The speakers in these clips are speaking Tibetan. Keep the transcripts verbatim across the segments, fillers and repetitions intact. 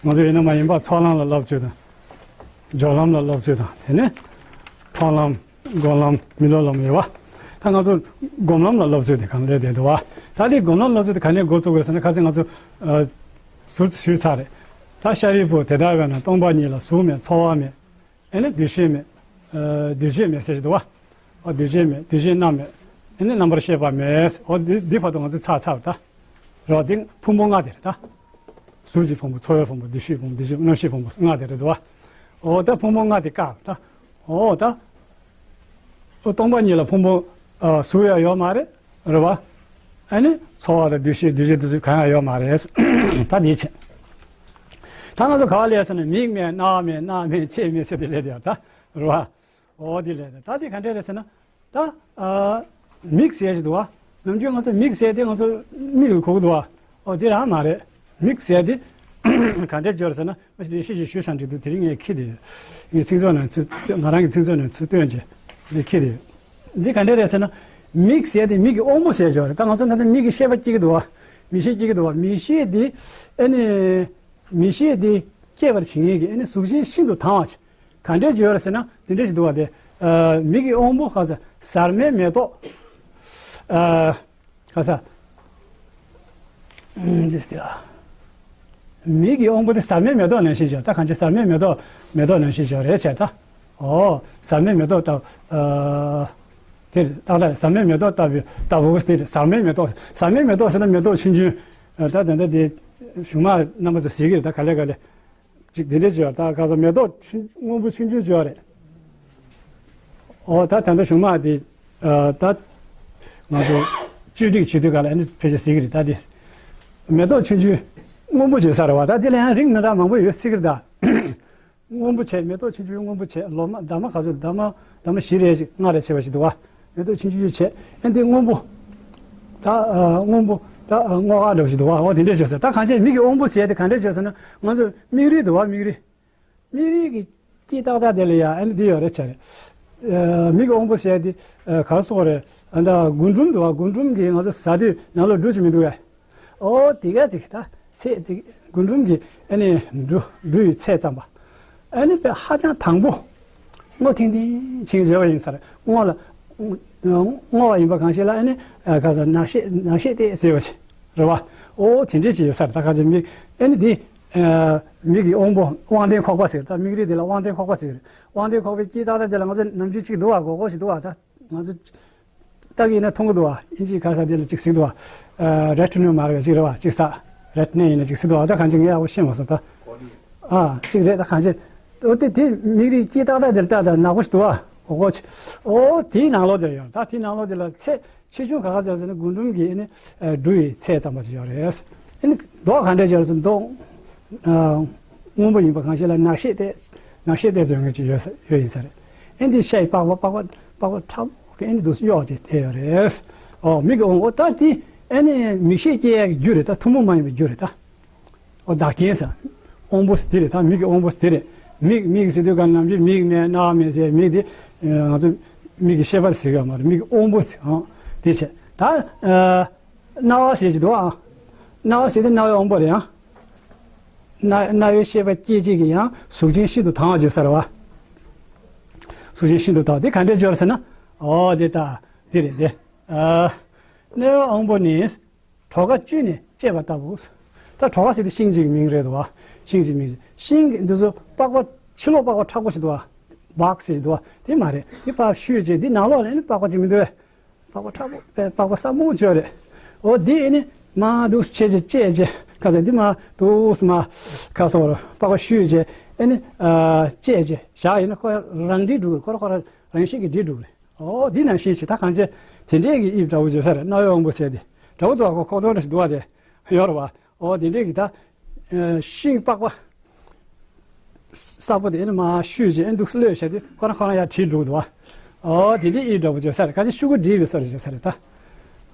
ང་ཚོ་ཡིན་ན་མ་ཡིན་པ་ཚོགས་ལམ་ལ་སློབ་ཚུལ་དང་། སྦྱོར་ལམ་ལ་སློབ་ཚུལ་དང་། དེ་ནས་མཐོང་ལམ། སྒོམ་ལམ། མི་སློབ་ལམ་ཡོད་པ། ད་ང་ཚོ་སྒོམ་ལམ་ལ་སློབ་ཚུལ་དེ་གང་ལས་བསྡད་འདུག་བ། ད་དེ་སྒོམ་ལམ་སློབ་ཚུལ་དེ་ག་ནས་འགོ་བཙུགས་དགོས་ཟེར་ན། ཁ་སང་ང་ཚོ་ཨ་ཟུར་དུ་ཞུས་ཚར་རེད། ད་ཤཱ་རིའི་བུ། དེ་ལྟ་བས་ན་སྟོང་པ་ཉིད་ལ་གཟུགས་མེད། ཚོར་བ་མེད། ཨེ་ནི་འདུ་ཤེས་མེད། ཨ་འདུ་བྱེད་མེད་ཟེར་གྱི་འདུག་བ། ཨོ་འདུ་བྱེད་མེད། འདུ་བྱེད་རྣམ་མེད། ཨེ་ནི་རྣམ་པར་ཤེས་པ་མེད། ཨོ་འདི་འདི་བར་དུ་ང་ཚོ་ཚར་ཚར་བ་ད། རེད་བ། འདི་ཕུང་པོ་ལྔ་དེ་རེད་ད། གཟུགས་ཀྱི་ཕུང་པོ། ཚོར་བའི་ཕུང་པོ། འདུ་ཤེས་ཕུང་པོ། འདུ་བྱེད། རྣམ་ཤེས་ཕུང་པོ་ལྔ་དེ་རེད་འདུག་བ། ཨོ་ད་ཕུང་པོ་ལྔ་དེ་བཀག་ད། ཨོ་ད། ཨོ་སྟོང་པ་ཉིད་ལ་ཕུང་པོ་ཨ་གཟུགས་ཡང་ཡོད་མ་རེད། རེད་བ། ཨ་ནི་ཚོར་བ་དང་འདུ་ཤེས། འདུ་བྱེད། འདུ་ཚོར་གང་ཡང་ཡོད་མ་རེད། ད་འདི་བྱས། ད་ང་ཚོ་ག་པར་སླེབས་སོང་ན། མིག་མེད། རྣ་བ་མེད། སྣ་མེད། ལྕེ་མེད་ཟེར་དེ་སླེབས་དེ་ཡོད་ད། རེད་བ། ཨོ་དེ་ལས་ད་དེ་ག་འདྲས་རེད་ཟེར་ན། ད་ཨ་མིག་ཟེར་གྱི་འདུག་བ། ནམ་རྒྱུན་ང་ཚོ་མིག་ཟེར་དེ་ང་ཚོ་མིག་ལ་གོ་གི་འདུག་བ། ཨོ་དེ་རང་མ་རེད། མིག་ཟེར་དེ་ག་འདྲས་སྦྱོར་ཟེར་ན། མ་གཞི་ཞིག་ཞུས་ཤག་འགྲིག་འདུག་དེ་རིང་ངས་ཁྱེར་དེ་ཡོད། ངས་ཚིག་མཛོད་ནང་ཚུར། ང་རང་གི་ཚིག་མཛོད་ནང་ཚུར་བཏོན་བྱས་འདི་ཁྱེར་དེ་ཡོད། འདི་ག་འདྲས་རེད་ཟེར་ན། མིག་ཟེར་དེ་མིག་གི་དབང་པོ་ཟེར་སྦྱོར་རེད། ད་ང་ཚོ་ད་ལྟ་མིག་གི་ཤེས་པ་སྐྱེ་གི་འདུག་བ། མིག་ཤེས་སྐྱེ་གི་འདུག་བ། མིག་ཤེས་དེ་ཨ་ནི་མིག་ཤེས་དེ་སྐྱེ་བར་བྱེད་མཁན་གྱི་ཨ་ནི་གཟུགས་ཅན་ཤིན་ཏུ་དྭངས་པ་ཅིག་ག་འདྲས་སྦྱོར་ཟེར་ན། དེ་འདྲས་ཞིག་འདུག་བ། དེ་ཨ་མིག་གི་དབང་པོ་ག་ས་ཟར་མའི་མེ་ཏོག་ཨ་ག་ས་ཨ་འདི་སྟེ། མིག་གི་དབང་པོ་དེ་ཟར་མའི་མེ་ཏོག་ནང་བཞིན་སྦྱོར། ད་གང་ཅི་ཟར་མའི་མེ་ཏོག་མེ་ཏོག་ནང་བཞིན་སྦྱོར་རེད་བྱས་ད། ཨོ་ཟར་མའི་མེ་ཏོག་ལྟ་བུ། ཨ་དེ་ཏག་ཏག་ཟར་མའི་མེ་ཏོག་ལྟ་བུ། ལྟ་བུ་དེ་ཟར་མའི་མེ་ཏོག་ཟར་མའི་མེ་ཏོག་ཟེར་ན་མེ་ཏོག་ཆུང་ཆུང་། ད་ད་ལྟ་དེ་གཞུག་མ་རྣམ་པ་ཚོ་གཟིགས་ཀྱི་རེད། ད་ག་ལེ་ག་ལེ། ཅིག་དེ་འདྲས་བྱོས། ད་ག་ས་མེ་ཏོག་ཆུང་སྔོན་པོ་ཆུང་ཆུང་བྱོས་རེད། ཨོ་ད་ད་ལྟ་གཞུག་མ་དེ་ཨ་ད་ང་ཚོ་བཅོས་སྒྲིག་བྱེད་དུས་ག་ལ་ཨ་ནི་ཕལ་ཆེར་གཟིགས་ཀྱི་རེད། ད་དེ་མེ་ཏོག་ཆུང་ཆུང་སྔོན་པོ་བྱོས་ས་རེད་བ། ད་དེ་ལ་ཡང་རིགས་མི་འདྲ་མང་པོ་ཡོད་སྲིད་ཀྱི་རེད་ད། སྔོན་པོ་བྱས། མེ་ཏོག་ཆུང་ཆུང་སྔོན་པོ་བྱས། ལོ་མ་འདབ་མ་ག་ཚོད། འདབ་མ་འདབ་མ་བཞི་རེ་ཞིག་ལྔ་རེ་བྱས་པ་ཞིག་འདུག་བ། མེ་ཏོག་ཆུང་ཆུང་བྱས། ཨ་འདི་སྔོན་པོ། ད་ཨ་སྔོན་པོ། ད་ཨ་སྔོ་ཁ་འདྲ་བོ་ཞིག་འདུག་བ། འོ་དེ་འདྲས་བྱོས་ས། ད་གང་ཅི་མིག་གི་དབང་པོ་ཟེར་དེ་ག་འདྲས་བྱོས་ས་ན། ང་ཚོ་མིག་རིལ་འདུག་བ། མིག་རིལ། མིག་རིལ་གྱི་དཀྱིལ་ཏག་ཏག་དེ་ལ་ཡ་ཨ་ནི་འདི་ཡོད་རེད་བྱས་རེད། ཨ་མིག་གི་དབང་པོ་ཟེར་དེ་ཨ་ག་རེ་ཟེར་དགོས་རེད། ཨ་ད་རྒུན་འབྲུམ་འདུག་བ། རྒུན་འབྲུམ་གྱིས་ང་ཚོ་ཟ་དུས་ནང་ལོགས་འབྲུ་ཅིག་མི་འདུག་གས། ཨོ་དེ་ག་ཅིག་ད་ཚད་དེ་རྒུན་འབྲུམ་གྱི་ཨ་ནི་འབྲུ་འབྲུ་ཡི་ཚད་ཙམ་པ། ཨ་ནི་དཔེ་ཧ་ཅང་དྭངས་པོ། སྔོ་ཐིང་ཐིང་ཅིག་བྱས་པ་ཡིན་ས་རེད། སྔོ་ལ་སྔོ་བ་ཡིན་པ་གང་ཞིག་ལ་ཨ་ནི་ཨ་ག་ས་ནག་ཤེད་ནག་ཤེད་དེ་ཟེར་བ་ཞིག་རེད་བ། ཨོ་དེ་འདྲས་ཅིག་ཡོད་ས་རེད། ད་ག་ཅིག་མིག་ཨ་ནི་དེ་ཨ་མིག་གི་དབང་པོ་དབང་ལྡན་ཁོག་པ་ཟེར། ད་མིག་རིལ་དེ་ལ་དབང་ལྡན་ཁོག་པ་ཟེར། དབང་ལྡན་ཁོག་པའི་དཀྱིལ་ཏག་ཏག་དེ་ལ་ང་ཚོ་ནམ་རྒྱུན་གཅིག་འདུག་བ། སྒོར་སྒོར་ཞིག་འདུག་བ། ད་ང་ཚོ་ལྟ་གི་ཡིན་ན་མཐོང་གི་འདུག་བ། ཨིན་ཇིའི་ཁ་ས་དེ་ལ་ཅིག་ཟེར་གི་འདུག་བ། ཨ་རེ་ཊི་ན་མ་རེད་པ། ཅིག་རེད་བ། ཅིག་ས་རེ་ཊི་ན་ཡིན་ན་ཅིག་ཟེར་གི་འདུག་བ། ད་གང་ཅི་ངས་ཡག་པོ་ཤེས་མ་སོང་ད། ཨ་ཅིག་རེད། ད་གང་ཅི། འོ་དེ་དེ་མིག་རིལ་དཀྱིལ་ཏག་ཏག་དེ་ལ་ལྟ་ད་ནག་པོ་ཞིག་འདུག་བ། འོ་གོ་ཅི། འོ་དེའི་ནང་ལོགས་དེ་ཡོད། ད་དེའི་ནང་ལོགས་དེ་ལ་ཚད་ཆེ་ཆུང་ག་ག་ཚད་ཟེར་ན་རྒུན་འབྲུམ་གྱི་ཨ་ནི་ཨ་འབྲུ་ཡི་ཚད་ཙམ་པ་ཅིག་ཡོད་རེད། ཨ་ནི་མདོག་ག་འདྲས་ཡོད་རེད་ཟེར་ན་མདོག་ཨ་སྔོན་པོ་ཡིན་པ་གང་ཞིག་ལ་ནག་ཤེད་དེ་ནག་ཤེད་དེ་ཚོ་ཡོད་ཀྱི་ཡོད་ས་ཡོད་ཡིན་ས་རེད། ཨ་ནི་ཤའི་པགས་པ་པགས་པ་པགས་པ་ཁྲ་བོ་གི་ཨ་ནི་འདུག་གཡོགས་ཀྱི་དེ་ཡོད་རེད། ཨོ་མིག་གི་དབང་པོ་ད་དེ་ཨ་ནི་མིག་ཤེས་སྐྱེ་ཡག་གི་རྒྱུ་རེད་ད། ཐུན་མོང་མ་ཡིན་པའི་རྒྱུ་རེད་ད། ཨོ་བདག་རྐྱེན་ཟེར། དབང་པོ་ཟེར་དེ་རེད་ད། མིག་གི་དབང་པོ་ཟེར་དེ་རེད། མིག་མིག་ཟེར་དུས་ག་ནམ་རྒྱུན་མིག་མེད་རྣ་བ་མེད་ཟེར། མིག་དེ་ང་ཚོ་མིག་གི་ཤེས་པ་ཟེར་གི་མ་རེད། མིག་གི་དབང་པོ་ཟེར། ཨང་དེ་བྱས་ད་ཨ་རྣ་བ་ཟེར་གྱི་འདུག་ཨ། རྣ་བ་ཟེར་དེ་རྣ་བའི་དབང་པོ་རེད། ཨང་རྣ་རྣ་བའི་ཤེས་པ་སྐྱེད་བྱེད་ཀྱི་ཡང་གཟུགས་ཅན་ཤིན་ཏུ་དྭངས་པ་བརྗོད་ས་རེད་བ། གཟུགས་ཅན་ཤིན་ཏུ་དྭངས། དེ་ག་འདྲས་སྦྱོར་ཟེར་ན། ཨོ་དེ་ད་དེ་རེད་དེ། ཨ་རྣ་བའི་དབང་པོ་ནི། གྲོ་ག་བཅུད་ནི་བཅད་པ་ལྟ་བུ། ད་གྲོ་ག་ཟེར་དེ་ཤིང་གཅིག་གི་མིང་རེད་དོ། ཤིང་གཅིག་གི་མིང་ཟེར། ཤིང་གི་འདི་ཚོ་པགས་པ་ཕྱི་ལོགས་པགས་པ་མཁྲེགས་པོ་ཞིག་འདུག་བ། བག་ཟེར་ཞིག་འདུག་བ། དེ་མ་རེད། དེ་ཕར་བཤུས་རྗེས་འདི་ནང་ལོགས་ལ་ནི་པགས་པ་གཅིག་མི་འདུག་བས། པགས་པ་མཁྲེགས་པོ་པགས་པ་སྲབ་མོ་ཅིག་ཡོད་རེད། འོ་འདི་ཨེ་ནི་མར་འདུག་སེ་བྱས་རྗེས་བཅད་རྗེས་ཁ་ཟེར་འདི་མར་འདུག་སེ་མར་ཁ་སོ་པགས་པ་བཤུས་རྗེས་ཨེ་ནི་ཨ་བཅད་རྗེས་བཞག་ཡིན་ན་ཁོ་རང་འདྲིས་འགྲོ་གི་རེད། ཁོ་རང་ཁོ་རང་རང་བཞིན་གྱིས་འདྲིས་འགྲོ་གི་རེད། ཨོ་འདི་ནང་བཞིན་བྱེད། ད་གང་བྱེད། དེ་འདྲས་ཀྱི་དབྱིབས་འདྲ་བོ་བརྗོད་ས་རེད། རྣ་བའི་དབང་པོ་ཟེར་དེ་འདྲ་བོ་འདུག་ག་ཁོག་སྟོང་འདྲ་ཞིག་འདུག་བ། དེ་ཡོད་རེད་བ། ཨོ་དེ་འདྲས་ཀྱི་ད་ཤིང་པགས་པ་སྲབ་པོ་དེ་ནི་མར་བཤུས་བྱས་ཨེ་འདུག་གློད་བྱས་དུས་ཁོ་རང་ཁོ་རང་ཡར་བྲིས་འགྲོ་གི་འདུག་བ། ཨོ་དེ་འདྲས་དབྱིབས་འདྲ་བོ་བརྗོད་ས་རེད། གང་བྱེད་ཤུ་གུ་བྲིས་པའི་སོར་བརྗོད་ས་རེད་ད།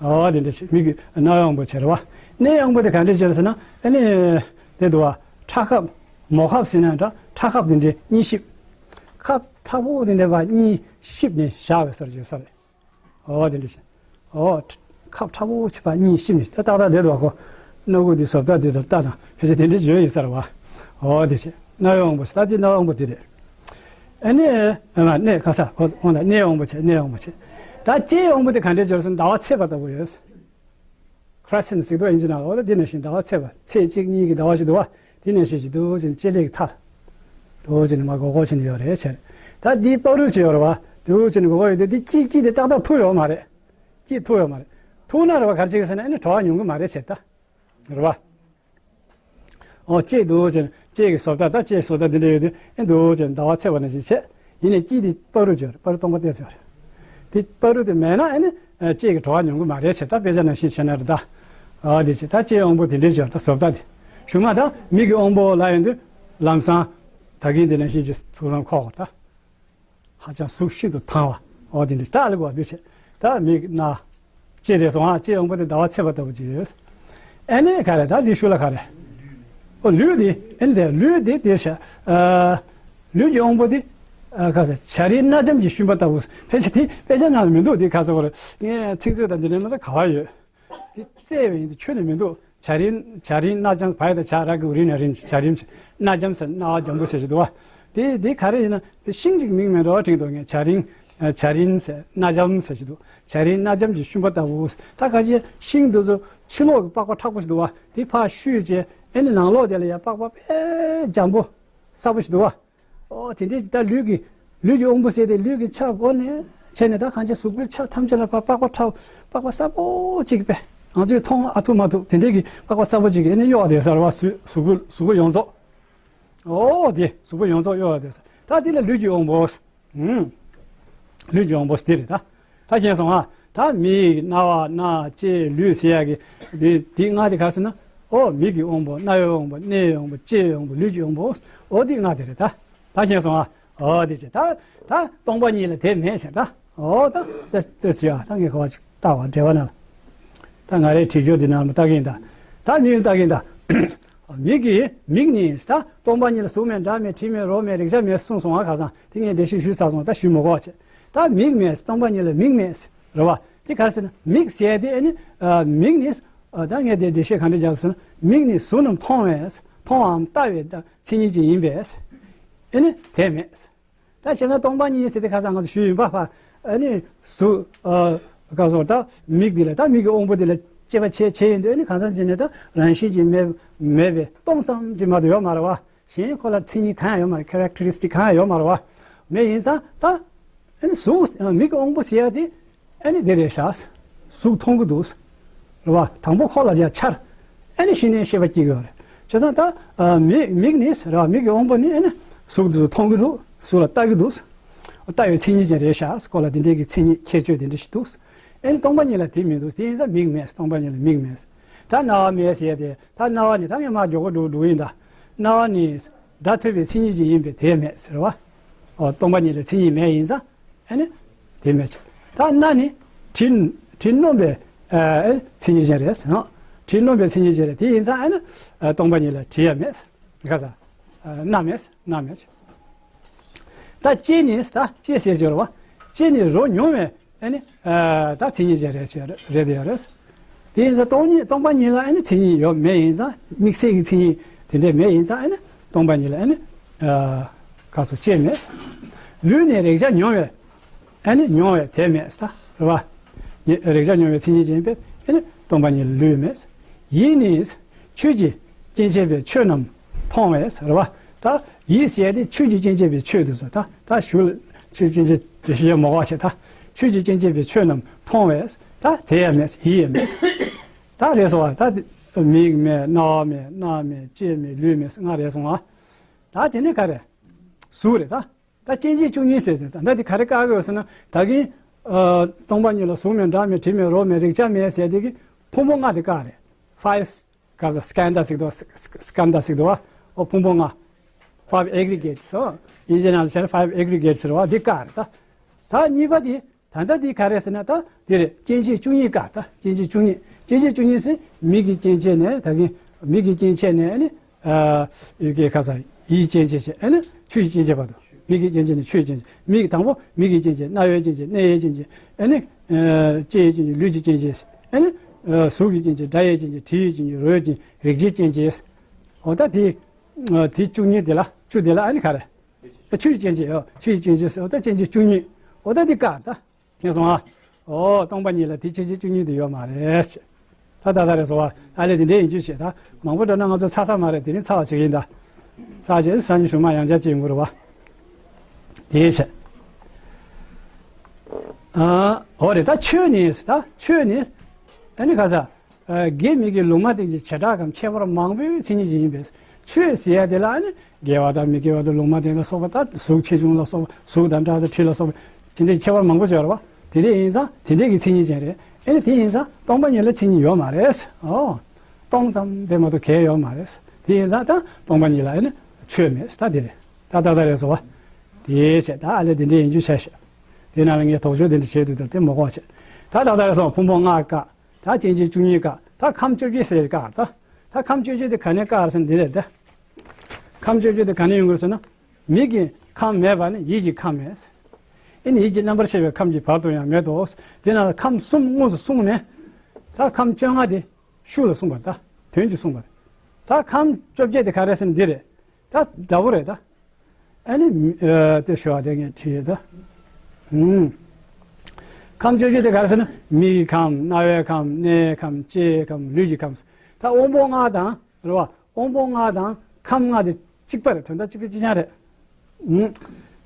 ཨོ་དེ་འདྲས་བྱེད། མིག་གི་རྣ་བའི་དབང་པོ་བྱས་རེད་བ། སྣའི་དབང་པོ་དེ་གང་འདྲས་བྱས་རེད་ཟེར་ན་ཨེ་ནི་དེ་འདུག་བ། ཁྲག་ཁབ་མོ་ཁབ་ཟེར་ན་འདྲ། ཁྲག་ཁབ་དེ་འདྲས་གཉིས་གཤིབ། ཁབ་མཁྲེགས་པོ་དེ་འདྲ་བ་གཉིས་གཤིབ་ནས་བཞག་པའི་སོར་བརྗོད་ས་རེད། ཨོ་དེ་འདྲ་བྱས། ཨོ་ཁབ་མཁྲེགས་པོ་ཆེ་བ་གཉིས་གཤིབ་ནས་ད་ཏག་ཏག་བསྡད་འདུག་ག་ཁོ། སྣ་ཁུག་འདི་བཟོ་ལྟ་འདི་དང་ལྟ་དང་ཕལ་ཆེར་དེ་འདྲ་བརྗོད་ཡིན་ས་རེད་བ། འོ་དེ་བྱས། རྣ་བའི་དབང་པོ་ཟེར། ད་དེ་རྣ་བའི་དབང་པོ་དེ་རེད། ཨ་ནི་ཨ་མ་གནས་ཁ་ས་ཁོ་འོང་ད་སྣའི་དབང་པོ་བྱས། སྣའི་དབང་པོ་བྱས། ད་ལྕེའི་དབང་པོ་དེ་ག་འདྲས་སྦྱོར་སོང་། ཟླ་བ་ཚེས་པ་ལྟ་བུ་ཡོད། ཁྲེ་སེན་ཟེར་འདུག་ཨིན་ཇི་ནང་ལ། འོ་ད་དེ་ནང་བཞིན་ཟླ་བ་ཚེས་པ། ཚེས་གཅིག་གཉིས་ཀྱི་ཟླ་བ་ཞིག་འདུག་བ། དེ་ནང་བཞིན་ཞིག་འདུག་ཅིང་ལྕེ་ལེགས་ཐལ། འདུག་ཅིང་མ་གོ་གོ་ཕྱིན་ཡོད་རེད་བྱས། ད་འདི་བར་རུ་ཅི་ཡོད་རེད་བ། འདུག་ཅིང་གོ་གོ་ཡོད་དུས་དེ་སྐྱིད་སྐྱིད་དེ་ཏག་ཏག་ཐུག་ཡོད་མ་རེད། སྐྱིད་ཐུག་ཡོད་མ་རེད། ཐུག་ན་རེད་བ། ག་རེ་བྱེད་ཀྱི་ཟེར་ན་ཨ་ནི་བྲོ་བ་མྱོང་གི་མ་རེད་བྱས་ད། རེད་བ། ཨོ་ལྕེ་འདུག་ཅེ་ལྕེ་གི་བཟོ་ལྟ་ད་ལྕེ་བཟོ་ལྟ་འདི་འདྲ་ཡོད་དུས་ཨེ་འདུག་ཅེ་ཟླ་བ་ཚེས་པ་ནང་བཞིན་བྱས། ཡིན་ནའི་སྐྱིད་དེ་བར་རུ་སྦྱོར། བར་རུ་སྟོང་པ་སྟེར་སྦྱོར། དེ་བར་རུ་དེ་མེད་ན་ཨེ་ནི་ལྕེ་གི་བྲོ་བ་མྱོང་གི་མ་རེད་བྱས། ད་དཔེ་ཆ་ནང་བཞིན་བྱས་ན་རེད་ད། ཨ་དེ་བྱས་ད་ལྕེའི་དབང་པོ་དེ་འདྲའི་སྦྱོར་ད་བཟོ་ལྟ་དེ། གཞུག་མ་ད་མིག་གི་དབང་པོ་ལ་ཡོང་དུས་ལམ་སང་ད་གིན་དེ་ནང་བཞིན་གྱི་ཐུགས་བསམ་འཁོར་ད། ཧ་ཅང་གཟུགས་ཤིན་ཏུ་ཐང་བ། འོ་དེ་འདྲ་ད་ལ་གོ་དུས་ཆེ། ད་མིག་རྣ། ལྕེ་རེད་སོང་ཨ། ལྕེ་དབང་པོ་དེ་ཟླ་བ་ཚེས་པ་ལྟ་བུ་ཅིག་ཡོད། ཨ་ནི་ག་རེ་ད་འདི་ཤུ་ལ་ག་རེ། ཨོ་ལུས་དེ་ཨ་ནི་དེ་ལུས་དེ་དེ་ཤ། ཨ། ལུས་ཀྱི་དབང་པོ་དེ། ཨ་ག་ས་བྱ་རིའི་རྣ་ལྕམ་གྱི་ཤུན་པ་ལྟ་བུ། ཕལ་ཆེར་དེ་དཔེ་ཆ་ནང་ལ་མི་འདུག་དེ་ག་ས་གོ་རེ། ངས་ཚིག་མཛོད་དང་འདི་འདྲ་ནང་ད་ག་བ་ཡོད། དེ་བཙལ་བས་ཡིན་དུ་ཁྱོན་ནས་མི་འདུག་བྱ་རིན་བྱ་རིན་རྣ་ལྕམ་བ་ཡི་ད་བྱ་ར་གི་རིན་ན་རིན་བྱ་རིན་རྣ་ལྕམ་ཟེར་རྣ་བ་འཇམ་པོ་ཟེར་ཞིག་འདུག་བ། དེ་དེ་ག་རེ་ཡིན་ན་ཤིང་གཅིག་མིང་མེད་འགྲོ་བ་དྲན་འདུག་ངས། བྱ་རིན་བྱ་རིན་ཟེར་རྣ་ལྕམ་ཟེར་ཞིག་འདུག་བྱ་རིན་རྣ་ལྕམ་གྱི་ཤུན་པ་ལྟ་བུ། ད་ཁ་ཅིག་ཤིང་འདི་ཚོ་ཕྱི་ལོགས་ཀྱི་པགས་པ་མཁྲེགས་པོ་ཞིག་འདུག་བ། དེ་ཕར་བཤུས་རྗེས་ཨེ་ནི་ནང་ལོགས་དེ་ལ་ཡ་པགས་པ་དཔེ་འཇམ་པོ་གསལ་པོ་ཞིག་འདུག་བ། ཨོ་དེ་འདྲའི་ད་ལུས་ཀྱི་ལུས་ཀྱི་དབང་པོ་ཟེར་དེ་ལུས་ཀྱི་ཆ་སྒོ་ནས་བྱས་ནས་ད་གང་ཅི་གཟུགས་པོའི་ཆ་ཐམས་ཅད་ལ་ཕར་པགས་པ་མཁྲེགས་པགས་པ་གསལ་པོ་གཅིག་པས་ང་ཚོས་མཐོང་ཨ་ཐུབ་མ་ཐུབ་དེ་འདྲའི་གི་པགས་པ་གསལ་པོ་གཅིག་གིས་ཨེ་ནི་གཡོགས་བསྡད་ས་རེད་བ། གཟུགས་གཟུགས་པོ་གཟུགས་པོ་ཡོངས་རྫོགས། ཨོ་དེ་གཟུགས་པོ་ཡོངས་རྫོགས་གཡོགས་བསྡད་ས། ད་དེ་ལ་ལུས་ཀྱི་དབང་པོ། ཨུམ། ལུས་ཀྱི་དབང་པོ་ཟེར་དེ་རེད་ད། ད་མཁྱེན་སོང་ཨ། ད་མིག་རྣ་བ་སྣ་ལྕེ་ལུས་ཟེར་ཡག་གི་དེ་དེ་ལྔ་དེ་ག་ཟེར་ན། ཨོ་མིག་གི་དབང་པོ། རྣ་བའི་དབང་པོ། སྣའི་དབང་པོ། ལྕེའི་དབང་པོ། ལུས་ཀྱི་དབང་པོ། ཨོ་དེ་ལྔ་དེ་རེད་ད། ད་མཁྱེན་སོང་ཨ། ཨོ་དེ་བྱས་ད་ད་སྟོང་པ་ཉིད་ལ་དེ་མེད་ཟེར་ད། ཨོ་ད་ལྟོས་ལྟོས་ཟེར་ཨ། ད་ངས་ག་བ་ཅིག་ལྟ་བ་འགྲེལ་བ་ན་ལ། ད་ང་རའི་བྲིས་རྒྱུ་འདི་ནང་ལ་ལྟ་གིན་ད། ད་མིག་ལ་ལྟ་གིན་ད། མིག་གིས་མིག་ནི་ད་སྟོང་པ་ཉིད་ལ་གཟུགས་མེད་སྒྲ་མེད་དྲི་མེད་རོ་མེད་རེག་བྱ་མེད་གསུངས་སོང་ཨ། ཁ་སང་དེ་ངས་འགྲེལ་བཤད་ཞུས་ཚར་སོང་། ད་ཞུས་མི་དགོས་བྱས། ད་མིག་མེད། སྟོང་པ་ཉིད་ལ་མིག་མེད་རེད་བ། དེ་ག་རེ་ཟེར་ན་མིག་ཟེར་དེ་ཨ་ནི་མིག་ནི་ད་ངས་དེ་འགྲེལ་བཤད་ག་འདྲ་རྒྱབ་ཟེར་ན་མིག་ནི་གཟུགས་རྣམས་མཐོང་བས་མཐོང་བའམ་ལྟ་བའི་མཚན་ཉིད་ཅན་ཡིན་པས་ཨ་ནི་དེ་མེད། ད་བྱས་ན་སྟོང་པ་ཉིད་ཟེར་དེ་ཁ་སང་ང་ཚོ་ཞུས་ཡིན་པ་ཕ། ཨ་ནི་གཟུགས་ཨ་ག་སོགས་ད་མིག་འདི་ལ་ད་མིག་གི་དབང་པོ་འདི་ལ་དཔྱད་པ་བྱས་བྱས་ཡིན་དུས་ཨ་ནི་གང་འཚམ་བྱས་ནས་ད་རང་བཞིན་གྱིས་མེད་མེད་པའི་སྟོང་ཙམ་གྱིས་མ་གཏོགས་ཡོད་མ་རེད་བ། གཞན་ཁོ་ལ་མཚན་ཉིད་གང་ཡང་ཡོད་མ་རེད། ཁེ་རེག་ཊ་རི་སི་ཊིག་གང་ཡང་ཡོད་མ་རེད་བ། མེད་ཡིན་ཙང་ད་ཨ་ནི་གཟུགས་མིག་གི་དབང་པོ་ཟེར་ཡ་དེ། ཨ་ནི་འདི་རེད་ཤག་གཟུགས་མཐོང་གི་འདུག་རེད་བ། དང་པོ་ཁོ་ལ་ཡ་འཆར། ཨ་ནི་གཞི་ནས་ཤེས་པ་སྐྱེ་གི་ཡོད་རེད། བྱས་ཙང་ད་ཨ་མིག་མིག་ནི་རེད་བ། མིག་གི་དབང་པོ་ནི་ཨ་ནི་གཟུགས་འདི་ཚོ་མཐོང་གི་འདུག་གཟུགས་ལ་ལྟ་གི་འདུག་ལྟ་བའི་མཚན་ཉིད་ཅན་རེད་ཤག་ཁོ་ལ་འདི་འདྲའི་གི་མཚན་ཉིད་ཁྱད་ཆོས་དེ་འདྲ་ཞིག་འདུག་ཨ་ནི་སྟོང་པ་ཉིད་ལ་དེ་མི་འདུག་དེ་ཡིན་ཙང་མིག་མེད། སྟོང་པ་ཉིད་ལ་མིག་མེད། ད་རྣ་བ་མེད་ཟེར་ཏེ་ད་རྣ་བ་ནི་ད་ངས་མ་མགྱོགས་པོ་འགྲོ་འགྲོ་གི་ཡིན་ད། རྣ་བ་ནི་སྒྲ་ཐོས་པའི་མཚན་ཉིད་ཅན་ཡིན་པས་དེ་མེད་ཟེར་བ། ཨོ་སྟོང་པ་ཉིད་ལ་མཚན་ཉིད་མེད་ཡིན་ཙང་ཨ་ནི་དེ་མེད་ཅིང་། ད་སྣ་ནི་དྲི་དྲི་སྣོམ་པའི་ཨ་མཚན་ཉིད་ཅན་རེད་ཟེར་ན། དྲི་སྣོམ་པའི་མཚན་ཉིད་ཅན་རེད། དེ་ཡིན་ཙང་ཨ་ནི་ཨ་སྟོང་པ་ཉིད་ལ་དྲི་ཡང་མེད། ག་ས་ཨ་སྣ་མེད། སྣ་མེད། ད་ལྕེ་ནི་ད་ལྕེ་ཟེར་གྱི་རེད་བ། ལྕེ་ནི་རོ་མྱོང་བའི་ཨ་ནི་ཨ་ད་མཚན་ཉིད་ཅན་རེད་ཟེར་རེད་དེ་ཡོད་རེད། དེ་ཡིན་ཙང་སྟོང་ཉིད་སྟོང་པ་ཉིད་ལ་ཨ་ནི་མཚན་ཉིད་ཡོད་མེད་ཡིན་ཙང་དམིགས་བསལ་གྱི་མཚན་ཉིད་དེ་འདྲས་མེད་ཡིན་ཙང་ཨ་ནི་སྟོང་པ་ཉིད་ལ་ཨ་ནི་ཨ་ག་སོ་ལྕེ་མེད། ལུས་ནི་རེག་བྱ་མྱོང་བའི་ཨ་ནི་མྱོང་བའི་དེ་མེད་ད་རེད་བ། ཉེ་རེག་བྱ་མྱོང་བའི་མཚན་ཉིད་ཅན་པས་ཨ་ནི་སྟོང་པ་ཉིད་ལ་ལུས་མེད། ཡིད་ནི་ཆོས་ཀྱི་སྐྱེ་མཆེད་པའི་ཆོས་རྣམས་མཐོང་བས་རེད་བ། ད་ཡིད་ཟེར་ཡ་དེ་ཆོས་ཀྱི་སྐྱེ་མཆེད་པའི་ཆོས་དེ་ཚོ་ད་ད་ཞུ་ཆོས་སྐྱེ་མཆེད་དེ་ཞུ་ཡ་མ་གོ་བ་བྱས་ད་ཆོས་ཀྱི་སྐྱེ་མཆེད་པའི་ཆོས་རྣམས་མཐོང་བས་ད་དེ་ཡང་མེད། ཡིད་ཡང་མེད། ད་རེད་སོང་བ། ད་མིག་མེད། རྣ་བ་མེད། སྣ་མེད། ལྕེ་མེད། ལུས་མེད། ལྔ་རེད་སོང་བ། ད་དེ་ནི་ག་རེ། གཟུགས་རེད་ད། ད་སྐྱེ་མཆེད་བཅུ་གཉིས་ཟེར་ཏེ་ད་ལྟ་དེ་ག་རེ་བཀག་གི་ཡོད་ཟེར་ན་ད་གིན་ཨ་སྟོང་པ་ཉིད་ལ་གཟུགས་མེད། སྒྲ་མེད། དྲི་མེད། རོ་མེད། རེག་བྱ་མེད་ཟེར་དེ་གི་ཕུང་པོ་ལྔ་དེ་བཀག་རེད། ཕའིབ་ག་ས་སྐན་དྷ་ཟེར་དོ། སྐན་དྷ་ཟེར་དོ་བ། ཨོ་ཕུང་པོ་ལྔ། ཕའིབ་ཨེག་རི་གེ་ཊི་སི། ཨོ་དབྱིན་ཇི་ནང་ལ་བྱས་ན་ཕའིབ་ཨེག་རི་གེ་ཊི་སི་ཟེར་བ་འདི་བཀག་རེད་ད། ད་གཉིས་པ་དེ། ད་ལྟ་འདི་ག་རེ་ཟེར་ན་ད་འདི་རེད། སྐྱེ་མཆེད་བཅུ་གཉིས་བཀག་ད་སྐྱེ་མཆེད་བཅུ་གཉིས། སྐྱེ་མཆེད་བཅུ་གཉིས་ཟེར་མིག་གི་སྐྱེ་མཆེད་ནས་ད་གིན་མིག་གི་སྐྱེ་མཆེད་ནས་ཨ་ནི། ཨ་ཡི་གེ་ཁ་ས་ཡིད་སྐྱེ་མཆེད་བྱས་ཨ་ནི་ཆོས་ཀྱི་སྐྱེ་མཆེད་བར་དུ། མིག་གི་སྐྱེ་མཆེད་ནས་ཆོས་ཀྱི་སྐྱེ་མཆེད། མིག་དང་པོ་མིག་གི་སྐྱེ་མཆེད། རྣ་བའི་སྐྱེ་མཆེད། སྣའི་སྐྱེ་མཆེད། ཨ་ནི་ཨ་ལྕེའི་སྐྱེ་མཆེད། ལུས་ཀྱི་སྐྱེ་མཆེད། ཨ་ནི་ཨ་གཟུགས་ཀྱི་སྐྱེ་མཆེད། སྒྲ་ཡི་སྐྱེ་མཆེད། དྲི་ཡི་སྐྱེ་མཆེད། རོ་ཡི་སྐྱེ་མཆེད། རེག་བྱའི་སྐྱེ་མཆེད། འོ་ད་དེ་ ཨ། དེ་བཅུ་གཉིས་དེ་ལ་བཅུ་དེ་ལ་ཨ་ནི་ག་རེ། ཆོས་ཀྱི་སྐྱེ་མཆེད། ཨོ། ཆོས་ཀྱི་སྐྱེ་མཆེད་ཟེར། འོ་ད་སྐྱེ་མཆེད་བཅུ་གཉིས། འོ་ད་དེ་བཀག་ད། མཁྱེན་སོང་ཨ། ཨོ། སྟོང་པ་ཉིད་ལ་དེ་སྐྱེ་མཆེད་བཅུ་གཉིས་དེ་ཡོད་མ་རེད་ཟེར། ད་ད་ད་རེད་སོང་བ། ད་ལས་དེ་འདྲའི་ཡིན་རྒྱུ་བྱེད་ད། མང་པོ་འགྲོ་ན་ང་ཚོ་ཚ་ཚ་མ་རེད། དེ་རིང་ཚ་བ་བྱེད་ཀྱི་ཡིན་ད། ཚ་བྱེད་སང་ཉིན་གཞུག་མ་ཡང་བསྐྱར་བྱེད་ཡོང་གི་རེད་བ། དེའི་ཕྱིར། ཨ། འོ་རེད། ད་ཆོས་ནི། ད་ཆོས་ནི། ཨ་ནི་ག་ས། ཨ། དགེ་མི་དགེ་ལུང་མ་བསྟན་གྱི་བྱེ་བྲག་གམ་ཁྱད་པར་མང་པོའི་མཚན་ཉིད་ཅིག་ཡིན་པས། ཆོས་ཟེར་ཡ་དེ་ལ་ཨ་ནི་དགེ་བ་དང་མི་དགེ་བ་དང་ལུང་མ་བསྟན་ལ་སོགས་པ། ད་གཟུགས་ཆེ་ཆུང་ལ་སོགས་པ། གཟུགས་དང་སྒྲ་དང་དྲི་ལ་སོགས་པ། དེ་འདྲའི་ཁྱད་པར་མང་པོ་ཅིག་ཡོད་རེད་བ། དེ་འདྲ་ཡིན་ཙང་དེ་འདྲའི་གི་མཚན་ཉིད་ཅན་རེད། ཨ་ནི་དེ་ཡིན་ཙང་སྟོང་པ་ཉིད་ལ་མཚན་ཉིད་ཡོད་མ་རེད། ཨོ། སྟོང་ཙམ་དེ་མ་གཏོགས་གང་ཡོད་མ་རེད། དེ་ཡིན་ཙང་ད་སྟོང་པ་ཉིད་ལ་ཨ་ནི་ཆོས་མེད། ད་དེ་རེད། ད་ཏག་ཏག་རེད་སོང་བ། དེའི་ཕྱིར། ད་ཨ་ལས་དེ་འདྲའི་ཡིན་རྒྱུ་བྱས་ཤིག། དེ་ནང་ལ་ངས་དོགས་གཅོད་དེ་འདྲ་བྱས་འདུག། ད་དེ་མ་གོ་བྱས། ད་ཏག་ཏག་རེད་སོང་། ཕུང་པོ་ལྔ་བཀག། ད་སྐྱེ་མཆེད་བཅུ་གཉིས་བཀག། ད་ཁམས་བཅོ་བརྒྱད་ཟེར་བཀག། ད་ད་ཁམས་བཅོ་བརྒྱད་དེ་ག་ནས་བཀག་ཟེར་ན་འདི་རེད་ད། ཁམས་བཅོ་བརྒྱད་དེ་ག་ནས་ཡོང་གི་རེད་ཟེར་ན། མིག་གི་ཁམས་མེད་པ་ནི་ཡིད་ཀྱི་ཁམས་མེད། ཨེ་ནི་ཡིད་ཀྱི་རྣམ་པར་ཤེས་པའི་ཁམས་ཀྱི་བར་དུ་ཡང་མེད་དོ། དེ་ན་ཁམས་གསུམ་དངོས་སུ་གསུངས་ནས། ད་ཁམས་བཅོ་ལྔ་དེ་ཤུགས་ལ་གསུངས་པ་རེད་ད། དོན་གྱིས་གསུངས་པ་རེད། ད་ཁམས་བཅོ་བརྒྱད་དེ་ག་རེ་ཟེར་ན་འདི་རེད། ད་འདྲ་པོ་རེད་ད། ཨ་ནི། ཨ། དེ་ཞུ་བ་དེ་ངས་བྲིས་ཡོད་ད། ཨུམ། ཁམས་བཅོ་བརྒྱད་དེ་ག་རེ་ཟེར་ན། མིག་གི་ཁམས། རྣ་བའི་ཁམས། སྣའི་ཁམས། ལྕེའི་ཁམས། ལུས་ཀྱི་ཁམས། ད་དབང་པོ་ལྔ་དང་། རེད་བ། དབང་པོ་ལྔ་དང་ཁམས་ལྔ་དེ་གཅིག་པ་རེད། དོན་དག་གཅིག་པ་གཅིག་རྐྱང་རེད། ཨུམ།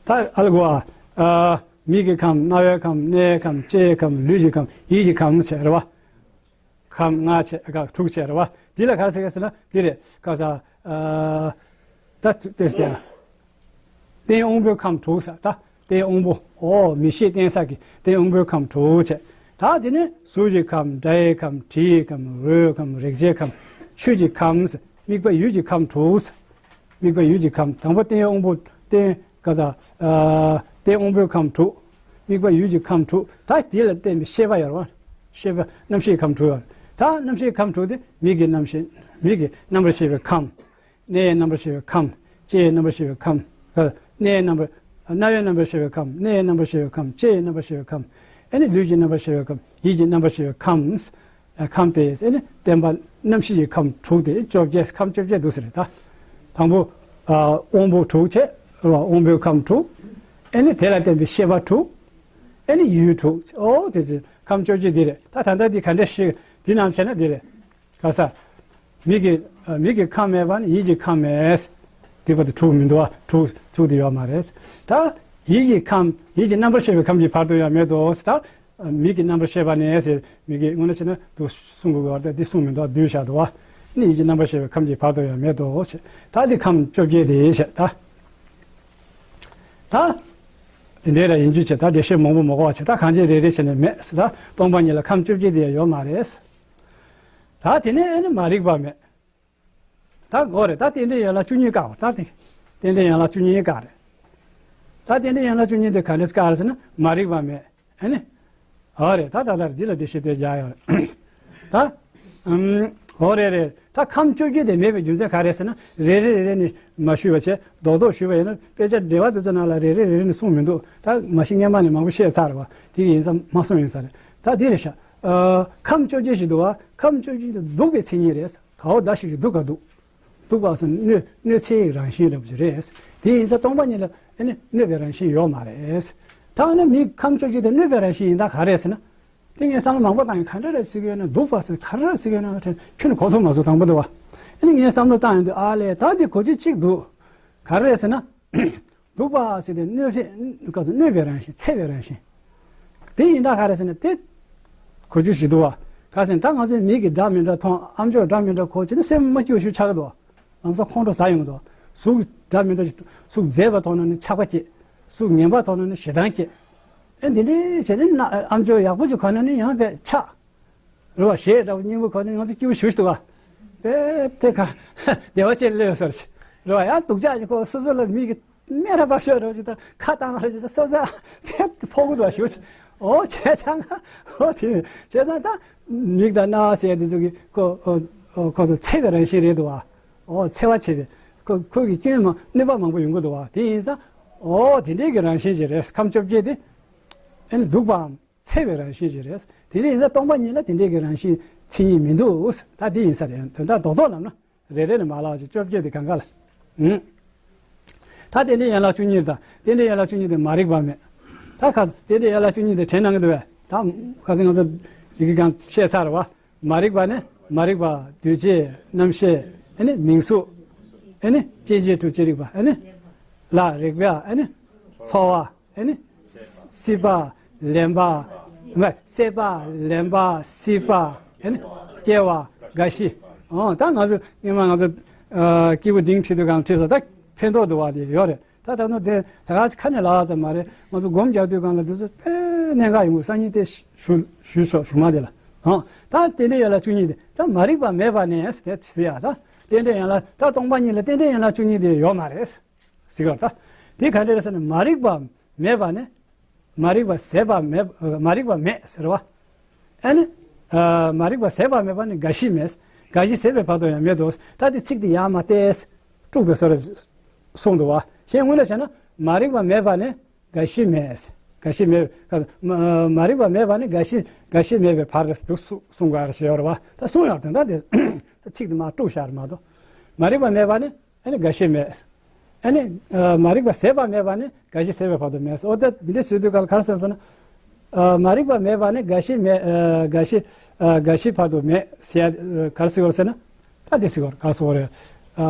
ད་ཨ་ལ་གོ་ཨ། ཨ། མིག་གི་ཁམས། རྣ་བའི་ཁམས། སྣའི་ཁམས། ལྕེའི་ཁམས། ལུས་ཀྱི་ཁམས། ཡིད་ཀྱི་ཁམས་ཟེར་རེད་བ། ཁམས་ལྔ་བྱས། ཁམས་དྲུག་བྱས་རེད་བ། འདི་ལ་ག་རེ་ཟེར་ག་ཟེར་ན། འདི་རེད། ག་ས། ཨ། ད་དེ་ཟེར། རྟེན་དབང་པོའི་ཁམས་དྲུག་ཟེར། ད་རྟེན་དབང་པོ། ཨོ། མིག་ཤེས་རྟེན་གསལ་གྱི་རྟེན་དབང་པོའི་ཁམས་དྲུག་བྱས། ད་དེ་ནས་གཟུགས་ཀྱི་ཁམས། སྒྲ་ཡི་ཁམས། དྲི་ཡི་ཁམས། རོའི་ཁམས། རེག་བྱའི་ཁམས། ཆོས་ཀྱི་ཁམས་ཟེར། དམིགས་པ་ཡུལ་གྱི་ཁམས་དྲུག་ཟེར། དམིགས་པ་ཡུལ་གྱི་ཁམས། དང་པོ་རྟེན་དབང་པོ། རྟེན། ག་ས། ཨ། རྟེན་དབང་པོའི་ཁམས་དྲུག། དམིགས་པ་ཡུལ་གྱི་ཁམས་དྲུག། ད་དེ་ལ་བརྟེན་པའི་ཤེས་པ་ཡོད་རེད་བ། ཤེས་པ་རྣམ་ཤེས་ཁམས་དྲུག་ཡོད་རེད། ད་རྣམ་ཤེས་ཁམས་དྲུག་དེ་མིག་གི་རྣམ་ཤེས། མིག་གི་རྣམ་པར་ཤེས་པའི་ཁམས། སྣའི་རྣམ་པར་ཤེས་པའི་ཁམས། ལྕེའི་རྣམ་པར་ཤེས་པའི་ཁམས། ཨ། སྣའི་རྣམ་པར། རྣ་བའི་རྣམ་པར་ཤེས་པའི་ཁམས། སྣའི་རྣམ་པར་ཤེས་པའི་ཁམས། ལྕེའི་རྣམ་པར་ཤེས་པའི་ཁམས། ཨ་ནི་ལུས་ཀྱི་རྣམ་པར་ཤེས་པའི་ཁམས། ཡིད་ཀྱི་རྣམ་པར་ཤེས་པའི་ཁམས། ཨ། ཁམས་དེ་ཨ་ནི་བརྟེན་པ་རྣམ་ཤེས་ཀྱི་ཁམས་དྲུག་དེ་བཅོ་བརྒྱད། ཁམས་བཅོ་བརྒྱད་འདུག་ཟེར་རེད་ད། དང་པོ། ཨ། དབང་པོ་དྲུག་བྱས། རེད་བ། དབང་པོའི་ཁམས་དྲུག། ཨ་ནི་དེ་ལ་བརྟེན་པའི་ཤེས་པ་དྲུག། ཨ་ནི་ཡུལ་དྲུག། ཨོ་དེ་ཚོ་ཁམས་བཅོ་བརྒྱད་འདི་རེད། ད་ད་ལྟ་འདི་ག་འདྲ་ཞིག་འདི་ནང་བྱས་ན་འདི་རེད། ག་ས། མིག་གི། ཨ། མིག་གི་ཁམས་མེད་པ་ནི་ཡིད་ཀྱི་ཁམས་མེད། དེ་བར་དུ་དྲུག་མི་འདུག་བ། དྲུག་དྲུག་དེ་ཡོད་མ་རེད། ད་ཡིད་ཀྱི་ཁམས། ཡིད་ཀྱི་རྣམ་པར་ཤེས་པའི་ཁམས་ཀྱི་བར་དུ་ཡང་མེད་དོ་ཟེར། ད་མིག་གི་རྣམ་པར་ཤེས་པ་ནས་ཟེར། མིག་གི་དངོས་གནས་བྱས་ན་འདུག་གསུང་དགོས་པ་རེད། འདི་གསུང་མི་འདུག། བསྡུས་བཞག་འདུག་བ། ནི་ཡིད་ཀྱི་རྣམ་པར་ཤེས་པའི་ཁམས་ཀྱི་བར་དུ་ཡང་མེད་དོ་ཟེར། ད་འདི་ཁམས་བཅོ་བརྒྱད་དེ་ཟེར་ད། ད་དེ་འདྲའི་ར་ཡིན་རྒྱུ་བྱས། ད་འགྲེལ་བཤད་མང་པོ་མ་དགོས་པ་བྱས། ད་གང་ཅི་རེ་རེ་བྱས་ནས་མེད་ཟེར། ད་སྟོང་པ་ཉིད་ལ་ཁམས་བཅོ་བརྒྱད་དེ་ཡང་ཡོད་མ་རེད། ད་དེ་ནས་ཨ་ནི་མ་རིག་པ་མེད། ད་གོ་རེད། ད་རྟེན་འབྲེལ་ཡན་ལག་བཅུ་གཉིས་བཀག་པ། ད་དེ་རྟེན་འབྲེལ་ཡན་ལག་བཅུ་གཉིས་བཀག་རེད། ད་རྟེན་འབྲེལ་ཡན་ལག་བཅུ་གཉིས་དེ་ག་འདྲས་བཀག་རེད་ཟེར་ན། མ་རིག་པ་མེད། ཨ་ནི། འོ་རེད། ད་ད་ལྟར་འདི་ལ་འགྲེལ་བཤད་དེ་རྒྱག་ཡོད་རེད། ད། ཨུམ། འོ་རེད་རེད། ད་ཁམས་བཅོ་བརྒྱད་དེ་མེད་པའི་རྒྱུ་མཚན་ག་རེ་ཟེར་ན། རེ་རེ་རེ་རེ་ནས་མ་ཞུས་པ་བྱས། རྡོག་རྡོག་ཞུས་པ་ཡིན་ན། དཔེ་ཆ་འགྲེལ་པ་དེ་ཚོ་ནང་ལ་རེ་རེ་རེ་རེ་ནས་གསུངས་མི་འདུག། ད་མ་གཞི་སྔན་མ་ནས་མང་པོ་བཤད་ཚར་རེད་བ། དེ་གི་ཡིན་ཙང་མ་གསུངས་ཡིན་ས་རེད། ད་དེ་རེད་ཤག། ཨ། ཁམས་བཅོ་བརྒྱད་ཞིག་འདུག་བ། ཁམས་བཅོ་བརྒྱད་དེ་སྡུག་པའི་མཚན་ཉིད་རེད། ག་བ་ད་ཞིག་སྡུག་ག་སྡུག། སྡུག་པ་ཟེར་ན་གནོད། གནོད་འཚེའི་རང་བཞིན་འདྲ་པོ་ཅིག་རེད། དེ་ཡིན་ཙང་སྟོང་པ་ཉིད་ལ་ཨ་ནི་གནོད་པའི་རང་བཞིན་ཡོད་མ་རེད། ད་ཨ་ནི་མི་ཁམས་བཅོ་བརྒྱད་དེ་གནོད་པའི་རང་བཞིན་ཡིན་ད་ག་རེད་ཟེར་ན། དེ་ངས་བསམ་བློ་མང་པོ་བཏང་ཡིན། ག་འདྲ་རེད་ཟེར་གྱི་ཡོད་ན། སྡུག་པ་ཟེར་ག་རེ་རེད་ཟེར་གྱི་ཡོད་ན། ཁྱོན་ནས་གོ་ཚོད་མ་སོང་། དང་པོ་དེ་བ། ཨ་ནི་ངས་བསམ་བློ་བཏང་ཡོང་དུས། ཨ་ལས། ད་དེ་གོ་རྒྱུ་གཅིག་འདུག། ག་རེ་རེད་ཟེར་ན། སྡུག་པ་ཟེར་དེ་གནོད་བྱེད། ག་ཚོད། གནོད་པའི་རང་བཞིན། འཚེ་བའི་རང་བཞིན། དེ་ཡིན་ད་ག་རེ་ཟེར་ན། དེ་གོ་རྒྱུ་ཞིག་འདུག་བ། ག་ཟེར་ན་ད་ང་ཚོའི་མིག་གིས་འདྲ་མི་འདྲ་མཐོང་། ཨ་མཆོག་འདྲ་མི་འདྲ་གོ་བྱས་ན་སེམས་མ་སྐྱིད་པ་ཞིག་ཆགས་ཀྱི་འདུག། ལམ་སང་ཁོང་ཁྲོ་ཟ་ཡོང་གི་འདུག། གཟུགས་འདྲ་མི་འདྲ་ཞིག། གཟུགས་མཛེས་པ་མཐོང་ན་ནི་ཆགས་པ་སྐྱེ། གཟུགས་ངན་པ་མཐོང་ན་ནི་ཞེ་སྡང་སྐྱེ། ཨེ་འདི་འདྲ་བྱས་ནས་ན། ཨ་མཆོག་ཡག་པོ་ཅིག་གོན་ན་ནི་ཡང་དཔེ་ཆགས། རེད་བ། གཞས་འདྲ་པོ་སྙན་པོ་གོན་ན་ང་ཚོ་སྐྱིད་པོ་ཞེ་པོ་ཞིག་འདུག་བ། དཔེ་དེ་ག་བདེ་བ་ཅན་སླེབས་ཡོད་ས་རེད། རེད་བ། ཡང་སྡུག་ཅག་ཅིག་ཁོ་སོ་སོ་ལ་མིག་གིས་སྨད་ར་བབས་ཤོག་འདྲ་པོ་ཅིག་དང་། ཁ་བཏང་ར་ཅིག་དང་། སོ་སོ་ཕན་ཕོག་གི་འདུག་བ། ཞེ་པོ་ཅིག། ཨོ་བྱས་ཙང་། ཨོ་དེ་བྱས་ཙང་ད་མིག་དང་རྣ་བ་ཟེར་དེ་ཚོ་གི་ཁོ། ཨོ། ཁོ་ཚོ་འཚེ་བའི་རང་བཞིན་རེད་འདུག་བ། ཨོ་འཚེ་བ་བྱེད་པའི། ཁོ་ཁོ་གི་སྐྱོན་མ། གནོད་པ་མང་པོ་ཡོང་གི་འདུག་བ། དེ་ཡིན་ཙང་། ཨོ་དེ་འདྲའི་གི་རང་བཞིན་ཅིག་རེད། ཁམས་བཅོ་བརྒྱད་དེ་ཨ་ནི་སྡུག་པའམ་འཚེ་བའི་རང་བཞིན་ཅིག་རེད། དེ་འདྲ་ཡིན་ཙང་སྟོང་པ་ཉིད་ལ་དེ་འདྲའི་གི་རང་བཞིན་མཚན་ཉིད་མི་འདུག། ད་དེ་ཡིན་ས་རེད། དོན་དག་རྡོག་རྡོག་ལབ་ན་རེ་རེ་ནས་མ་ལབ་ཅིག། བཅོ་བརྒྱད་དེ་གང་ག་ལ། ཨུམ། ད་རྟེན་འབྲེལ་ཡན་ལག་བཅུ་གཉིས་དང་རྟེན་འབྲེལ་ཡན་ལག་བཅུ་གཉིས་དེ་མ་རིག་པ་མེད། ད་ཁ་རྟེན་འབྲེལ་ཡན་ལག་བཅུ་གཉིས་དེ་དྲན་གནང་གི་འདུག་བས། ད་ཁ་སང་ང་ཚོ་ཡི་གེ་གང་བཤད་ཚར་བ། མ་རིག་པ་ནི་མ་རིག་པ། འདུས་བྱས། རྣམ་ཤེས། ཨེ་ནི་མིང་གཟུགས། ཨེ་ནི་སྐྱེ་མཆེད་དྲུག་ཅི་རིགས་པ། ཨེ་ནི་ལ་རེག་པ། ཨེ་ནི་ཚོར་བ། ཨེ་ནི་སྲེད་པ། ལེན་པ། མ་སྲེད་པ། ལེན་པ། སྲེད་པ། ཨེ་ནི་སྐྱེ་བ། རྒ་ཤི། ཨོ་ད་ང་ཚོ་སྔོན་མ་ང་ཚོ་ཨ་སྐྱེས་བུ་འབྲིང་ཁྲིད་དུས་གང་ཁྲིད་སོ་ད་ཕན་ཐོགས་འདུག་བ་དེ་ཡོད་རེད། ད་ད་ནོ་དེ་ད་ག་ཁ་ནས་ལབ་ཙམ་མ་རེད། ང་ཚོ་སྒོམ་རྒྱག་དུས་གང་ལ་དུས་ཚོད་དཔེ་གནད་འགག་ཡོང་གི། སང་ཉིན་དེ་ཞུ་ཞུ་ཤོག་ཞུ་མ་དེ་ལ། ཨོ་ད་རྟེན་འབྲེལ་ཡན་ལག་བཅུ་གཉིས་དེ་ད་མ་རིག་པ་མེད་པ་ནས་དེ་ཟེར་ཡ། ད་རྟེན་འབྲེལ་ཡན་ལག་ད་སྟོང་པ་ཉིད་ལ་རྟེན་འབྲེལ་ཡན་ལག་བཅུ་གཉིས་དེ་ཡོད་མ་རེད། ཟེར་གི་རེད། ད་དེ་ག་འདྲ་རེད་ཟེར་ན། མ་རིག་པ་མེད་པ་ནི། མ་རིག་པ་ཟད་པ་མེད། མ་རིག་པ་མེད་ཟེར་བ། ཨ་ནི་ཨ་མ་རིག་པ་ཟད་པ་མེད་པ་ནི་རྒ་ཤི་མེད། རྒ་ཤི་ཟད་པའི་བར་དུ་ཡང་མེད་དོ། ད་དེ་ཚིག་དེ་ཡར་མར་བལྟས། དཀྲུགས་པའི་བཟོ་འདྲ་གསུངས་འདུག་བ། གཞན་དངོས་གནས་བྱས་ན་མ་རིག་པ་མེད་པ་ནི་རྒ་ཤི་མེད། རྒ་ཤི་མེད། མ་མ་རིག་པ་མེད་པ་ནི་རྒ་ཤི་རྒ་ཤི་མེད་པའི་བར་དུ་གསུངས་དགོས་རེད་ཞེས་པ། ད་གསུངས་ཡོད་དོན་དག་དེ་ཚིག་དེ་མར་དཀྲུགས་བཞག་རེད་མ་གཏོགས། མ་རིག་པ་མེད་པ་ནི། ཨ་ནི་རྒ་ཤི་མེད། ཨ་ནི་ཨ་མ་རིག་པ་ཟད་པ་མེད་པ་ནི་རྒ་ཤི་ཟད་པའི་བར་དུ་མེད། འོ་ད་འདི་འདྲ་ཟེར་དུས་ག་ལ་ག་རེ་ཟེར་ཟེར་ན། ཨ་མ་རིག་པ་མེད་པ་ནི་རྒ་ཤི་མེད། ཨ་རྒ་ཤི་ཨ་རྒ་ཤི་བར་དུ་མེད་ཟེར་ཡ། ཨ་ག་རེ་ཟེར་དགོས་ཟེར་ན། ད་འདི་ཟེར་དགོས་ག་རེ་ཟེར་དགོས་རེད། ཨ་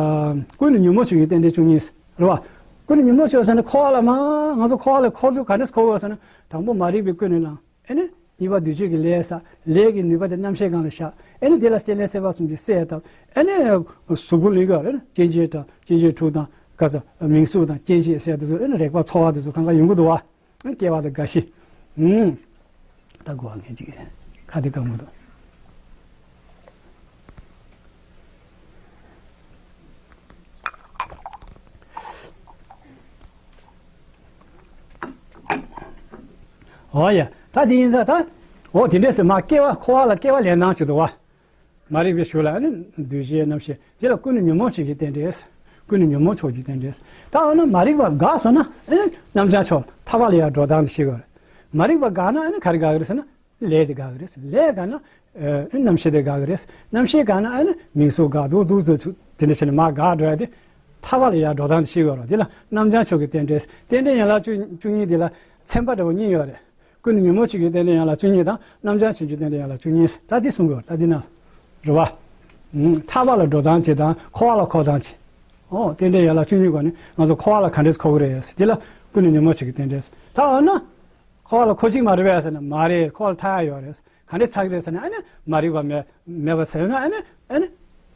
ཀུན་ནས་ཉོན་མོངས་ཆོས་ཀྱི་རྟེན་འབྲེལ་བཅུ་གཉིས་རེད་བ། ཀུན་ནས་ཉོན་མོངས་ཆོས་ཟེར་ན་འཁོར་བ་ལ་མ་ང་ཚོ་འཁོར་བ་ལ་འཁོར་དུས་ག་འདྲ་འཁོར་དགོས་ཟེར་ན། དང་པོ་མ་རིག་པའི་ཀུན་ནས་བསླངས། ཨེ་ནི། གཉིས་པ་འདུས་བྱས་ཀྱི་ལས་བསགས། ལས་ཀྱི་ནུས་པ་དེ་རྣམ་ཤེས་སྒང་ལ་བཞག། ཨེ་ནི་དེ་ལ་སྲེད་ལེན་སྲེད་པ་གསུམ་གྱིས་བསད་བཏབ། ཨེ་ནི་གཟུགས་པོ་ལུས་ཀྱི་ཨེ་ནི་སྐྱེ་མཆེད་དང་སྐྱེ་མཆེད་དྲུག་དང་ག་ས་མིང་གཟུགས་དང་སྐྱེ་མཆེད་ཟེར་དེ་ཚོ། ཨེ་ནི་རེག་པ་ཚོར་བ་དེ་ཚོ་གང་ག་ཡོང་གི་འདུག་བ། སྐྱེ་བ་དང་རྒ་ཤི། ཨུམ། ད་གོ་བ་ངེས་ཅིག་ཁ་དེ་གང་མོ་དང་། འོ་ཡ། ད་དེ་ཡིན་ཙང་ད། འོ་དེ་འདྲས་སེ་མ་སྐྱེ་བ་འཁོར་བ་ལ་སྐྱེ་བ་ལེན་སྟངས་ཤིག་འདུག་བ། མ་རིག་པའི་གཞུག་ལ་ཨ་ནི་འདུས་བྱས་རྣམ་ཤེས་དེ་ལ་ཀུན་ནས་ཉོན་མོངས་ཆོས་ཀྱི་རྟེན་འབྲེལ། ཀུན་ནས་ཉོན་མོངས་ཆོས་ཀྱི་རྟེན་འབྲེལ། ད་འོ་ན་མ་རིག་པ་འགགས་སོང་ན་ཨ་ནི་རྣམ་བྱང་ཕྱོགས་ཐར་པ་ལ་ཡར་འགྲོ་སྟངས་དེ་ཤེས་དགོས་རེད། མ་རིག་པ་འགགས་ན་ཨ་ནི་ག་རེ་འགག་གི་རེད་ཟེར་ན། ལས་དེ་འགག་གི་རེད། ལས་འགག་ན་ཨ་རྣམ་ཤེས་དེ་འགག་གི་རེད། རྣམ་ཤེས་འགག་ན་ཨ་ནི་མིང་གཟུགས་འགག་འདུག་འདུག་འདུག་དེ་འདྲ་བྱས་ནས་མར་འགག་འགྲོ་ཡ་དེ་ཐར་པ་ལ་ཡར་འགྲོ་སྟངས་དེ་ཤེས་དགོས་རེད། དེ་ལ་རྣམ་བྱང་ཆོས་ཀྱི་རྟེན་འབྲེལ། རྟེན་འབྲེལ་ཡན་ལག་བཅུ་བཅུ་གཉིས་དེ་ལ་ཚན་པ་འདྲ་བོ་གཉིས་ཡོད་རེད། ཀུན་ནས་ཉོན་མོངས་ཆོས་ཀྱི་རྟེན་འབྲེལ་ཡན་ལག་བཅུ་གཉིས་དང་རྣམ་བྱང་ཆོས་ཀྱི་རྟེན་འབྲེལ་ཡན་ལག་བཅུ་གཉིས། ད་འདི་གསུང་དགོས་རེད། ད་འདི་ན་རེད་བ། ཐར་པ་ལ་འགྲོ་སྟངས་ཅིག་དང་འཁོར་བ་ལ་འཁོར་སྟངས་ཅིག། ཨོ་རྟེན་འབྲེལ་ཡན་ལག་བཅུ་གཉིས་སྒོ་ནས་ང་ཚོ་འཁོར་བ་ལ་ག་འདྲས་འཁོར་གི་རེད་ཟེར། འདི་ལ་ཀུན་ནས་ཉོན་མོངས་ཆོས་ཀྱི་རྟེན་འབྲེལ་ཟེར། ད་འོ་ན། འཁོར་བ་ལ་འཁོར་གཅིག་མ་རེད་པས་ཟེར་ན་མ་རེད། འཁོར་བ་ལ་ཐར་ཡ་ཡོད་རེད། ག་འདྲས་ཐར་གི་རེད་ཟེར་ན་ཨ་ནི་མ་རིག་པ་མེད་མེད་པ་བཟོས་ན་ཨ་ནི་ཨ་ནི་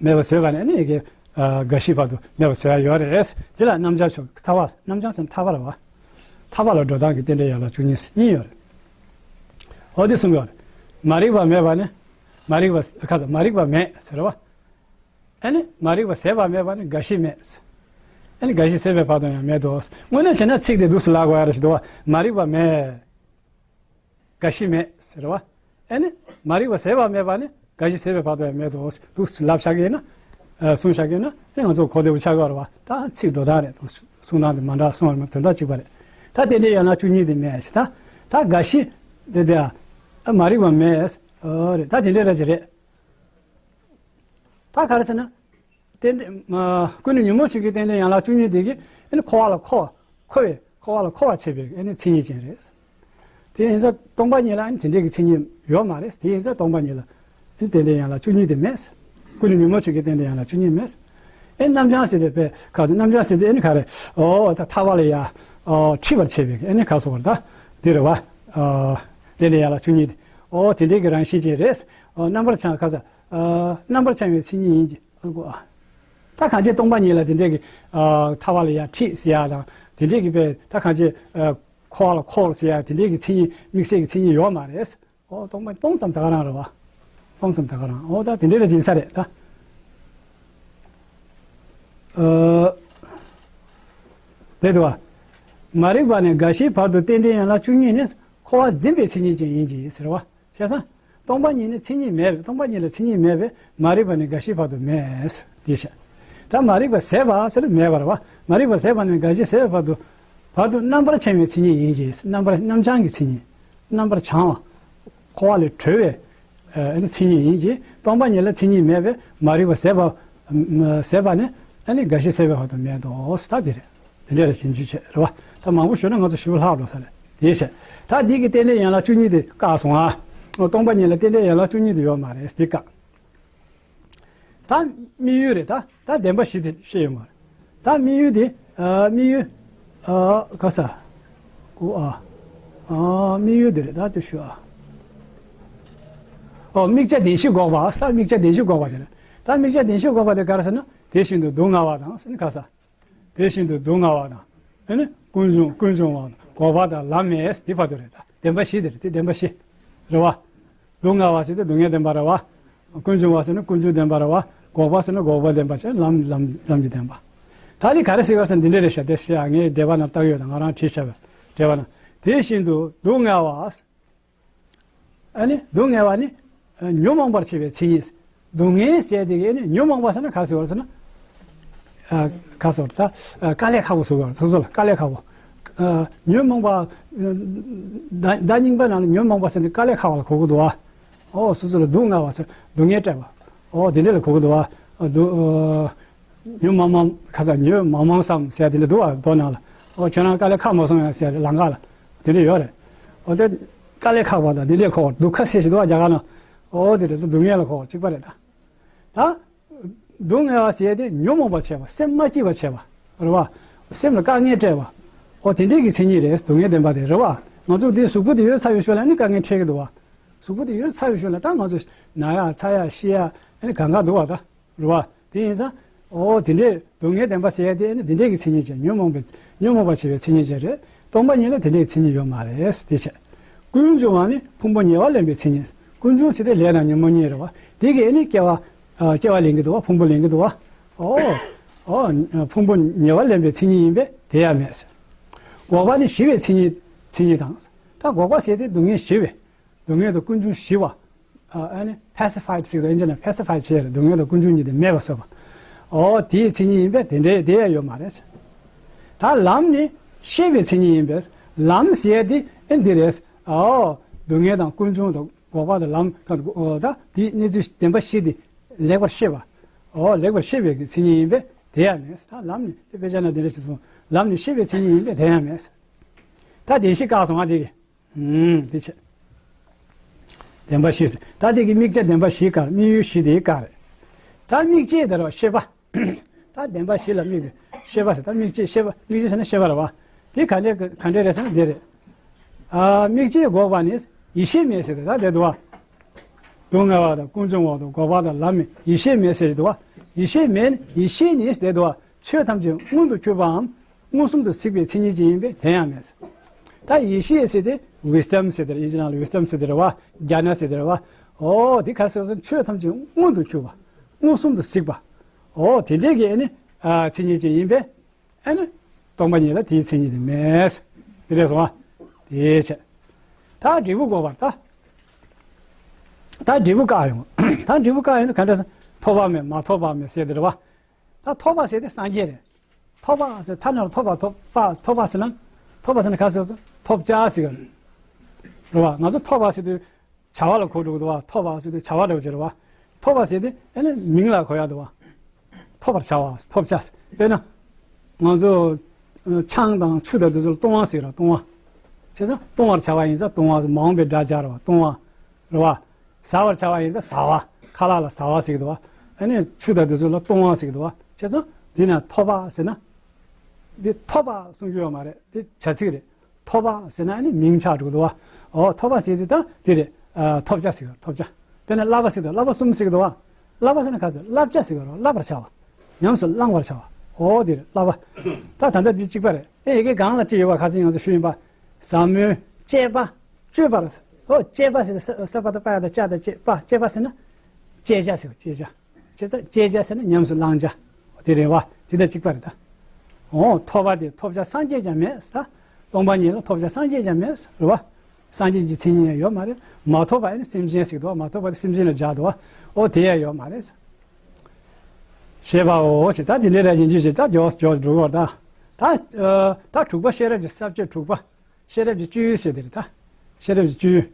མེད་པ་བཟོས་པ་ནི་ཨ་ནི་ཡི་གེ་ཨ་རྒ་ཤི་བར་དུ་མེད་པ་བཟོ་ཡ་ཡོད་རེད། དེ་ལ་རྣམ་བྱང་ཆོས་ཐར་པ། རྣམ་བྱང་ཟེར་ན་ཐར་པ་རེད་བ། ཐར་པ་ལ་འགྲོ་སྟངས་ཀྱི་རྟེན་འབྲེལ་ཡན་ལག་བཅུ་གཉིས་གཉིས་ཡོད་རེད། འོ་དེ་གསུངས་ཡོད་རེད། མ་རིག་པ་མེད་པ་ནི། མ་རིག་པ་ཁ་ས་མ་རིག་པ་མེད་ཟེར་བ། ཨ་ནི་མ་རིག་པ་ཟད་པ་མེད་པ་ནི་རྒ་ཤི་མེད། ཨ་ནི་རྒ་ཤི་ཟད་པའི་བར་དུ་ཡང་མེད་དོ། དངོས་གནས་བྱས་ན་ཚིག་དེ་འདུག་སེ་ལབ་དགོས་ཡ་རེད་ཞེས་འདུག་བ། མ་རིག་པ་མེད། རྒ་ཤི་མེད་ཟེར་བ། ཨ་ནི་མ་རིག་པ་ཟད་པ་མེད་པ་ནི་རྒ་ཤི་ཟད་པའི་བར་དུ་ཡང་མེད་དོ། འདུག་སེ་ལབ་བཞག་གི་ཡིན་ན། ཨ་གསུངས་བཞག་གི་ཡིན་ན་ཨ་ནི་ང་ཚོ་གོ་བདེ་པོ་ཆགས་ཀྱི་ཡོད་རེད་བ། ད་ཚིག་འགྲོ་སྟངས་རེད། གསུང་སྟངས་དེ་མ་འདྲ་གསུངས་པ་དོན་དག་གཅིག་པ་རེད། ད་དེ་འདྲའི་ཡང་ན་བཅུ་གཉིས་དེ་མེད་ཟེར། ད་ད་རྒ་ཤི་དེ་དེ་ཨ་མ་རིག་པ་མེད། ཨོ་རེད། ད་དེ་འདྲའི་ར་ཅིག་རེད། ད་ག་རེ་ཟེར་ན། རྟེན་འབྲེལ་མ་ཀུན་ནས་ཉོན་མོངས་ཆོས་ཀྱི་རྟེན་འབྲེལ་ཡན་ལག་བཅུ་གཉིས་དེ་གིས་ཨ་ནི་འཁོར་བ་ལ་འཁོར་འཁོར་བའི་འཁོར་བ་ལ་འཁོར་བར་བྱེད་པའི་ཨ་ནི་མཚན་ཉིད་ཅན་རེད། དེ་ཡིན་ཙང་སྟོང་པ་ཉིད་ལ་ཨ་ནི་དེ་འདྲའི་གི་མཚན་ཉིད་ཡོད་མ་རེད། དེ་ཡིན་ཙང་སྟོང་པ་ཉིད་ལ་ཨ་ནི་རྟེན་འབྲེལ་ཡན་ལག་བཅུ་གཉིས་དེ་མེད། ཀུན་ནས་ཉོན་མོངས་ཆོས་ཀྱི་རྟེན་འབྲེལ་ཡན་ལག་བཅུ་གཉིས་མེད། ཨེ་རྣམ་བྱང་ཟེར་དེ་དཔེ་ག་ཚོད་རྣམ་བྱང་ཟེར་དེ་ཨ་ནི་ག་རེ། ཨོ་ད་ཐར་པ་ལ་ཡ་ཨོ་ཁྲིད་པར་བྱེད་པའི་ཨ་ནི་ག་ཚོད་བར་ད་འདི་རེད་བ། ཨོ་རྟེན་འབྲེལ་ཡན་ལག་བཅུ་གཉིས་དེ་ཨོ་དེ་འདྲའི་གི་རང་བཞིན་ཅན་རེད། ཨོ་རྣམ་པར་བྱང་ག་ས། ཨ་རྣམ་པར་བྱང་བའི་མཚན་ཉིད་ཡིན་གྱི། ཨ་གོ་ཨ། ད་གང་ཅི་སྟོང་པ་ཉིད་ལ་དེ་འདྲས་ཀྱི་ཨ་ཐར་པ་ལ་ཡང་ཁྲིད་ཟེར་ཡ་དང་དེ་འདྲས་ཀྱི་དཔེ་ད་གང་ཅི་ཨ་འཁོར་བ་ལ་འཁོར་ཟེར་ཡ་དེ་འདྲས་ཀྱི་མཚན་ཉིད་དམིགས་བསལ་གྱི་མཚན་ཉིད་ཡོད་མ་རེད། ཨོ་སྟོང་པ་སྟོང་ཙམ་ད་ག་རང་རེད་བ། སྟོང་ཙམ་ད་ག་རང་། ཨོ་ད་དེ་འདྲས་ལ་སྦྱིན་ས་རེད་ད། ཨ་དེ་དུ་བ། མ་རིག་པ་ནས་རྒ་ཤིའི་བར་དུ་རྟེན་འབྲེལ་ཡན་ལག་བཅུ་གཉིས་ནི་འཁོར་བ་འཛིན་པའི་མཚན་ཉིད་ཅན་ཡིན་གྱི་ཟེར་བ། བྱས་ཙང་། སྟོང་པ་ཉིད་ནི་མཚན་ཉིད་མེད་པས། སྟོང་པ་ཉིད་ལ་མཚན་ཉིད་མེད་པས་མ་རིག་པ་ནི་རྒ་ཤིའི་བར་དུ་མེད། དེ་བཤད། ད་མ་རིག་པ་ཟད་པ་ཟེར་མེད་པར་བ། མ་རིག་པ་ཟད་པ་ནི་རྒ་ཤི་ཟད་པའི་བར་དུ། བར་དུ་རྣམ་པར་བྱང་བའི་མཚན་ཉིད་ཡིན་གྱི། རྣམ་པར་རྣམ་བྱང་གི་མཚན་ཉིད། རྣམ་པར་བྱང་བ། འཁོར་བ་ལས་གྲོལ་བའི་ཨ་ནི་མཚན་ཉིད་ཡིན་གྱི། སྟོང་པ་ཉིད་ལ་མཚན་ཉིད་མེད་པས་མ་རིག་པ་ཟད་པ། ཟད་པ་ནི་ ཨ་ནི་རྒ་ཤི་ཟད་པའི་བར་དུ་མེད་དོ། ད་དེ་རེད། དེ་འདྲ་རེད། ཞིབ་འཇུག་བྱས་རེད་བ། ད་མང་པོ་ཞུས་ན་ང་ཚོ་ཞུ་ལྷག་འགྲོ་ས་རེད། དེའི་ཕྱིར། ད་འདི་གི་རྟེན་འབྲེལ་ཡན་ལག་བཅུ་གཉིས་དེ་བཀག་སོང་ཨ། སྟོང་པ་ཉིད་ལ་རྟེན་འབྲེལ་ཡན་ལག་བཅུ་གཉིས་དེ་ཡོད་མ་རེད། དེ་བཀག་ད་དམིགས་ཡུལ་རེད། ད་ད་བདེན་པ་བཞི་དེ་བཤད་ཡོད་མ་རེད། ད་དམིགས་ཡུལ་དེ་ཨ་དམིགས་ཡུལ་ཨ་ག་ས་ཀུ་ཨ་ཨ་དམིགས་ཡུལ་དེ་རེད། ད་དེ་ཞུ་ཨ། ཨོ་དམིགས་བྱ་བདེན་བཞི་འགོག་པ། ད་དམིགས་བྱ་བདེན་བཞི་འགོག་པ་དེ་རེད། ད་དམིགས་བྱ་བདེན་བཞི་འགོག་པ་དེ་ག་རེ་ཟེར་ན། དེ་བཞིན་དུ་སྡུག་བསྔལ་བ་དང་ཟེར་ན་ག་ས། དེ་བཞིན་དུ་སྡུག་བསྔལ་བ་དང་། ཨ་ནི་ཀུན་འབྱུང་ཀུན་འབྱུང་བ་དང་འགོག་པ་དང་ལམ་མེད་དེ་བར་དུ་རེད། ད་བདེན་པ་བཞི་དེ་རེད། དེ་བདེན་པ་བཞི་རེད་བ། སྡུག་བསྔལ་བ་ཟེར་དེ་སྡུག་བསྔལ་བདེན་པ་རེད་བ། ཀུན་འབྱུང་བ་ཟེར་ན་ཀུན་འབྱུང་བདེན་པ་རེད་བ། འགོག་པ་ཟེར་ན་འགོག་པ་བདེན་པ་བྱས་ལམ་ལམ་ལམ་གྱི་བདེན་པ། ད་དེ་ག་རེ་ཟེར་བ་ཟེར་ན་འདི་འདྲ་རེད་ཤག་དེ་ཤེས་ཨ། ངས་འགྲེལ་པ་ནང་བཏགས་ཡོད། ད་ང་རང་བྲིས་བཞག་པའི་འགྲེལ་པ་ནང་། དེ་བཞིན་དུ་སྡུག་བསྔལ་བ། ཨ་ནི་སྡུག་བསྔལ་བ་ནི་ཉོན་མོངས་པར་བྱེད་པའི་མཚན་ཉིད། སྡུག་བསྔལ་ཟེར་དེ་གི་ཨ་ནི་ཉོན་མོངས་པ་ཟེར་ན་ག་ཟེར་བ་ཟེར་ན། ཨ་ག་ཟེར་བ་ད་ཨ་དཀའ་ལས་ཁག་པོ་བཟོ་དགོས། སོ་སོ་ལ་དཀའ་ལས་ཁག་པོ། ཨ་ཉོན་མོངས་པ་བརྡ་བརྡ་རྙིང་པ་ནང་ལ་ཉོན་མོངས་པ་ཟེར་ནས་དཀའ་ལས་ཁག་པ་ལ་གོ་གི་འདུག་བ། ཨོ་སོ་སོ་ལ་སྡུག་བསྔལ་བ་ཟེར་སྡུག་བསྔལ་སྤྲད་པ། ཨོ་དེ་འདྲ་ལ་གོ་གི་འདུག་བ། ཨ་སྡུག་ཨ། ཉོན་མ་མང་ཁ་ས་ཉོན་མ་མང་བསམ་ཟེར་དེ་འདྲ་འདུག་བ། མདོ་ནང་ལ། ཨོ་ཁྱོད་རང་དཀའ་ལས་ཁག་མ་སོང་ཡང་ཟེར་ལམ་ཁ་ལ་དེ་འདྲ་ཡོད་རེད། ཨོ་དེ་དཀའ་ལས་ཁག་པ་དང་དེ་འདྲས་གོ། སྡུག་ཁ་ཟེར་ཞིག་འདུག་བ་རྒྱ་གར་ནང་། ཨོ་དེ་འདྲ་སྡུག་བསྔལ་ལ་གོ་གཅིག་པ་རེད་ད། ད་སྡུག་བསྔལ་བ་ཟེར་དེ་ཉོན་མོངས་པ་བྱས་པ། སེམས་མ་སྐྱིད་པ་བྱས་པ་རེད་བ། སེམས་ལ་དཀའ་ངལ་སྤྲད་པ། ཨོ་དེ་འདྲས་ཀྱི་མཚན་ཉིད་རེད། སྡུག་བསྔལ་བདེན་པ་དེ་རེད་བ། ང་ཚོ་དེ་གཟུགས་པོ་དེ་ཡོད་ཚར་བའི་ཤུལ་ལ་ནི་དཀའ་ངལ་འཕྲད་ཀྱི་འདུག་བ། གཟུགས་པོ་དེ་ཡོད་ཚར་བའི་ཤུལ་ལ་ད་ང་ཚོ་ན་ཡ་ཚ་ཡ་ཤི་ཡ་ཨ་ནི་གང་ག་འདུག་བ་ད། རེད་བ། དེ་ཡིན་ཙང་། ཨོ་དེ་འདྲས་སྡུག་བསྔལ་བདེན་པ་ཟེར་ཡ་དེ་ནི་དེ་འདྲས་ཀྱི་མཚན་ཉིད་ཅན། ཉོན་མོངས་པའི་ཉོན་མོངས་པ་བྱེད་པའི་མཚན་ཉིད་ཅན་རེད། སྟོང་པ་ཉིད་ལ་དེ་འདྲས་ཀྱི་མཚན་ཉིད་ཡོད་མ་རེད། དེ་བྱས། ཀུན་འབྱུང་བ་ནི་ཕུང་པོ་ཉེ་བར་ལེན་པའི་མཚན་ཉིད། ཀུན་འབྱུང་ཟེར་དེ་ལས་དང་ཉོན་མོངས་གཉིས་རེད་བ། དེ་གིས་ནི་སྐྱེ་བ། ཨ་སྐྱེ་བ་ལེན་གྱི་འདུག་བ། ཕུང་པོ་ལེན་གྱི་འདུག་བ། ཨོ། ཨོ་ཕུང་པོ་ཉེ་བར་ལེན་པའི་མཚན་ཉིད་ཡིན་པས་དེ་ཡང་མེད། འགོག་པ་ནི་ཞི་བའི་མཚན་ཉིད་མཚན་ཉིད་དང་། ད་འགོག་པ་ཟེར་དེ་སྡུག་བསྔལ་ཞི་བའི། སྡུག་བསྔལ་དང་ཀུན་འབྱུང་ཞི་བ། ཨ་ནི་pacified ཟེར་དུས་ཨིན་ཇི་ནང་pacified བྱས་རེད། སྡུག་བསྔལ་དང་ཀུན་འབྱུང་གཉིས་དེ་མེད་པར་བཟོས་པ། ཨོ་དེའི་མཚན་ཉིད་ཡིན་པས་དེ་འདྲའི་དེ་ཡང་ཡོད་མ་རེད། ད་ལམ་ནི་ཤེས་པའི་མཚན་ཉིད་ཡིན་པས། ལམ་ཟེར་དེ་ཨེ་འདི་རེད། ཨོ་སྡུག་བསྔལ་དང་ཀུན་འབྱུང་དང་འགོག་པ་དང་ལམ་གང་ཟེར། ཨོ་ད་དེའི་གནས་ཚུལ་བདེན་པ་བཞི་དེ་ལེགས་པར་ཤེས་པ། ཨོ་ལེགས་པར་ཤེས་པའི་མཚན་ཉིད་ཡིན་པས་དེ་ཡང་མེད། ད་ལམ་ནི་དེ་དཔེ་ཆ་ན་དེ་འདྲ་ཞིག་གསུངས། ལམ་ནི་ཤེས་པའི་མཚན་ཉིད་ཡིན་པས་དེ་ཡང་མེད། ད་བདེན་བཞི་བཀག་སོང་ང་དེ་གི་ཨུམ། དེ་བྱས། བདེན་པ་བཞི་ཟེར། ད་དེ་གི་དམིགས་བྱ་བདེན་པ་བཞི་བཀག་དམིགས་ཡུལ་བཞི་དེ་བཀག་རེད། ད་དམིགས་བྱེད་དེ་རོ་ཤེས་པ། ད་བདེན་པ་བཞི་ལ་དམིགས་པའི་ཤེས་པ་ཟེར། ད་དམིགས་བྱེད་ཤེས་པ། དམིགས་བྱེད་ཟེར་ན་ཤེས་པ་རེད་བ། དེ་ག་འདྲས་ག་འདྲས་རེད་ཟེར་ན་འདི་རེད། ཨ་དམིགས་བྱེད་འགོག་པ་ནི་ཡིད་ཤེས་མེད་ཟེར་ཏེ་ད་དེ་འདུག་བ། སྡུག་བསྔལ་བ་དང་ཀུན་འབྱུང་བ་དང་འགོག་པ་དང་ལམ་མེད། ཡིད་ཤེས་མེད་ཟེར་གྱི་འདུག་བ། ཡིད་ཤེས་མེད་ནི་ཡིད་ཤེས་ནི་ཟེར་དེ་འདུག་བ། ཆོས་ཐམས་ཅད་མངོན་དུ་གྱུར་པའམ་མངོན་སུམ་དུ་གཟིགས་པའི་མཚན་ཉིད་ཅན་ཡིན་པས་དེ་ཡང་མེད། ད་ཡིད་ཤེས་ཟེར་དེ་wisdom ཟེར་དེ་རེད། ཨིན་ཇི་ནང་ལ་wisdom ཟེར་དེ་རེད་བ། རྒྱ་ན་ཟེར་དེ་རེད་བ། ཨོ་དེ་ག་རེ་ཟེར་སོང་། ཆོས་ཐམས་ཅད་མངོན་དུ་གྱུར་པ། མངོན་སུམ་དུ་གཟིགས་པ། ཨོ་དེ་འདྲས་ཀྱི་ཨ་ནི་ཨ་མཚན་ཉིད་ཅན་ཡིན་པས་ཨ་ནི་སྟོང་པ་ཉིད་ལ་དེའི་མཚན་ཉིད་དེ་མེད། དེ་རེད་སོང་བ། དེ་བྱས། ད་འབྲས་བུ་འགོག་པར་ད། ད་འབྲས་བུ་བཀག་ཡོང་། ད་འབྲས་བུ་བཀག་ཡོང་དུས་ག་འདྲ་ཟེར། ཐོབ་པ་མེད་མ་ཐོབ་པ་མེད་ཟེར་དེ་རེད་བ། ད་ཐོབ་པ་ཟེར་དེ་སངས་རྒྱས་རེད། ཐོབ་པ་ཟེར་ཐ་ན་ལ་ཐོབ་པ་ཐོབ་པ་ཐོབ་པ་ཟེར་ན། ཐོབ་པ་ཟེར་ན་ག་ཟེར་སོང་། ཐོབ་བྱ་ཟེར་གི་རེད་བ། ང་ཚོ་ཐོབ་པ་ཟེར་དུས་བྱ་བ་ལ་གོ་འགྲོ་གི་འདུག་བ། ཐོབ་པ་ཟེར་དུས་བྱ་བ་འདྲ་བོ་ཅིག་རེད་བ། ཐོབ་པ་ཟེར་དེ་ཨ་ནི་མིང་ལ་གོ་ཡ་འདུག་བ། ཐོབ་པར་བྱ་བ་ཐོབ་བྱ་ཟེར། དཔེར་ན། ང་ཚོ་ཆང་དང་ཆུ་དང་དེ་ཚོ་ལ་བཏུང་བ་ཟེར་གི་རེད། བཏུང་བ། བྱས་ཙང་བཏུང་བར་བྱ་བ་ཡིན་ཙང་བཏུང་བ་ཟེར། མ་འོངས་པའི་སྒྲ་སྦྱར་བ་བཏུང་བ། རེད་བ། ཟ་བར་བྱ་བ་ཡིན་ཙང་ཟ་བ། ཁ་ལག་ལ་ཟ་བ་ཟེར་གི་འདུག་བ། ཨ་ནི་ཆུ་དང་དེ་ཚོ་ལ་བཏུང་བ་ཟེར་གི་འདུག་བ། བྱས་ཙང་དེ་ན་ཐོབ་པ་ཟེར་ན། འདི་ཐོབ་པ་གསུང་རྒྱུ་ཡོད་མ་རེད། འདི་བྱ་ཚིག་རེད། ཐོབ་པ་ཟེར་ན་ཨ་ནི་མིང་ཆགས་འགྲོ་གི་འདུག་བ། ཨོ་ཐོབ་པ་ཟེར་དེ་ད་དེ་རེད། ཨ་ཐོབ་བྱ་ཟེར་གི་རེད། ཐོབ་བྱ། དཔེར་ན་བསླབ་པ་ཟེར་དུས་བསླབ་པ་གསུམ་ཟེར་གི་འདུག་བ། བསླབ་པ་ཟེར་ན་ག་ཚོད་བསླབ་བྱ་ཟེར་གི་རེད། བསླབ་པར་བྱ་བ། ཉམས་སུ་བླང་བར་བྱ་བ། ཨོ་དེ་རེད་བསླབ་པ། ད་ད་ལྟ་འདི་གཅིག་པ་རེད། ཨེ་ཡི་གེ་སྒང་ལ་ཅི་ཡོད་པ་ཁ་སང་ང་ཚོ་ཞུས་ཡིན་པ། ཟབ་མོའི་བཅས་པ། སྤྱོད་པ་རེད། ཨོ་བཅས་པ་ཟེར་ས་ས་པ་ད་པ་ཡ་ད་ཅ་ད་བཅས་པ། བཅས་པ་ཟེར་ན། བཅས་བྱ་ཟེར་བ་བཅས་བྱ། བྱས་ཙང་བཅས་བྱ་ཟེར་ན་ཉམས་སུ་བླང་བྱ། དེ་རེད་བ། དེ་དང་གཅིག་པ་རེད་ད། འོ་ཐོབ་པ་དེ་ཐོབ་བྱ་སངས་རྒྱས་ཀྱང་མེད་ས། སྟོང་པ་ཉིད་ལ་ཐོབ་བྱ་སངས་རྒྱས་ཀྱང་མེད་ས་རེད་བ། སངས་རྒྱས་ཀྱི་མཚན་ཉིད་ཡང་ཡོད་མ་རེད། མ་ཐོབ་པ་ནི་སེམས་ཅན་ཟེར་གི་འདུག་བ། མ་ཐོབ་པ་དེ་སེམས་ཅན་ལ་སྦྱར་འདུག་བ། འོ་དེ་ཡང་ཡོད་མ་རེད་ས། ཤེས་པའོ་ཞེས་ད་དེ་འདྲའི་ར་ཡིན་རྒྱུ་ཞིག་ད་མགྱོགས་མགྱོགས་འགྲོ་བར་ད། ད་ད་དྲུག་པ་ཤེས་རབ་ཀྱི་ས་བཅད་དྲུག་པ། ཤེས་རབ་ཀྱི་བཅུད་ཟེར་དེ་རེད་ད། ཤེས་རབ་ཀྱི་བཅུད།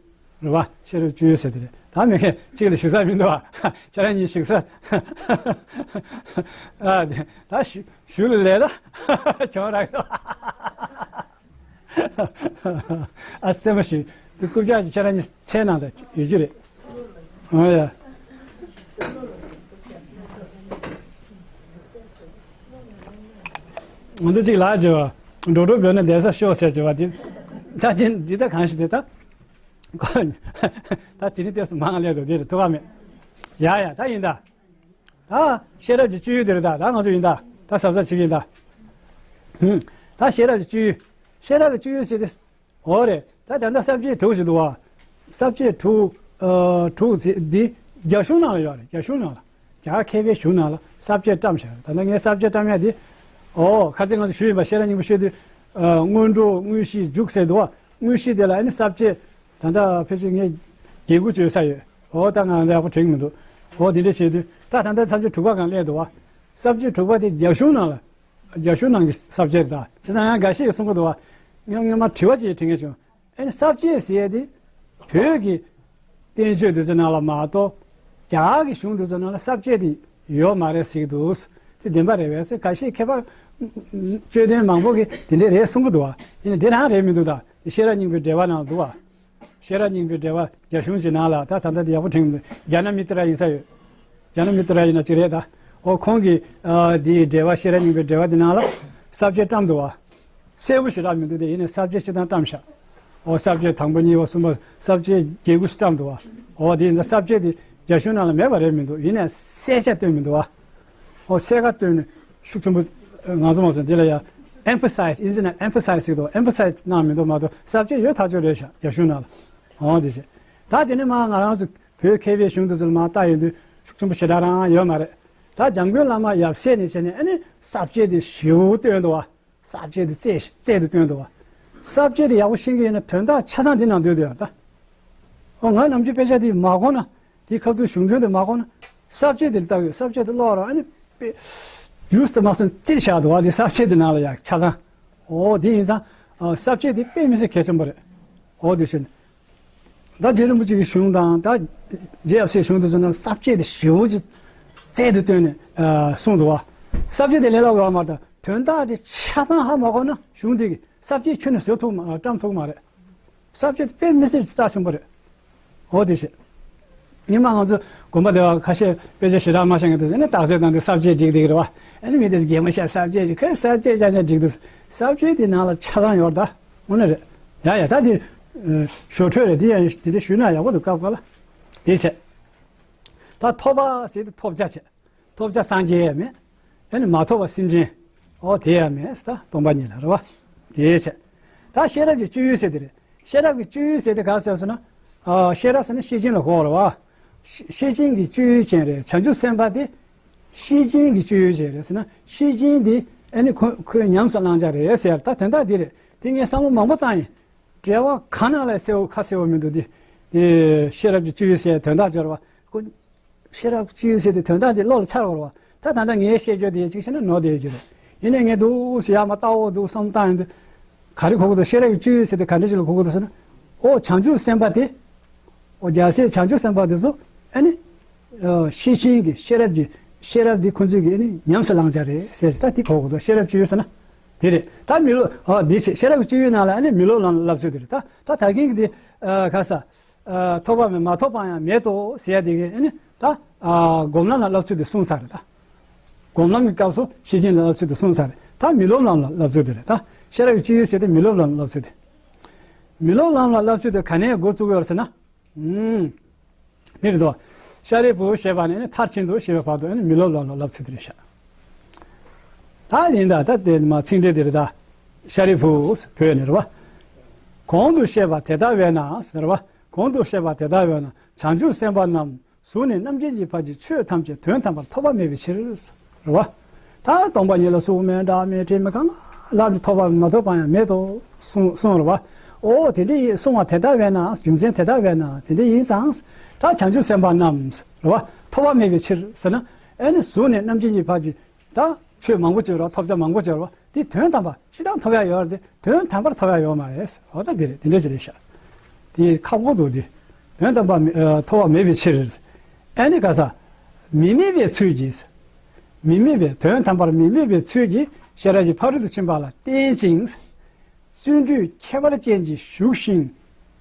རེད་བ། ཤེས་རབ་བཅུ་ཡོད་ཟེར་དེ་རེད། ད་མི་ཁེ་གཅིག་ལ་ཞུ་ས་མི་འདུག་བ། ཁྱེད་རང་གཉིས་ཞུ་ས། ཨ་ད་ཞུ་ཞུ་ལ་ལས་ད་བྱུང་རག་ད། ཨ་རྩེད་མོ་ཞིག་དུ་རྐུབ་ཀྱག་ཅིག་ཁྱེད་རང་གཉིས་ཚལ་ནང་ལ་ཡོད་རྒྱུ་རེད། ཨོ་ཡ། ང་ཚོ་གཅིག་ལགས་བྱེད་པ། འགྲོ་གྲོགས་བོད་ནས་བསྡད་ས་ཤོག་ཟེར་བྱེད་པ་དེ། ད་ཅན་འདི་ད་གང་ཞིག་དེ་ད། ད་དེ་རིང་ཏོག་ཙམ་མང་སླེབས་འདུག་དེ་རེད་ཐུག་ག་མེད། ཡ་ཡ་ད་ཡིན་ད། ད་ཤེས་རབ་ཀྱི་སྤྱོད་ཡུལ་དེ་རེད་ད། ད་ང་ཚོ་ཡིན་ད། ད་གཟབ་གཟབ་བྱེད་ཀྱི་ཡིན་ད། ཧུམ། ད་ཤེས་རབ་ཀྱི་སྤྱོད་ཡུལ། ཤེས་རབ་ཀྱི་སྤྱོད་ཡུལ་ཟེར་ཏེ། འོ་རེད། ད་ད་ལྟ་ས་བཅད་དྲུག་ཞིག་འདུག་བ། ས་བཅད་དྲུག་ཨ་དྲུག་ཟེར་འདི་རྒྱ་གཞུང་ནང་ལ་ཡོད་རེད། རྒྱ་གཞུང་ནང་ལ། རྒྱ་གར་མཁས་པའི་གཞུང་ནང་ལ་ས་བཅད་བཀྲམ་བཞག་རེད། ད་ལྟ་ངས་ས་བཅད་བཀྲམ་ཡ་འདི། འོ་ཁ་སང་ང་ཚོ་ཞུས་ཡིན་པ། ཤེས་རབ་སྙིང་པོ་ཤོད་དུས། ཨ་སྔོན་འགྲོ་དངོས་གཞི་མཇུག་ཟེར་འདུག་བ། དངོས་གཞི་དེ་ལ་ཨ་ནི་ས་བཅད། ད་ལྟ་ཕལ་ཆེར་ངས་བརྒྱད་དགུ་བཅོས་ས་ཡོད། འོ་ད་ང་ཡག་པོ་དྲན་གྱི་མི་འདུག་འོ་དེ་འདྲ་བྱས་དུས་ད་ད་ལྟ་ས་བཅད་དྲུག་པ་སྒང་སླེབས་འདུག་བ། ས་བཅད་དྲུག་པ་དེ་རྒྱ་གཞུང་ནང་ལ། རྒྱ་གཞུང་ནང་གི་ས་བཅད་རེད་ད། བྱས་ཙང་ཡང་འགའ་ཤས་ཀྱིས་གསུང་གི་འདུག་བ། སྔོན་སྔོན་མ་དྲི་བ་ཅིག་དྲི་མཁན་བྱུང་། ཨ་ནི་ས་བཅད་ཟེར་ཡས་དེ་བོད་ཀྱི་བསྟན་བཅོས་འདི་ཚོ་ནང་ལ་མ་གཏོགས། རྒྱ་གར་གྱི་གཞུང་འདི་ཚོ་ནང་ལ་ས་བཅད་དེ་ཡོད་མ་རེད་ཟེར་གྱི་འདུག་དེ་བདེན་པ་རེད་པས་ཟེར། འགའ་ཤས་མཁས་པ་དཔྱོད་ལྡན་མང་པོ་གིས་དེ་འདྲས་རེད་གསུང་གི་འདུག་བ། ཡིན་ནའི་དེ་རང་རེད་མི་འདུག་ད་དེ་ཤེས་རབ་སྙིང་པོའི་འགྲེལ་པ་ནང་ལ་འདུག་བ། ཤེས་རབ་སྙིང་པོའི་འགྲེལ་པ་རྒྱ་གཞུང་གི་ནང་ལ། ད་ད་ལྟ་དེ་ཡག་པོ་དྲན་གྱི་མི་འདུག་རྒྱ་ན་མི་ཏྲ་ཡིན་ས་ཡོད། རྒྱ་ན་མི་ཏྲ་ཡིན་ན་ཅིག་རེད་ད། འོ་ཁོང་གིས་ཨ་དེའི་འགྲེལ་པ། ཤེས་རབ་སྙིང་པོའི་འགྲེལ་པ་དེ་ནང་ལ་ས་བཅད་བཀྲམ་འདུག་བ། གསལ་པོ་ཞེ་དྲག་མི་འདུག་དེ་ཡིན་ནའི་ས་བཅད་སྤྱིར་བཏང་བཀྲམ་ཤག་འོ་ས་བཅད་དང་པོ་གཉིས་པ་གསུམ་པ་ས་བཅད་བརྒྱད་དགུ་ཞིག་བཀྲམ་འདུག་བ། འོ་དེ་ཡིན་ཙང་ས་བཅད་དེ་རྒྱ་གཞུང་ནང་ལ་མེད་པ་རེད་མི་འདུག་ཡིན་ནའི་གསལ་ཆ་སྟོན་མི་འདུག་བ། འོ་གསལ་ཁ་སྟོན་ནས་ཤུགས་ཆེན་པོ། ང་ཚོ་མ་སོང་དེ་ལ་ཡ་emphasize། ཨིན་ཇི་ནང་emphasize་ཟེར་གི་འདུག emphasize གནང་མི་འདུག་མ་གཏོགས་ས་བཅད་ཡོད་ཐག་ཆོད་རེད་ཤག་རྒྱ་གཞུང་ནང་ལ། འོ་དེ་བྱས། ད་དེ་ནས་མར་ང་རང་ཚོ་བོད་མཁས་པའི་གཞུང་དེ་ཚོ་ལ་མར་བལྟ་ཡོང་དུས་ཤུགས་ཆེན་པོ་ཞེ་དྲག་རང་ཡོད་མ་རེད། ད་འཇམ་མགོན་བླ་མ་ཡབ་སྲས་ནས་བྱས་ནས་ཨ་ནི་ས་བཅད་དེ་ཞེ་པོ་བཏོན་འདུག་བ། ས་བཅད་དེ་རྩལ་རྩལ་དུ་བཏོན་འདུག་བ། ས་བཅད་དེ་ཡག་པོ་ཤེས་ཀྱི་ཡོད་ན་དོན་དག་ཆ་ཚང་འདི་ནང་འདུས་འདུག་ཡ་ད། འོ་ང་ནམ་རྒྱུན་དཔེ་ཆ་དེ་མ་གོ་ན། དེའི་ཁ་ཐུག་གཞུང་དོན་དེ་མ་གོ་ན། ས་བཅད་དེ་ལྟ་གི་ཡོད། ས་བཅད་དེ་ཀློག་རོགས་ཨ་ནི་དཔེ་ཡུས་དེ་མ་སོང་བཙིར་བཞག་འདུག་བ། དེ་ས་བཅད་དེ་ནང་ལ་ཡ་ཆ་ཚང་། འོ་དེ་ཡིན་ཙང་། ཨ་ས་བཅད་དེ་དཔེ་མི་སྲིད་གལ་ཆེན་པོ་རེད། འོ་དེ་བཞིན། ད་རྗེ་རིན་པོ་ཆེ་གི་གཞུང་དང་ད་རྗེ་ཡབ་སྲས་གཞུང་དེ་ཚོ་ནང་ས་བཅད་དེ་ཞེ་པོ་ཅིག་རྩལ་དུ་བཏོན་ནས་ཨ་གསུངས་འདུག་བ། ས་བཅད་དེ་ལས་སླ་པོ་ཡོད་མ་རེད། ད་དོན་དག་དེ་ཆ་ཚང་ཧ་མ་གོ་ན་གཞུང་དེ་གི་ས་བཅད་ཁྱོན་ནས་བཟོ་ཐུབ་མ་བཀྲམ་ཐུབ་མ་རེད། ས་བཅད་དེ་དཔེ་མི་སྲིད་རྩ་ཆེན་པོ་རེད། འོ་དེ་བྱས། སྔོན་མ་ང་ཚོ་དགོན་པ་དེ་བ་ཁ་ཤས་དཔེ་ཆ་ཞེ་དྲག་མ་ཤེས་མཁན་དེ་ཚོ་ནི་རྟགས་གསལ་བཏང་དུས་ས་བཅད་འགྲིག་འགྲིག་རེད་བ། ཨ་ནི་མི་དེ་ཚོ་གད་མོ་བཤད། ས་བཅད་ཅིག་ཁོས་ས་བཅད་ཅག་ཅག་འགྲིག་འདུག་ས་བཅད་དེ་ནང་ལ་ཆ་ཚང་ཡོད་རེད་ད། དངོས་གནས་རེད། ཡ་ཡ་ད་དེ་ཞོར་འཕྲོས་རེད། དེ་ཡང་དེ་འདྲ་ཞུས་ན་ཡག་པོ་འདུག་སྐབས་འགའ་ལ། དེ་བྱས། ད་ཐོབ་པ་ཟེར་དུས་ཐོབ་བྱ་བྱས། ཐོབ་བྱ་སངས་རྒྱས་ཡང་མེད། ཨ་ནི་མ་ཐོབ་པ་སེམས་ཅན། ཨོ་དེ་ཡང་མེད་ཟེར། ད་སྟོང་པ་ཉིད་ལ་རེད་བ། དེ་བྱས། ད་ཤེས་རབ་ཀྱི་སྤྱོད་ཡུལ་ཟེར་དེ་རེད། ཤེས་རབ་ཀྱི་སྤྱོད་ཡུལ་ཟེར་དེ་ག་ཟེར་ཟེར་ན། ཨ་ཤེས་རབ་ཟེར་ན་ཤེར་ཕྱིན་ལ་གོ་བ་རེད་བ། ཤེ་ཤེར་ཕྱིན་གྱི་སྤྱོད་ཡུལ་ཅན་རེད། བྱང་ཆུབ་སེམས་དཔའ་དེ་ཤེར་ཕྱིན་གྱི་སྤྱོད་ཡུལ་ཅན་རེད་ཟེར་ན། ཤེར་ཕྱིན་དེ་ཨ་ནི་ཁོ་ཁོས་ཉམས་སུ་བླང་བྱ་རེད་ཟེར། ད་དོན་དག་འདི་རེད། དེ་ངས་བསམ་བློ་མང་པོ་བཏང་ཡིན། འགྲེལ་པ་གང་ནང་ལ་གསལ་པོ་ཁ་གསལ་པོ་མི་འདུག་དེ། དེ་ཤེས་རབ་ཀྱི་སྤྱོད་ཡུལ་ཟེར་དོན་དག་སྦྱོར་བ་ཁོ། ཤེས་རབ་ཀྱི་སྤྱོད་ཡུལ་ཟེར་དེ་དོན་དག་དེ་བློ་ལ་འཆར་བ་རེད་བ། ད་ད་ལྟ་ངས་བཤད་རྒྱུ་དེ་གཅིག་བྱས་ན་ནོར་བསྡད་རྒྱུ་རེད། ཡིན་ནའི་ངས་འདུག་སེ་ཡར་མར་ལྟ་འོ་འདུག་བསམ་བཏང་ཡོང་དུས། ག་རེ་གོ་གི་འདུག་ཤེས་རབ་ཀྱི་སྤྱོད་ཡུལ་ཟེར་དེ་ག་འདྲ་ཞིག་ལ་གོ་གི་འདུག་ཟེར་ན། ཨོ་བྱང་ཆུབ་སེམས་དཔའ་དེ། ཨོ་རྒྱལ་སྲས་བྱང་ཆུབ་སེམས་དཔའ་དེ་ཚོ་ཨ་ནི། ཨ་ཤེར་ཕྱིན་གྱི་ཤེས་རབ་ཀྱི་ཤེས་རབ་འདི་ཁོ་ཚོས་ཀྱིས་ཨ་ནི་ཉམས་སུ་བླང་བྱ་རེད་ཟེར་ཞིག་ད་དེ་གོ་གི་འདུག་ཤེས་རབ་སྤྱོད་ཡུལ་ཟེར་ན། དེ་རེད། ད་མི་སློབ་ཨ་འདི་ཤེས་ཤེས་རབ་ཀྱི་སྤྱོད་ཡུལ་ནང་ལ་ཨ་ནི་མི་སློབ་ལམ་ལ་བསླབ་ཚུལ་དེ་རེད། ད་ད་ད་གིན་གྱི་དེ་ཨ་ག་ས། ཨ་ཐོབ་པ་མེད། མ་ཐོབ་པ་ཡང་མེད་དོ་ཟེར་ཡ་དེ་གིས་ཨ་ནི་ད་ཨ་སྒོམ་ལམ་ལ་བསླབ་ཚུལ་དེ་གསུངས་ཚར་རེད་ད། སྒོམ་ལམ་གྱི་སྐབས་སུ་ཤེར་ཕྱིན་ལ་བསླབ་ཚུལ་དེ་གསུངས་ཚར་རེད། ད་མི་སློབ་ལམ་ལ་བསླབ་ཚུལ་དེ་རེད། ད་ཤེས་རབ་ཀྱི་སྤྱོད་ཡུལ་ཟེར་དེ་མི་སློབ་ལམ་ལ་བསླབ་ཚུལ་དེ། མི་སློབ་ལམ་ལ་བསླབ་ཚུལ་དེ་ག་ནས་འགོ་བཙུགས་ཡོད་ཟེར་ན། ཨུམ། འདི་རེད་དོ། ཤཱ་རིའི་བུ་ཞེས་པ་ནས་ནི་མཐར་ཕྱིན་དུ་ཞེས་པའི་བར་དུ་ནི་མི་སློབ་ལམ་ལ་བསླབ་ཚུལ་དེ་རེད་ཤག་ད་ཡིན་ད་ད་དེ་མ་ཚིག་འགྲེལ་དེ་རེད་ད། ཤཱ་རིའི་བུ་བོད་ནས་རེད་བ། གོང་དུ་བཤད་པ་དེ་ལྟ་བས་ན་ཟེར་བ། གོང་དུ་བཤད་པ་དེ་ལྟ་བས་ན་བྱང་ཆུབ་སེམས་དཔའ་རྣམས་གཟུགས་ནས་རྣམ་མཁྱེན་གྱི་བར་གྱི་ཆོས་ཐམས་ཅད་དོན་དམ་པར་ཐོབ་པ་མེད་པའི་ཕྱིར། རེད་བ། ད་སྟོང་པ་ཉིད་ལ་གཟུགས་མེད་སྒྲ་མེད་དྲི་མེད་གང་ལ་ནི་ཐོབ་པ་མ་ཐོབ་པ་ཡང་མེད་དོ་གསུངས་གསུངས་རེད་བ། ཨོ་དེ་འདྲ་ཡིན་གསུང་བ་དེ་ལྟ་བས་ན་རྒྱུ་མཚན་དེ་ལྟ་བས་ན་དེ་འདྲ་ཡིན་ཙང་། ད་བྱང་ཆུབ་སེམས་དཔའ་རྣམས་རེད་བ་ཐོབ་པ་མེད་པའི་ཕྱིར་ཟེར་ན། ཨ་ནི་གཟུགས་ནས་རྣམ་མཁྱེན་གྱི་བར་གྱི་ད་ཆོས་མང་པོ་བྱོས་རོགས་ཐོབ་བྱ་མང་པོ་བྱོས་རོགས་དེ་དོན་དམ་པ་སྤྱི་བཏང་ཐོབ་ཡ་ཡོད་རེད་དེ་དོན་དམ་པར་ཐོབ་ཡ་ཡོད་མ་རེད། འོ་ད་འདི་རེད་དེ་འདྲ་ཞིག་རེད་ཤག་དེ་ཁག་པོ་འདུག་དེ། དོན་དམ་པར་མི་ཨ་ཐོབ་པ་མེད་པའི་ཕྱིར། ཨ་ནི་ག་ས། མི་དམིགས་པའི་ཚུལ་གྱིས། མི་དམིགས་པའི་དོན་དམ་པར་མི་དམིགས་པའི་ཚུལ་གྱིས་ཤེས་རབ་ཀྱི་ཕ་རོལ་ཏུ་ཕྱིན་པ་ལ་བརྟེན་ཅིང་། བརྩོན་འགྲུས་ཁྱད་པར་ཅན་གྱིས་ཞུགས་ཤིང་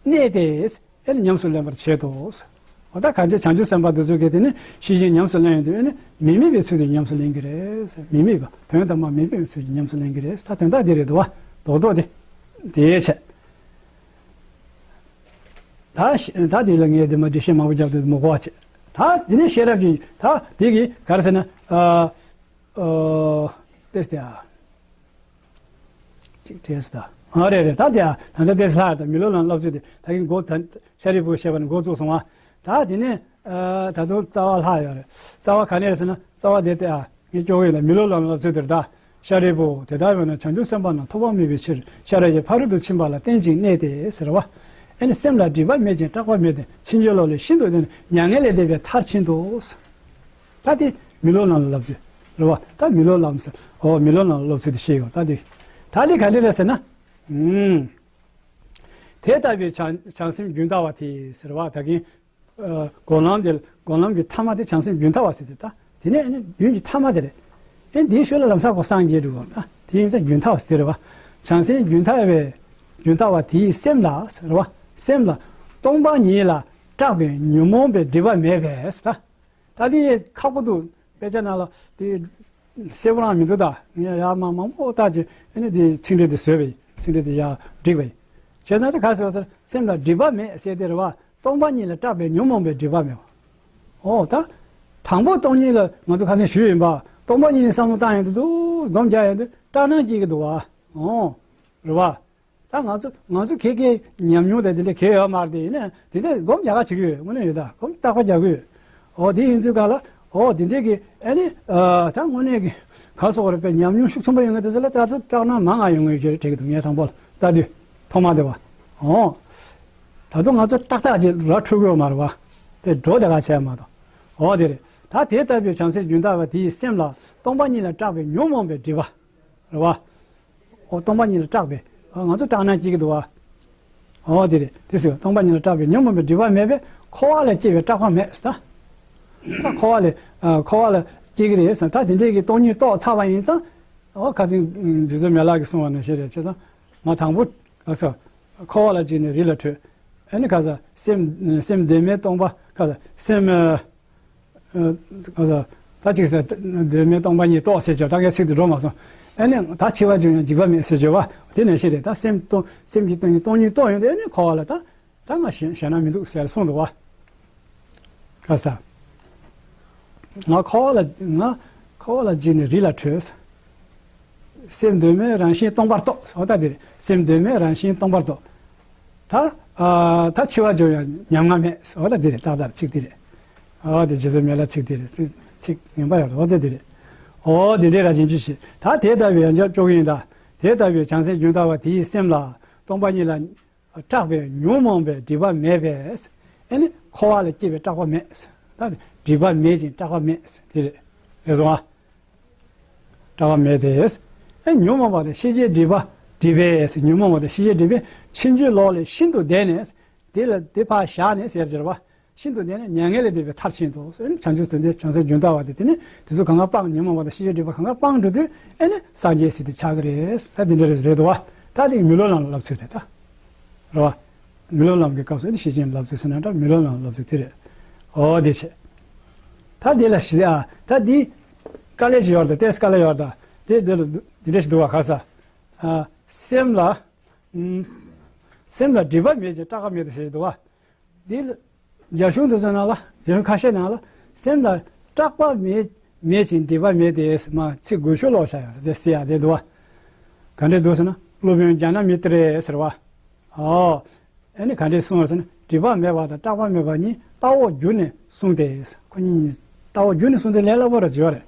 གནས་ཏེ། ཨེ་ནི་ཉམས་སུ་ལེན་པར་བྱེད་དོ། འོ་ད་གང་ཅི་བྱང་ཆུབ་སེམས་དཔའ་འདི་ཚོ་གིས་དེ་ནི་ཤེས་བཞིན་ཉམས་སུ་ལེན་ཡོང་དུས་ཨེ་ནི་མི་དམིགས་པའི་ཚུལ་དུ་ཉམས་སུ་ལེན་གྱི་རེད། མི་དམིགས་པ་དོན་དམ་པར་མི་དམིགས་པའི་ཚུལ་གྱིས་ཉམས་སུ་ལེན་གྱི་རེད། ད་དོན་དག་འདི་རེད་འདུག་བ། རྡོག་རྡོག་དེ། དེའི་ཕྱིར། ད་ཤ་ད་དེ་ལ་ངས་དེ་མ་འགྲེལ་བཤད་མང་པོ་རྒྱབ་དུས་མི་གོ་བ་བྱེད། ད་དེ་ནི་ཤེས་རབ་ཀྱི་ད་དེ་གི་ག་རེ་ཟེར་ན། ཨ་ཨ་ཏེས་ཏེ་ཨ། ཅིག་དྲན་སོང་ད། ཨ་རེད་རེད། ད་དེ་ཨ་ད་ལྟ་ཏེས་ལྷག་ད་མི་སློབ་ལམ་སློབ་ཚུལ་དེ་ད་གིན་འགོ་ད་ཤཱ་རིའི་བུ་བཤད་པ་ནི་འགོ་བཙུགས་སོང་བ། ད་དེ་ནི་ཨ་ད་དུང་རྩ་བ་ལྷག་ཡོད་རེད། རྩ་བ་ག་ནས་རེད་ཟེར་ན་རྩ་བ་དེ་ཏེ་ཨ། ངས་སྐྱོ་གི་ཡིན་ལ་མི་སློབ་ལམ་སློབ་ཚུལ་དེར་ད། ཤཱ་རིའི་བུ་དེ་ལྟར་འོངས་ན་བྱང་ཆུབ་སེམས་དཔའ་རྣམས་ཐོབ་པ་མེད་པའི་ཕྱིར་ཤེས་རབ་ཀྱི་ཕ་རོལ་ཏུ་ཕྱིན་པ་ལ་བརྟེན་ཅིང་གནས་ཏེ་ཟེར་བ། ཨེ་ནི་སེམས་ལ་སྒྲིབ་པ་མེད་ཅིང་སྐྲག་པ་མེད་དེ་ཕྱིན་ཅི་ལོག་ལས་ཤིན་ཏུ་འདས་ནས་མྱ་ངན་ལས་འདས་པའི་མཐར་ཕྱིན་ཏོ། ད་དེ་མི་སློབ་ལམ་ལ་སློབ་ཚུལ་རེད་བ། ད་མི་སློབ་ལམ་ཟེར་འོ་མི་སློབ་ལམ་ལ་སློབ་ཚུལ་དེ་ཤེས་ཡོད་ད་དེ། ད་དེ་ག་འདྲ་རེད་ཟེར་ན། ཨུམ། དེ་ལྟ་བུའི་བྱང་བྱང་སེམས་རྒྱུན་མཐའ་བ་དེ་ཟེར་བ་ད་གིན། སྒོམ་ལམ་དེ་སྒོམ་ལམ་གྱི་ཐ་མ་དེ་བྱང་སེམས་རྒྱུན་མཐའ་བ་ཟེར་ཏེ་ད་དེ་ནས་ཨ་ནི་རྒྱུན་གྱི་ཐ་མ་དེ་རེད། ཨེ་འདིའི་ཤུལ་ལ་ལམ་སང་གོ་སངས་རྒྱས་འགྲོ་དགོས་ད་དེ་ཡིན་ཙང་རྒྱུན་མཐའ་བ་ཟེར་ཏེ་རེད་བ། བྱང་སེམས་རྒྱུན་མཐའ་བའི་རྒྱུན་མཐའ་བ་དེའི་སེམས་ལ་ཟེར་བ། སེམས་ལ་སྟོང་པ་ཉིད་ལ་སྐྲག་པའི་ཉོན་མོངས་པའི་སྒྲིབ་པ་མེད་པས་ད། ད་དེ་ཁག་པོ་འདུག་དཔེ་ཆ་ནང་ལ་དེ། གསལ་པོ་རང་མི་འདུག་ད་ངས་ཡར་མར་མང་པོ་བལྟས་ཀྱི་ཨ་ནི་དེ་ཚིག་འགྲེལ་དེ་བཟོས་པ་ཡིན། ཚིག་འགྲེལ་དེ་ཡར་བསྒྲིགས་པ་ཡིན། བྱས་ཙང་དེ་ག་ཟེར་བ་ཟེར་སེམས་ལ་སྒྲིབ་པ་མེད་ཟེར་དེ་རེད་བ། སྟོང་པ་ཉིད་ལ་སྐྲག་པའི་ཉོན་མོངས་པའི་སྒྲིབ་པ་མེད་པ། ཨོ་ད། དང་པོ་སྟོང་ཉིད་ལ་ང་ཚོ་ཁ་སང་ཞུས་ཡིན་པ། སྟོང་པ་ཉིད་བསམ་བློ་བཏང་ཡོང་དུས་སྒོམ་རྒྱག་ཡོང་དུས་སྐྲག་སྣང་སྐྱེ་གི་འདུག་བ། ཨོ། རེད་བ། ད་ང་ཚོ་ང་ཚོ་ཁྱེད་ཀྱི་ཉམས་མྱོང་དང་དེ་འདྲ་གལ་ཡོད་མ་རེད་དེ་ཡིན་ན་དེ་འདྲ་སྒོམ་རྒྱག་ག་བྱེད་ཀྱི་ཡོད་དངོས་གནས་ཡོད་ད་སྒོམ་རྟག་པ་རྒྱག་གི་ཡོད། འོ་དེ་ཡིན་དུས་ག་ལ་འོ་དེ་འདྲས་ཀྱི་ཨ་ནི་ད་དངོས་གནས་ཀྱི་ག་སོགས་རེད་པས་ཉམས་མྱོང་ཤུགས་ཆེན་པོ་ཡོད་ངེས་དེ་ཚོ་ལ་ཙག་ཙིག་སྐྲག་སྣང་མང་ང་ཡོང་ངེས་ཀྱི་རེད་དྲན་གྱི་འདུག་ངས་དང་པོ་ལ་ལྟ་དུས་ཐོག་མ་དེ་བ། འོ། ད་དུང་ང་ཚོ་ཏག་ཏག་ཅིག་ར་འཕྲོད་ཀྱི་ཡོད་མ་རེད་བ། དེ་འགྲོ་དེ་ག་བྱས་མ་གཏོགས། འོ་དེ་རེད། ད་དེ་ལྟ་བུའི་བྱང་སེམས་རྒྱུན་མཐའ་བ་དེའི་སེམས་ལ་སྟོང་པ་ཉིད་ལ་སྐྲག་པའི་ཉོན་མོངས་པའི་སྒྲིབ་པ། རེད་བ། འོ་སྟོང་པ་ཉིད་ལ་སྐྲག་པའི། ང་ཚོ་སྐྲག་སྣང་སྐྱེ་གི་འདུག་བ། འོ་དེ་རེད་དེ་ཟེར་སྟོང་པ་ཉིད་ལ་སྐྲག་པའི་ཉོན་མོངས་པའི་སྒྲིབ་པ་མེད་པས་འཁོར་བ་ལ་སྐྱེ་བའི་སྐྲག་པ་མེད་ཟེར་ད། ད་འཁོར་བ་ལ་འཁོར་བ་ལ་སྐྱེ་གི་རེད་ཟེར་ད་དེ་འདྲས་ཀྱི་སྟོང་ཉིད་རྟོགས་ཚར་བ་ཡིན་ཙང་། འོ་ཁ་སང་རྗེ་བཙུན་མི་ལ་གིས་གསུངས་པ་ནང་བཞིན་རེད་བྱས་ཙང་ང་དང་པོ་ཁ་སང་འཁོར་བ་ལ་སྐྱེས་ནས་རི་ལ་བྲོས། ཨ་ནི་ཁ་སང་སེམས་སེམས་གདོད་མའི་སྟོང་པ་ཁ་སང་སེམས། ཨ་ད་ཅིག་ཟེར་གདོད་མའི་སྟོང་པ་ཉིད་རྟོགས་ཟེར་བྱས་ད་ངས་ཚིག་དེ་འགྲོ་མ་སོང་། ཨ་ནི་ད་འཆི་བ་བྱུང་ཡང་འཇིགས་པ་མེད་ཟེར་བྱས་པ་དེ་ནང་བཞིན་རེད་ད་སེམས་སྟོང་སེམས་ཀྱི་སྟོང་ཉིད་སྟོང་ཉིད་རྟོགས་ཡོང་དུས་ཨ་ནི་འཁོར་བ་ལ་ད་ད་ང་ཞེད་ཞེད་སྣང་མི་འདུག་ཟེར་གསུངས་འདུག་བ། ཁ་ས། ང་འཁོར་བ་ལ་ང་འཁོར་བ་ལ་འཇིགས་ནས་རི་ལ་བྲོས། སེམས་གདོད་མའི་རང་བཞིན་སྟོང་པར་རྟོགས་འོ་ད་དེ་རེད་སེམས་གདོད་མའི་རང་བཞིན་སྟོང་པར་རྟོགས། ད། ཨ་ད་འཆི་བ་འབྱུང་ཡང་ཉམ་ང་མེད། འོ་ད་འདི་རེད་ཏག་ཏག་ཚིག་འདི་རེད། འོ་དེ་རྗེ་བཙུན་མི་ལ་ཚིག་འདི་རེད་ཚིག་ཚིག་ངན་པ་ཡོད་རེད་འོ་དེ་འདི་རེད། འོ་དེ་འདྲའི་ར་བྱིན་གྱིས་ཤིག་ད་དེ་ལྟ་བུའི་ཡང་འཇོག་ཅོག་ཡིན་ད། དེ་ལྟ་བུའི་བྱང་སེམས་རྒྱུན་མཐའ་བ་དེའི་སེམས་ལ་སྟོང་པ་ཉིད་ལ་སྐྲག་པའི་ཉོན་མོངས་པའི་སྒྲིབ་པ་མེད་པས། ཨེ་ནི་འཁོར་བ་ལ་སྐྱེ་བའི་སྐྲག་པ་མེད། ད་སྒྲིབ་པ་མེད་ཅིང་སྐྲག་པ་མེད། དེ་རེད། རེད་སོང་ཨ། སྐྲག་པ་མེད་དེ། ཨེ་ཉོན་མོངས་པ་དང་ཤེས་བྱའི་སྒྲིབ་པ་སྒྲིབ་པས་ཉོན་མོངས་པ་དང་ཤེས་བྱའི་སྒྲིབ་པས་ཕྱིན་ཅི་ལོག་ལས་ཤིན་ཏུ་འདས་ནས། དེ་ལ་དེ་ཕར་བཞག་ནས་ཟེར་གྱི་རེད་བ། ཤིན་ཏུ་འདས་ནས་མྱ་ངན་ལས་འདས་པའི་མཐར་ཕྱིན་ཏོ། ཨེ་ནི་བྱང་ཆུབ་སེམས་དཔའི་བྱང་སེམས་རྒྱུན་མཐའ་བ་དེ་དེ་ནི་དེ་ཚོ་གང་ག་སྤངས་ཉོན་མོངས་པ་དང་ཤེས་བྱའི་སྒྲིབ་པ་གང་ག་སྤངས་འགྲོ་དུས་ཨེ་ནི་སངས་རྒྱས་ཟེར་དེ་ཆགས་ཀྱི་རེད། ད་དེ་འདྲ་རེད་རེད་དོ་བ། ད་དེ་མི་སློབ་ལམ་ལ་བསླབ་ཚུལ་རེད་ད། རེད་བ། མི་སློབ་ལམ་གྱི་སྐབས་སུ་ནི་ཤེས་བྱའི་བསླབ་ཚུལ་ཟེར་ན་འདྲ་མི་སློབ་ལམ་ལ་བསླབ་ཚུལ་དེ་རེད། འོ་དེ་བྱས། ད་དེ་ལ་ཞི་ཨ་ད་དེ་དཀའ་ལས་ཤིག་ཡོད་རེད་ད་ཏེས་དཀའ་ལས་ཡོད་རེད་ད་དེ་དེ་ལ་དེ་འདྲ་ཞིག་འདུག་བ་ག་ས། ཨ་སེམས་ལ་ཨུམ། སེམས་ལ་སྒྲིབ་པ་མེད་ཅིང་སྐྲག་པ་མེད་དེ་ཟེར་གྱི་འདུག་བ། དེ་ལ་རྒྱ་གཞུང་དེ་ཚོ་ནང་ལ་རྒྱ་གཞུང་ཁ་ཤས་ནང་ལ་སེམས་ལ་སྐྲག་པ་མེད་མེད་ཅིང་སྒྲིབ་པ་མེད་དེ་མ་ཚིག་དགུ་ཤོག་ཀློག་བྱ་ཡོད་རེད་དེ་སི་ཡ་དེ་འདུག་བ། ག་འདྲས་འདུག་ཟེར་ན་སློབ་དཔོན་ཛྙཱ་ན་མི་ཏྲས་ཟེར་བ། ཨོ། ཨ་ནི་ག་འདྲས་གསུངས་པ་ཟེར་ན་སྒྲིབ་པ་མེད་པ་དང་སྐྲག་པ་མེད་པ་གཉིས་ལྟ་འོག་རྒྱུ་ནས་གསུངས་ཏེ། ཁོ་གཉིས་ལྟ་འོག་རྒྱུ་ནས་གསུངས་ཏེ་ལས་སླ་པོ་རེད་བརྗོད་རེད།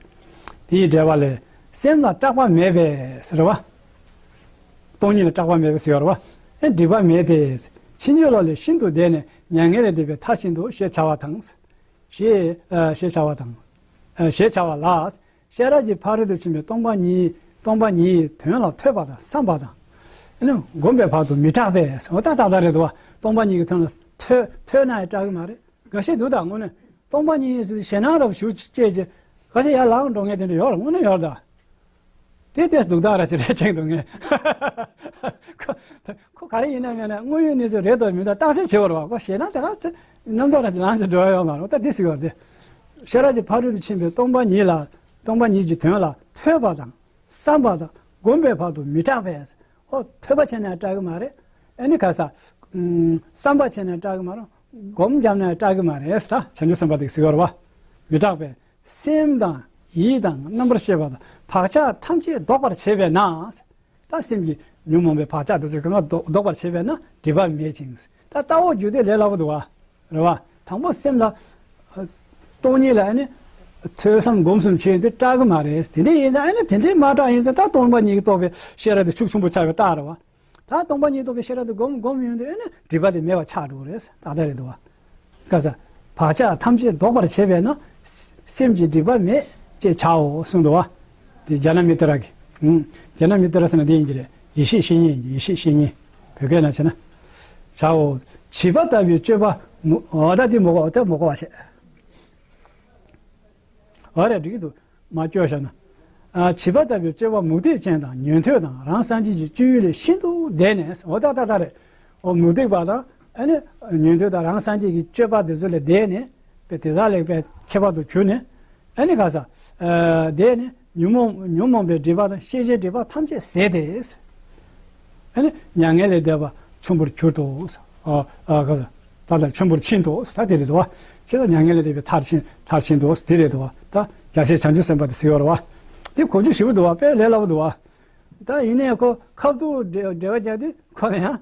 དེའི་འགྲེལ་པ་ལས། སེམས་ལ་སྐྲག་པ་མེད་པས་ཟེར་བ། སྟོང་ཉིད་ལ་སྐྲག་པ་མེད་པས་ཟེར་བ། ཨེ་སྒྲིབ་པ་མེད་དེ། ཕྱིན་ཅི་ལོག་ལས་ཤིན་ཏུ་འདས་ནས་མྱ་ངན་ལས་འདས་པའི་མཐར་ཕྱིན་ཏོ་ཞེས་བྱ་བ་དང་། ཞེས་ཨ་ཞེས་བྱ་བ་དང་། ཨ་ཞེས་བྱ་བ་ལ། ཤེས་རབ་ཀྱི་ཕ་རོལ་ཏུ་ཕྱིན་པའི་སྟོང་པ་ཉིད་སྟོང་པ་ཉིད་དོན་ལ་ཐོས་པ་དང་བསམ་པ་དང་། ཨ་ནི་བསྒོམས་པའི་བར་དུ་མི་སྐྲག་པས། འོ་ད་ཏག་ཏག་རེད་འདུག་བ། སྟོང་པ་ཉིད་ཀྱི་དོན་ལ་ཐོས་ཐོས་ན་ཡང་སྐྲག་གི་མ་རེད། འགའ་ཤས་འདུག་ད་དངོས་གནས་སྟོང་པ་ཉིད་ཞེ་སྣང་རབ་ཞུགས་བྱས་རྗེས་འགའ་ཤས་ཡར་ལངས་འགྲོ་མཁན་དེ་འདྲ་ཡོད་རེད། དངོས་གནས་ཡོད་རེད་ད། དེ་ལྟས་སྡུག་ཐག་ར་ཅི་རེད་དྲན་འདུག་ངས། ཁོ་ཁོ་ག་རེ་ཡིན་ན་མིན་ན་དངོས་ཡོད་གནས་ཚུལ་རེད་དང་མིན་དང་བརྟག་དཔྱད་བྱེད་པ་རེད་བ། ཁོ་ཞེད་སྣང་དེ་ག་ཚོད་རྣམ་རྟོག་ར་ཅི་ལངས་ཅི་འགྲོ་ཡ་ཡོད་མ་རེད། ད་འདི་ཟེར་བ་རེད། ཤེས་རབ་ཀྱི་ཕ་རོལ་ཏུ་ཕྱིན་པའི་སྟོང་པ་ཉིད་ལ་སྟོང་པ་ཉིད་ཀྱི་དོན་ལ་ཐོས་པ་དང་བསམ་པ་དང་བསྒོམས་པའི་བར་དུ་མི་སྐྲག་པས། ཨོ་ཐོས་པ་བྱས་ན་སྐྲག་གི་མ་རེད། ཨ་ནི་ག་ས་ཨུམ་བསམ་པ་བྱས་ན་སྐྲག་གི་མ་རེད། སྒོམ་བརྒྱབ་ན་སྐྲག་གི་མ་རེད་ད། བྱང་ཆུབ་སེམས་དཔའ་དེ་ཟེར་བ་རེད་བ། མི་སྐྲག་པས། སེམས་དང་ཡིད་དང་རྣམ་པར་ཤེས་པ་དང་བག་ཆགས་ཐམས་ཅད་ལྡོག་པར་བྱེད་པས་ན། ད་སེམས་ཀྱི་ཉོན་མོངས་པའི་བག་ཆགས་དེ་ཚོ་གང་ག་ལྡོག་ལྡོག་པར་བྱེད་པས་ན་སྒྲིབ་པ་མེད་ཅིང་། ད་ལྟ་བ་རྒྱུ་དེ་ལས་སླ་པོ་འདུག་བ། རེད་བ། དང་པོ་སེམས་ལ་ཨ་སྟོང་ཉིད་ལ་ཨ་ནི་ཐོས་བསམ་སྒོམ་གསུམ་བྱས་ཏེ་སྐྲག་གི་མ་རེད། དེ་འདྲ་ཡིན་ཙང་ཨ་ནི་དེ་འདྲའི་མ་སྐྲག་ཡིན་ཙང་ད་སྟོང་པ་ཉིད་ཀྱིས་རྟོགས་པའི་ཤེས་རབ་དེ་ཤུགས་ཆེན་པོ་ཆགས་པའི་རྟགས་རེད་བ། ད་སྟོང་པ་ཉིད་རྟོགས་པའི་ཤེས་རབ་དེ་སྒོམ་སྒོམ་ཡོང་དུས་ཨ་ནི་སྒྲིབ་པ་དེ་མེད་པ་ཆགས་འགྲོ་གི་རེད། ཏག་ཏག་རེད་འདུག་བ། ག་ས། བག་ཆགས་ཐམས་ཅད་ལྡོག་པར་བྱེད་པས་ན། སེམས་ཀྱི་སྒྲིབ་པ་མེད་ཅེས་བྱའོ་གསུངས་འདུག་བ། དེ་ཛྙཱ་ན་མི་ཏྲ་གི། ཨུམ། ཛྙཱ་ན་མི་ཏྲ་ཟེར་ན་དེ་ཡིན་གྱི་རེད། ཡེ་ཤེས་བཤེས་གཉེན་ཡིན་གྱི། ཡེ་ཤེས་བཤེས་གཉེན། བོད་སྐད་ནང་བྱས་ན། བྱའོ། བྱིས་པ་ལྟ་བུའི་སྤྱོད་པ་མུ་འོ་ད་དེ་མི་གོ་ད་མི་གོ་བ་བྱས། འོ་རེད་འགྲིག་གི་འདུག་མ་སྐྱོ་བཞག་ན། ཨ་བྱིས་པ་ལྟ་བུའི་སྤྱོད་པ་མུ་སྟེགས་ཅན་དང་ཉན་ཐོས་དང་རང་སངས་རྒྱས་ཀྱི་སྤྱོད་ཡུལ་ལས་ཤིན་ཏུ་འདས་ནས། འོ་ད་ད་ད་རེད། འོ་མུ་སྟེགས་པ་དང་ཨ་ནི་ཉན་ཐོས་དང་རང་སངས་རྒྱས་ཀྱི་སྤྱོད་པ་དེ་ཚོ་ལས་འདས་ནས། དཔེ་དེ་དག་ལས་པའི་ཁྱད་པར་དུ་གྱུར་ནས། ཨ་ནི་ག་ས། ཨ་འདས་ནས་ཉོན་མོངས་ཉོན་མོངས་པའི་སྒྲིབ་པ་དང་ཤེས་བྱའི་སྒྲིབ་པ་ཐམས་ཅད་ཟད་དེ། ཨ་ནི་མྱ་ངན་ལས་འདས་པ་ཆེན་པོར་གྱུར་ཏོ། ཨ་ཨ་ག་ས། ད་ལྟར་ཆེན་པོར་ཕྱིན་ཏོ། ད་དེ་རེད་དོ། ཅི་ལ་མྱ་ངན་ལས་འདས་པའི་མཐར་ཕྱིན་མཐར་ཕྱིན་ཏོ་དེ་རེད་དོ། ད་རྒྱལ་སྲས་བྱང་ཆུབ་སེམས་དཔའ་དེ་ཟེར་བ་རེད་བ། དེ་གོ་རྒྱུ་ཞིབ་པོ་འདུག་བ། དཔེ་ལས་སླ་པོ་འདུག་བ། ད་ཡིན་ནའི་ཁོ་ཁ་ཐུག་འགྲེལ་བ་རྒྱག་དུས་ཁོ་ལ་ཡང་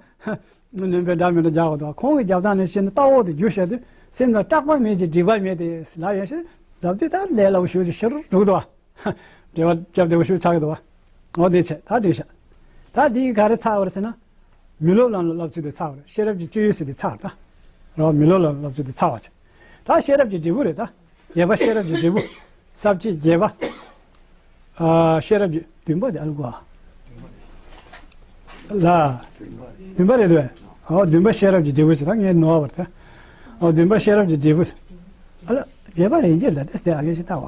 ནོན་པའི་འདྲ་མི་འདྲ་རྒྱག་གི་འདུག་བ། ཁོང་གི་རྒྱབ་ཐང་ནས་བཤད་ན་ལྟ་བ་དེ་རྒྱུ་བཤད་དུས་སེམས་ལ་སྐྲག་པ་མེད་ཅིང་སྒྲིབ་པ་མེད་དེ་ལབ་ཡོད་ཤེས་ལབ་དུས་ད་ལས་སླ་པོ་ཞེ་པོ་ཅིག་ཤར་འགྲོ་གི་འདུག་བ། འགྲེལ་བ་རྒྱབ་བདེ་པོ་ཞེ་པོ་ཆགས་ཀྱི་འདུག་བ། འོ་དེ་བྱས་ད་འགྲིག་ཤག་ད་འདི་ག་རེ་ཚར་བ་རེད་ཟེར་ན། མི་སློབ་ལམ་ལ་བསླབ་ཚུལ་དེ་ཚར་བ་རེད། ཤེས་རབ་ཀྱི་སྤྱོད་ཡུལ་ཟེར་དེ་ཚར་བ་རེད་ད། རེད་བ། མི་སློབ་ལམ་ལ་བསླབ་ཚུལ་དེ་ཚར་བ་བྱས། ད་ཤེས་རབ་ཀྱི་འབྲས་བུ་རེད་ད། བརྒྱད་པ་ཤེས་རབ་ཀྱི་འབྲས་བུ། ས་བཅད་བརྒྱད་པ། ཨ་ཤེས་རབ་ཀྱི་བདུན་པ་དེ་ཨ་ལ་གོ་ཨ། ལ། བདུན་པ་རེད་དོ། ཨོ་བདུན་པ་ཤེས་རབ་ཀྱི་འབྲས་བུ་ཞེས་ད་ངས་ནོར་བ་རེད་ད། ཨོ་བདུན་པ་ཤེས་རབ་ཀྱི་འབྲས་བུ། ཨ་ལ་བརྒྱད་པ་རེད་འགྱེལ་ད་དེ་སྟེ་ཨ་གེ་ཞིག་ལྟ་བ།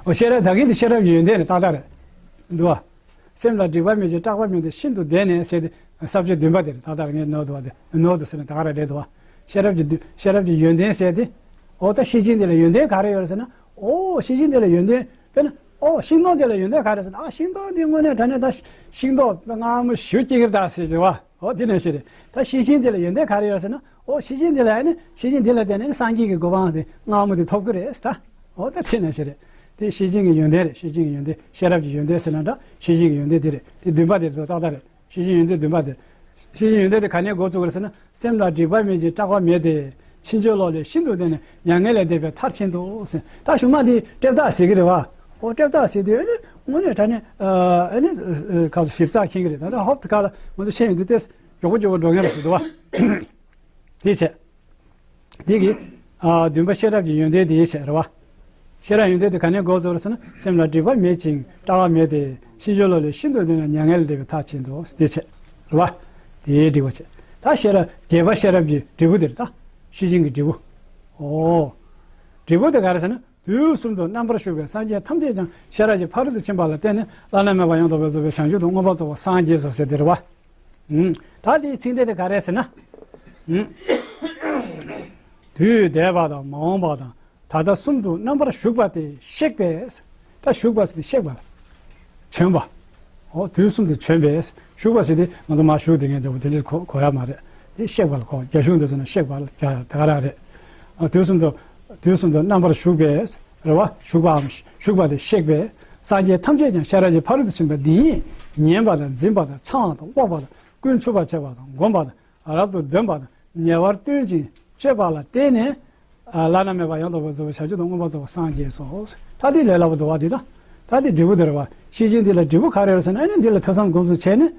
ཨོ་ཤེས་རབ་ད་གིན་དེ་ཤེས་རབ་ཀྱི་ཡོན་ཏན་རེད་ཏག་ཏག་རེད། འདུག་བ། སེམས་ལ་སྒྲིབ་པ་མེད་ཅིང་སྐྲག་པ་མེད་དེ་ཤིན་ཏུ་འདས་ནས་ཟེར་ཏེ་ས་བཅད་བདུན་པ་དེ་རེད་ཏག་ཏག་རེད། ངས་ནོར་འདུག་བ་དེ་ནོར་འདུག་ཟེར་ན་ད་ག་རང་རེད་འདུག་བ། ཤེས་རབ་ཀྱི་བདུན་ཤེས་རབ་ཀྱི་ཡོན་ཏན་ཟེར་ཏེ། ཨོ་ད་ཤེར་ཕྱིན་དེ་ལ་ཡོན་ཏན་ག་རེ་ཡོད་རེད་ཟེར་ན། ཨོ་ཤེར་ཕྱིན་དེ་ལ་ཡོན་ཏན་དཔེར་ན་ཨོ་ཤིང་ཏོག་དེ་ལ་ཡོན་ཏན་ག་རེ་ཟེར་ན། ཨ་ཤིང་ཏོག་འདི་དངོས་གནས་དྲང་གནས་ད་ཤིང་ཏོག་མངར་མོ་ཞེ་པོ་སྐྱེ་གི་རེད་ད་ཟེར་གྱི་བ། ཨོ་དེ་ནང་བཞིན་རེད། ད་ཤེར་ཕྱིན་དེ་ལ་ཡོན་ཏན་ག་རེ་ཡོད་ཟེར་ན། ཨོ་ཤེར་ཕྱིན་དེ་ལ་ཡ་ནི་ཤེར་ཕྱིན་དེ་ལ་བརྟེན་ནས་སངས་རྒྱས་ཀྱི་གོ་འཕང་དེ་མངར་མོ་དེ་ཐོབ་ཀྱི་རེད་ད། ཨོ་ད་དེ་ནང་བཞིན་རེད། དེ་ཤེར་ཕྱིན་གྱི་ཡོན་ཏན་རེད། ཤེར་ཕྱིན་གྱི་ཡོན་ཏན་ཤེས་རབ་ཀྱི་ཡོན་ཏན་ཟེར་ན་འདྲ། ཤེར་ཕྱིན་གྱི་ཡོན་ཏན་དེ་རེད། དེ་བདུན་པ་དེ་ཚོ་ཏག་ཏག་རེད། ཤེར་ཕྱིན་ཡོན་ཏན་བདུན་པ་དེ། ཤེར་ཕྱིན་ཡོན་ཏན་དེ་ག་ནས་འགོ་བཙུགས་པ་རེད་ཟེར་ན། སེམས་ལ་སྒྲིབ་པ་མེད་ཅིང་སྐྲག་པ་མེད་དེ། ཕྱིན་ཅི་ལོག་ལས་ཤིན་ཏུ་འདས་ནས་མྱ་ངན་ལས་འདས་པའི་མཐར་ཕྱིན་ཏོ་ཟེར། ད་གཞུག་མ་དེ་ཏྲེབ་ཏག་ཟེར་གྱི་རེད་བ། ཨོ་ཏྲེབ་ཏག་ཟེར་དུས་ཨ་ནི་དངོས་གནས་དྲང་གནས་ཨ་ནི་ཁ་སོ་ཞིབ་ཚགས་མཁྱེན་གྱི་རེད། ད་ལྟ་ཧོབ་ཏེ་ཁ་ལ་ང་ཚོ་ཤེས་ཡོན་དུ་ཏེ་མགྱོགས་པོ་མགྱོགས་པོ་འགྲོ་མཁན་རེད་ཟེར་འདུག་བ། དེ་བྱས། དེ་གི་ཨ་བདུན་པ་ཤེས་རབ་ཀྱི་ཡོན་ཏན་དེ་བྱས་རེད་བ། ཤེས་རབ་ཡོན་ཏན་དེ་ག་ནས་འགོ་བཙུགས་རེད་ཟེར་ན། སེམས་ལ་སྒྲིབ་པ་མེད་ཅིང་སྐྲག་པ་མེད་དེ། ཕྱིན་ཅི་ལོག་ལས་ཤིན་ཏུ་འདས་ནས་མྱ་ངན་ལས་འདས་པའི་མཐར་ཕྱིན་ཏོ། དེ་བྱས་རེད་བ། དེའི་འགྲིག་པ་བྱས། ད་ཤེས་རབ་བརྒྱད་པ་ཤེས་རབ་ཀྱི་འབྲས་བུ་དེ་རེད་ད། ཤེར་ཕྱིན་གྱི་འབྲས་བུ། ཨོ། འབྲས་བུ་དེ་ག་རེ་ཟེར་ན། དུས་གསུམ་དུ་རྣམ་པར་བཞུགས་པའི་སངས་རྒྱས་ཐམས་ཅད་ཀྱང་ཤེས་རབ་ཀྱི་ཕ་རོལ་ཏུ་ཕྱིན་པ་ལ་བརྟེན་ནས་བླ་ན་མེད་པ་ཡང་དག་པར་རྫོགས་པའི་བྱང་ཆུབ་ཏུ་མངོན་པར་རྫོགས་པར་སངས་རྒྱས་སོ་ཟེར་དེ་རེད་བ། ཨུམ། ད་དེའི་ཚིག་འགྲེལ་དེ་ག་རེ་ཟེར་ན། ཨུམ། དུས་འདས་པ་དང་མ་འོངས་པ་དང་ད་ལྟ་གསུམ་དུ་རྣམ་པར་བཞུགས་པ་དེ་གཤེགས་པས། ད་བཞུགས་པ་ཟེར་དེ་གཤེགས་པ་ལ། བྱོན་པ། འོ་དུས་གསུམ་དུ་བྱོན་པས། བཞུགས་པ་ཟེར་དེ་ང་ཚོ་མ་བཞུགས་དེ་ངས་འདྲ་པོ་དེ་འདྲ་གོ་གོ་ཡ་མ་རེད། དེ་གཤེགས་པ་ལ་གོ། རྒྱ་གཞུང་དེ་ཚོ་ནས་གཤེགས་པ་ལ་རྒྱ་དེ་ག་རང་རེད། ཨ་དུས་གསུམ་དུ་དུས་གསུམ་དུ་རྣམ་པར་བཞུགས་པས། རེད་བ། བཞུགས་པའམ་བཞུགས་པ་དེ་གཤེགས་པས། སངས་རྒྱས་ཐམས་ཅད་ཀྱང་ཤེས་རབ་ཀྱི་ཕ་རོལ་ཏུ་ཕྱིན་པ་འདི་ཉིད་ཉན་པ་དང་འཛིན་པ་དང་འཆང་བ་དང་དབོག་པ་དང་ཀུན་ཆུབ་པར་བྱེད་པ་དང་བསྒོམ་པ་དང་རབ་ཏུ་འདོན་པ་དང་ཉེ་བར་སྟོན་ཅིང་སྤྱོད་པ་ལ་བརྟེན་ནས། ཨ་བླ་ན་མེད་པ་ཡང་དག་པར་རྫོགས་པའི་བྱང་ཆུབ་ཏུ་མངོན་པར་རྫོགས་པར་སངས་རྒྱས་སོ། ད་དེ་ལས་སླ་པོ་འདུག་བ་དེ་དང་། ད་དེ་འབྲས་བུ་དེ་རེད་བ། ཤེར་ཕྱིན་དེ་ལ་འབྲས་བུ་ག་རེ་ཡོད་ཟེར་ན། ཨ་ནི་འདི་ལ་ཐོས་བསམ་སྒོམ་གསུམ་བྱས་ནས་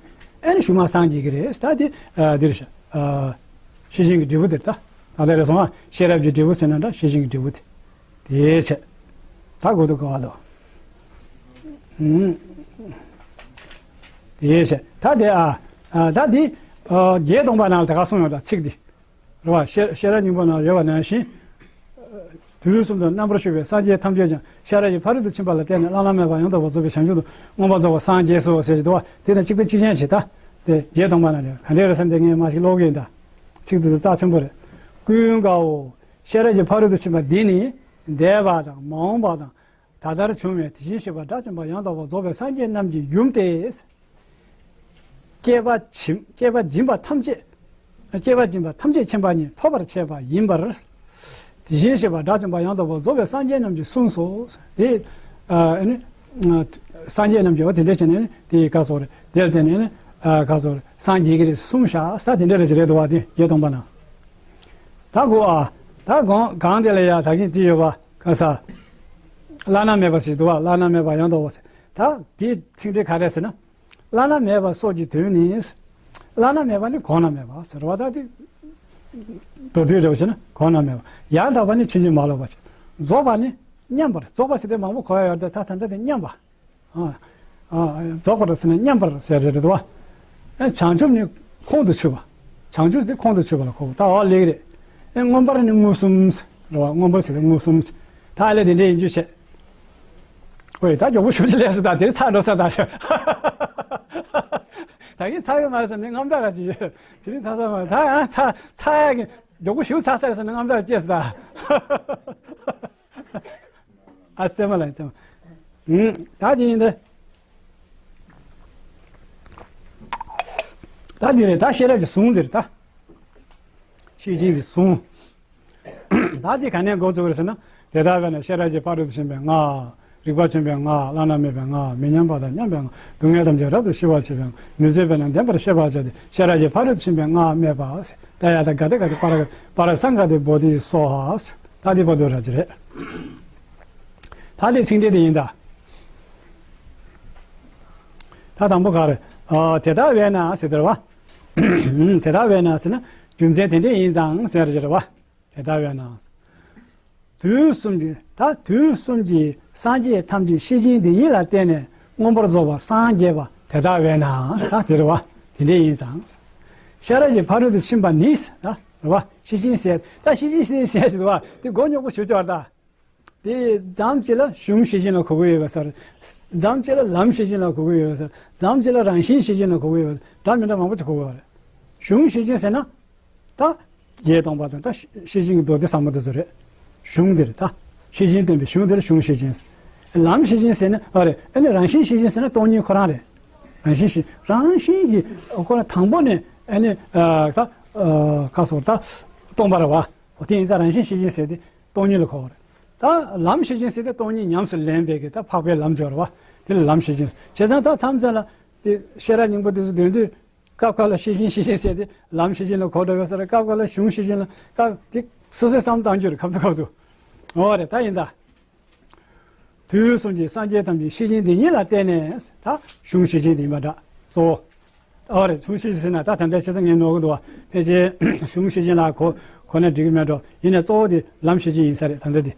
ཨ་ནི་གཞུག་མ་སངས་རྒྱས་ཀྱི་རེད། ད་དེ་ཨ་འདི་རེད་ཤག་ཨ་ཤེར་ཕྱིན་གྱི་འབྲས་བུ་དེ་རེད་ད། ད་ལྟ་རེད་སོང་ཨ། ཤེས་རབ་ཀྱི་འབྲས་བུ་ཟེར་ན་འདྲ། ཤེར་ཕྱིན་གྱི་འབྲས་བུ་དེ། དེ་བྱས། ད་གོ་འདུག་ག་བ་དོ། ཨུམ། དེ་བྱས། ད་དེ་ཨ། ཨ། ད་འདི། ཨ། བརྒྱད་སྟོང་པ་ནང་ལ་དེ་ག་གསུངས་ཡོད་ད། ཚིག་འདི། རེད་བ། ཤེས་ཤེས་རབ་སྙིང་པོ་ནང་ཡོད་པ་ནང་བཞིན། དུས་གསུམ་དུ་རྣམ་པར་བཞུགས་པའི་སངས་རྒྱས་ཐམས་ཅད་ཀྱང་ཤེས་རབ་ཀྱི་ཕ་རོལ་ཏུ་ཕྱིན་པ་ལ་བརྟེན་ནས་བླ་ན་མེད་པ་ཡང་དག་པར་རྫོགས་པའི་བྱང་ཆུབ་ཏུ་མངོན་པར་རྫོགས་པར་སངས་རྒྱས་སོ་ཟེར་གྱི་འདུག་བ། དེ་དང་གཅིག་པའི་གཅིག་རྐྱང་བྱེད་ད། དེ་བརྒྱད་སྟོང་པ་ནང་ཡོད། ག་འདྲས་རེད་ཟེར་འདི་ངས་མ་ཞིག་ཀློག་གི་ཡིན་ད། ཚིག་དེ་ཚོ་རྩ་ཆེན་པོ་རེད། ཀུན་དགའ་བོ། ཤེས་རབ་ཀྱི་ཕ་རོལ་ཏུ་ཕྱིན་པ་འདི་ནི་འདས་པ་དང་མ་འོངས་པ་དང་། ད་ལྟར་བྱུང་བའི་དེ་བཞིན་གཤེགས་པ་དགྲ་བཅོམ་པ་ཡང་དག་པར་རྫོགས་པའི་སངས་རྒྱས་རྣམས་ཀྱི་ཡུམ་སྟེ། སྐྱེས་པ་འབྱིན་སྐྱེས་པ་འབྱིན་པ་ཐམས་ཅད། སྐྱེས་པ་འབྱིན་པ་ཐམས་ཅད་མཁྱེན་པ་ཉིད་ཐོབ་པར་བྱེད་པ་ཡིན་པར། དེ་བཞིན་གཤེགས་པ་དགྲ་བཅོམ་པ་ཡང་དག་པར་རྫོགས་པའི་སངས་རྒྱས་རྣམས་ཀྱིས་གསུངས་སོ། དེ། ཨ་ནི། སངས་རྒྱས་རྣམས་ཀྱིས་འོ་དེ་འདྲ་བྱས་ནས་ནི་དེ་ག་སོགས་རེད། དེར་བརྟེན་ནས་ནི། ཨ། ག་སོགས་རེད། སངས་རྒྱས་ཀྱིས་རེད་གསུངས་བཞག་ས་དེ་འདྲ་རེད་ཅེས་རེད་འདུག་བ། དེ་བརྒྱད་སྟོང་པ་ན། ད་གོ་ཨ། ད་གོང་གང་དེ་ལ་ཡ་ད་གིན་ཅི་ཡོད་པ། ག་ས། བླ་ན་མེད་པ་ཞིག་འདུག་བ། བླ་ན་མེད་པ་ཡང་དག་པ་ཟེར། ད་དེའི་ཚིག་འགྲེལ་ག་རེ་ཟེར་ན། བླ་ན་མེད་པ་སོགས་ཀྱི་དོན་ནི། བླ་ན་མེད་པ་ནི་གོང་ན་མེད་པ་ཟེར་བ། ད་དེ་མདོར་བསྡུས་འདྲ་བོ་བྱས་ན་གོང་ན་མེད་པ། ཡང་དག་པ་ནི་ཕྱིན་ཅི་མ་ལོག་པ་ཞིག། རྫོགས་པ་ནི་མཉམ་པར། རྫོགས་པ་ཟེར་དེ་མང་པོ་གོ་ཡ་ཡོད་རེད། ད་ད་ལྟ་དེ་མཉམ་པ། ཨ། ཨ། རྫོགས་པར་ཟེར་ན་མཉམ་པར་ཟེར་རེད་དོ། ཨ། བྱང་ཆུབ་ནི་ཁོང་དུ་ཆུད་པ། བྱང་ཆུབ་དེ་ཁོང་དུ་ཆུད་པ་ལ་གོ། ད་འོ་ལེགས་རེད། ཨེ། མངོན་པར་ནི་མངོན་སུམ་རེད་བ། མངོན་པར་ཟེར་ཏེ་མངོན་སུམ། ད་ཨ་ལས་དེ་འདྲའི་ཡིན་རྒྱུ་བྱས། ཨོ་ཡ། ད་མགྱོགས་པོ་ཞུ་ཅི་ལས་སུ་ད་དེ་ཚར་འགྲོ་ས་ད། ད་གིན་ཚར་ཡོད་མ་རེད་ཟེར་ནས་དངངས་སྐྲག་ར་ཅི་ཡོད། དེ་རིང་ཚར་ས་མ་རེད། ད་ཡང་ཚར་ཚར་ཡ་གི་མགྱོགས་པོ་ཞུ་ཚར་ས་རེད་ཟེར་ནས་དངངས་སྐྲག་སྐྱེས་སོ་ད། ཨ། ཙེ་མ་ལ་ཙེ་མ། ཨུམ། ད་དེ་ཡིན་ད། ད་དེ་རེད། ད་ཤེས་རབ་ཀྱི་ཟུང་དེ་རེད་ད། ཤེར་ཕྱིན་གྱི་ཟུང་། ད་དེ་ག་ནས་འགོ་བཙུགས་རེད་ཟེར་ན། དེ་ལྟར་བས་ན་ཤེས་རབ་ཀྱི་ཕ་རོལ་ཏུ་ཕྱིན་པའི་སྔགས། རིག་པ་ཆེན་པོའི་སྔགས། བླ་ན་མེད་པའི་སྔགས། མི་མཉམ་པ་དང་མཉམ་པའི་སྔགས། སྡུག་བསྔལ་ཐམས་ཅད་རབ་ཏུ་ཞི་བར་བྱེད་པའི་སྔགས། མི་བཟོད་པས་ན་བདེན་པར་གཤེགས་པར་བྱ་སྟེ། ཤེས་རབ་ཀྱི་ཕ་རོལ་ཏུ་ཕྱིན་པའི་སྔགས་སྨྲས་པ། ཏདྱ་ཐཱ་ག་ཏེ་ག་ཏེ་པཱ་ར་ག་ཏེ་པཱ་ར་སཾ་ག་ཏེ་བོ་དྷི་སྭཱ་ཧཱ། ད་དེ་བར་དུ་ར་ཅི་རེད། ད་དེ་ཚིག་འགྲེལ་དེ་ཡིན་ད། ད་དང་པོ་ག་རེ། ཨ། དེ་ལྟར་བས་ན་ཟེར་དེ་རེད་བ། ཨུམ། དེ་ལྟར་བས་ན་ཟེར་ན་རྒྱུ་མཚན་དེ་འདྲས་ཡིན་ཙང་ཟེར་གྱི་རེད་བ། དེ་ལྟར་བས་ན། དུས་གསུམ་གྱི། ད་དུས་གསུམ་གྱི་སངས་རྒྱས་ཐམས་ཅད་ཤེར་ཕྱིན་འདི་ཉིད་ལ་བརྟེན་ནས་མངོན་པར་རྫོགས་པར་སངས་རྒྱས་པ་དེ་ལྟར་བས་ན། ད་དེ་རེད་བ། དེ་འདྲས་ཡིན་ཙང་། ཤེས་རབ་ཀྱི་ཕ་རོལ་ཏུ་ཕྱིན་པ་ནི། ད་རེད་བ། ཤེར་ཕྱིན་ཟེར། ད་ཤེར་ཕྱིན་ཟེར་ཟེར་ཟེར་བ་དེ་མགོ་རྙོག་པོ་ཞུ་ཆོག་ད། དེ་མཚམས་གཅིག་ལ་གཞུང་ཤེར་ཕྱིན་ལ་གོ་གི་ཡོད་པ་ཟེར། མཚམས་གཅིག་ལ་ལམ་ཤེར་ཕྱིན་ལ་གོ་གི་ཡོད་པ་ཟེར། མཚམས་གཅིག་ལ་རང་བཞིན་ཤེར་ཕྱིན་ལ་གོ་གི་ཡོད་པ་ཟེར། འདྲ་མི་འདྲ་མང་པོ་ཅིག་གོ་གི་ཡོད་རེད། གཞུང་ཤེར་ཕྱིན་ཟེར་ན། ད་བརྒྱད་སྟོང་པ་དང་ད་ཤེར་ཕྱིན་གྱི་མདོ་སྡེ་ཟབ་མོ་དེ་ཚོ་རེད། གཞུང་དེ་རེད་ད། ཤེར་ཕྱིན་སྟོན་པའི་གཞུང་དེ་ལ་གཞུང་ཤེར་ཕྱིན་ཟེར། ལམ་ཤེར་ཕྱིན་ཟེར་ན་ཨ་རེད། ཨ་ནི་རང་བཞིན་ཤེར་ཕྱིན་ཟེར་ན་སྟོང་ཉིད་ཁོ་རང་རེད། རང་བཞིན་ཤེར། རང་བཞིན་གྱི་ཁོ་རང་དང་པོ་ནས་ཨ་ནི། ཨ། ད། ཨ། ག་སོགས་ད་སྟོང་པ་རེད་བ། འོ་དེ་ཡིན་ཙང་རང་བཞིན་ཤེར་ཕྱིན་ཟེར་དེ་སྟོང་ཉིད་ལ་གོ་བ་རེད། ད་ལམ་ཤེར་ཕྱིན་ཟེར་དེ་སྟོང་ཉིད་ཉམས་སུ་ལེན་པའི་གི་ད་འཕགས་པའི་ལམ་སྦྱོར་བ། དེ་ལ་ལམ་ཤེར་ཕྱིན་ཟེར། བྱས་ཙང་ད་མཚམས་མཚམས་ལ་དེ་ཤེས་རབ་སྙིང་པོ་དེ་ཚོ་འདོན་དུས་སྐབས་སྐབས་ལ་ཤེར་ཕྱིན་ཤེར་ཕྱིན་ཟེར་དེ་ལམ་ཤེར་ཕྱིན་ལ་གོ་འགྲོ་ཡོད་ས་རེད། སྐབས་སྐབས་ལ་གཞུང་ཤེར་ཕྱིན་ལ། སྐབས་དེ་སོ་སོའི་བསམ་བཏང་རྒྱུ་རེད། ཁབ་ཏུ་ཁབ་ཏུ། འོ་རེད། ད་ཡིན་ད། དུས་གསུམ་གྱི་སངས་རྒྱས་ཐམས་ཅད་ཤེར་ཕྱིན་འདི་ཉིད་ལ་བརྟེན་ནས། ད་གཞུང་ཤེར་ཕྱིན་འདི་མ་འདྲ་གཙོ་བོ། ཨོ་རེད། གཞུང་ཤེར་ཕྱིན་ཟེར་ན་ད་ད་ལྟ་བྱས་ཙང་ངས་ནོར་གི་འདུག་བ། ཕལ་ཆེར་གཞུང་ཤེར་ཕྱིན་ལ་གོ་གོ་ན་འགྲིག་གི་མེད་འགྲོ། ཡིན་ནའི་གཙོ་བོ་དེ་ལམ་ཤེར་ཕྱིན་ཡིན་ས་རེད། ད་ལྟ་དེ།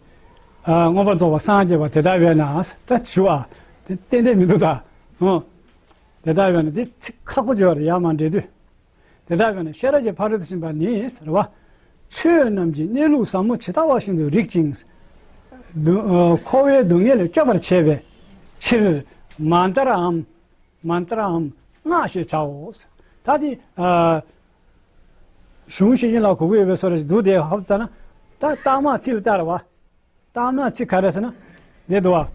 ཨ། མངོན་པར་རྫོགས་པར་སངས་རྒྱས་པ་དེ་ལྟར་བས་ན། ད་ཞུ་བ། དེ་ཏན་ཏན་མི་འདུག་ད། ཨོ། དེ་ལྟར་བས་ན་དེ་ཚིག་ཁག་པོ་ཅིག་ཡོད་རེད། ཡར་མར་འགྲེལ་དུས། དེ་ལྟར་བས་ན་ཤེས་རབ་ཀྱི་ཕ་རོལ་ཏུ་ཕྱིན་པ་ནི་ཟེར་བ། ཆོས་རྣམས་ཀྱི་གནས་ལུགས་ཟབ་མོ་ཇི་ལྟ་བ་བཞིན་དུ་རིག་ཅིང་། སྡུག་ཨ། འཁོར་བའི་སྡུག་བསྔལ་ལས་སྐྱོབ་པར་བྱེད་པའི་ཕྱིར་མནྟྲའམ། མནྟྲའམ་སྔགས་ཞེས་བྱའོ། ད་དེ། ཨ། གཞུང་ཤེར་ཕྱིན་ལ་གོ་གི་ཡོད་པའི་བཟོ་འདྲ་ཞིག་འདུག་དེ་ཧོབ་ལྟ་ན། ད་རྟགས་མ་ཚིག་ལ་ལྟ་ར་བ། རྟགས་མ་ཚིག་ག་རེ་ཟེར་ན། རེད་འདུག་བ།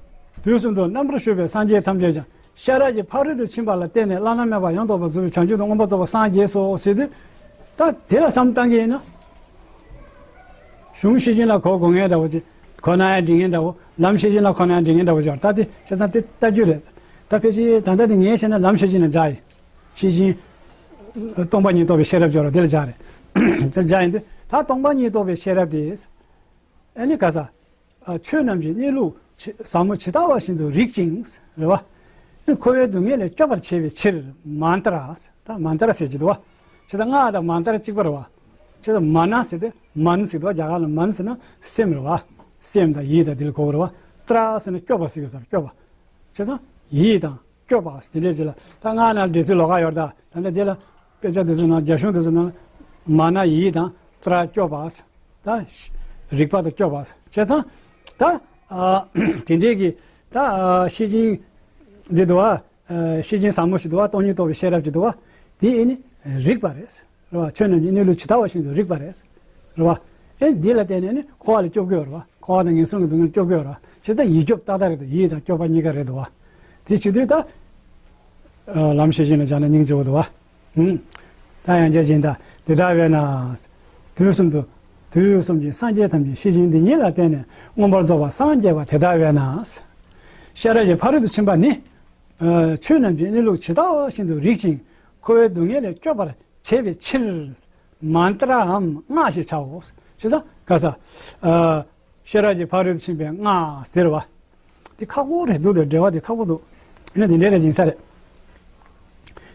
དུས་གསུམ་དུ་རྣམ་པར་བཞུགས་པའི་སངས་རྒྱས་ཐམས་ཅད་ཀྱང་ཤེས་རབ་ཀྱི་ཕ་རོལ་ཏུ་ཕྱིན་པ་ལ་བརྟེན་ནས་བླ་ན་མེད་པ་ཡང་དག་པར་རྫོགས་པའི་བྱང་ཆུབ་ཏུ་མངོན་པར་རྫོགས་པར་སངས་རྒྱས་སོ་ཟེར་དུས། ད་དེ་ལ་བསམ་བཏང་གི་ཡིན་ན། གཞུང་ཤེར་ཕྱིན་ལ་གོ་གོ་མཁན་འདྲ་བོ་ཅིག་གོ་ན་ཡང་འགྲིག་མཁན་འདྲ་བོ། ལམ་ཤེར་ཕྱིན་ལ་གོ་ན་ཡང་འགྲིག་མཁན་འདྲ་བོ་ཅིག་ད་དེ་བྱས་ཙང་དེ་ལྟ་རྒྱུ་རེད། ད་ཕལ་ཆེར་ད་ལྟ་དེ་ངས་བཤད་ན་ལམ་ཤེར་ཕྱིན་ལ་སྦྱར་ཡིན། ཤེར་ཕྱིན། སྟོང་པ་ཉིད་རྟོགས་པའི་ཤེས་རབ་སྦྱོར་བ་དེ་ལ་སྦྱར་རེད། དེ་ལ་སྦྱར་ཡིན་དུས་ད་སྟོང་པ་ཉིད་རྟོགས་པའི་ཤེས་རབ་དེ། ཨ་ནི་ག་ས། ཨ། ཆོས་རྣམས་ཀྱི་གནས་ལུགས་ཇི། ཟབ་མོ་ཇི་ལྟ་བ་བཞིན་དུ་རིག་ཅིང་། རེད་བ། འཁོར་བའི་སྡུག་བསྔལ་ལས་སྐྱོབ་པར་བྱེད་པའི་ཕྱིར་མནྟྲ། ད་མནྟྲ་ཟེར་གྱི་འདུག་བ། བྱས་ཙང་སྔགས་དང་མནྟྲ་གཅིག་པ་རེད་བ། བྱས་ཙང་མ་ན་ཟེར་ཏེ་མན་ཟེར་འདུག་བ། རྒྱ་གར་ལ་མན་ཟེར་ན་སེམས་རེད་བ། སེམས་དང་ཡིད་དང་དེ་ལ་གོ་བ་རེད་བ། ཏྲ་ཟེར་ན་སྐྱོབ་པ་ཟེར་གྱི་ཡོད་ས་རེད། སྐྱོབ་པ། བྱས་ཙང་ ཡིད་དང་སྐྱོབ་པ། དེ་འདྲའི་ཅིག་ལ་ད་སྔགས་ནང་འགྲེལ་ཚུལ་ལོགས་ཀ་ཡོད་རེད། ད་ད་ལྟ་དེ་ལ་དཔེ་ཆ་དེ་ཚོ་ནང་རྒྱ་གཞུང་དེ་ཚོ་ནང་མ་ན་ཡིད་དང་ཏྲ་སྐྱོབ་པ། ད་རིག་པ་དང་སྐྱོབ་པ་བྱས་ཙང་། ད་ཨ་དེ་འདྲའི་གི་ད་ཨ་ཤེར་ཕྱིན་འདི་འདུག་བ། ཨ་ཤེར་ཕྱིན་ཟབ་མོ་ཞིག་འདུག་བ། སྟོང་ཉིད་རྟོགས་པའི་ཤེས་རབ་ཅིག་འདུག་བ། དེ་ཨེ་ནི་རིག་པ་རེད། རེད་བ། ཆོས་རྣམས་ཀྱི་གནས་ལུགས་ཇི་ལྟ་བ་བཞིན་དུ་རིག་པ་རེད། རེད་བ། ཨེ་འདི་ལ་བརྟེན་ནས་ནི་འཁོར་བ་ལས་སྐྱོབ་དགོས་རེད་བ། འཁོར་བ་དང་ངན་སོང་གི་སྡུག་བསྔལ་སྐྱོབ་དགོས་རེད་བ། བྱས་ཙང་ཡིད་སྐྱོབ་ཏག་ཏག་རེད་འདུག་ཡིད་དང་སྐྱོབ་པ་གཉིས་ཀ་རེད་འདུག་བ། དེ་བྱེད་དུས་ད་ཨ་ལམ་ཤེར་ཕྱིན་ལ་སྦྱར་ན་སྙིང་རྗེ་བོ་འདུག་བ། ཨུམ། ད་ཡང་བསྐྱར་སྦྱར་ན། དེ་ལྟ་བས་ན། དུས་གསུམ་དུ། དུས་གསུམ་གྱི་སངས་རྒྱས་ཐམས་ཅད་ཤེར་ཕྱིན་འདི་ཉིད་ལ་བརྟེན་ནས་མངོན་པར་རྫོགས་པར་སངས་རྒྱས་པ་དེ་ལྟ་བས་ན། ཤེས་རབ་ཀྱི་ཕ་རོལ་ཏུ་ཕྱིན་པ་ནི། ཨ་ཆོས་རྣམས་ཀྱི་གནས་ལུགས་ཇི་ལྟ་བ་བཞིན་དུ་རིག་ཅིང་འཁོར་བའི་སྡུག་བསྔལ་ལས་སྐྱོབ་པར་བྱེད་པའི་ཕྱིར། མནྟྲའམ་སྔགས་ཞེས་བྱའོ། ཅེས་དང་ག་ས། ཨ་ཤེས་རབ་ཀྱི་ཕ་རོལ་ཏུ་ཕྱིན་པའི་སྔགས་ཟེར་བ། འདི་ཁག་པོ་རེད་འདུག་དེ་འགྲེལ་བ་འདི་ཁག་པོ་འདུག་ཡིན་ན་འདི་འདྲའི་རེ་ཡིན་ས་རེད།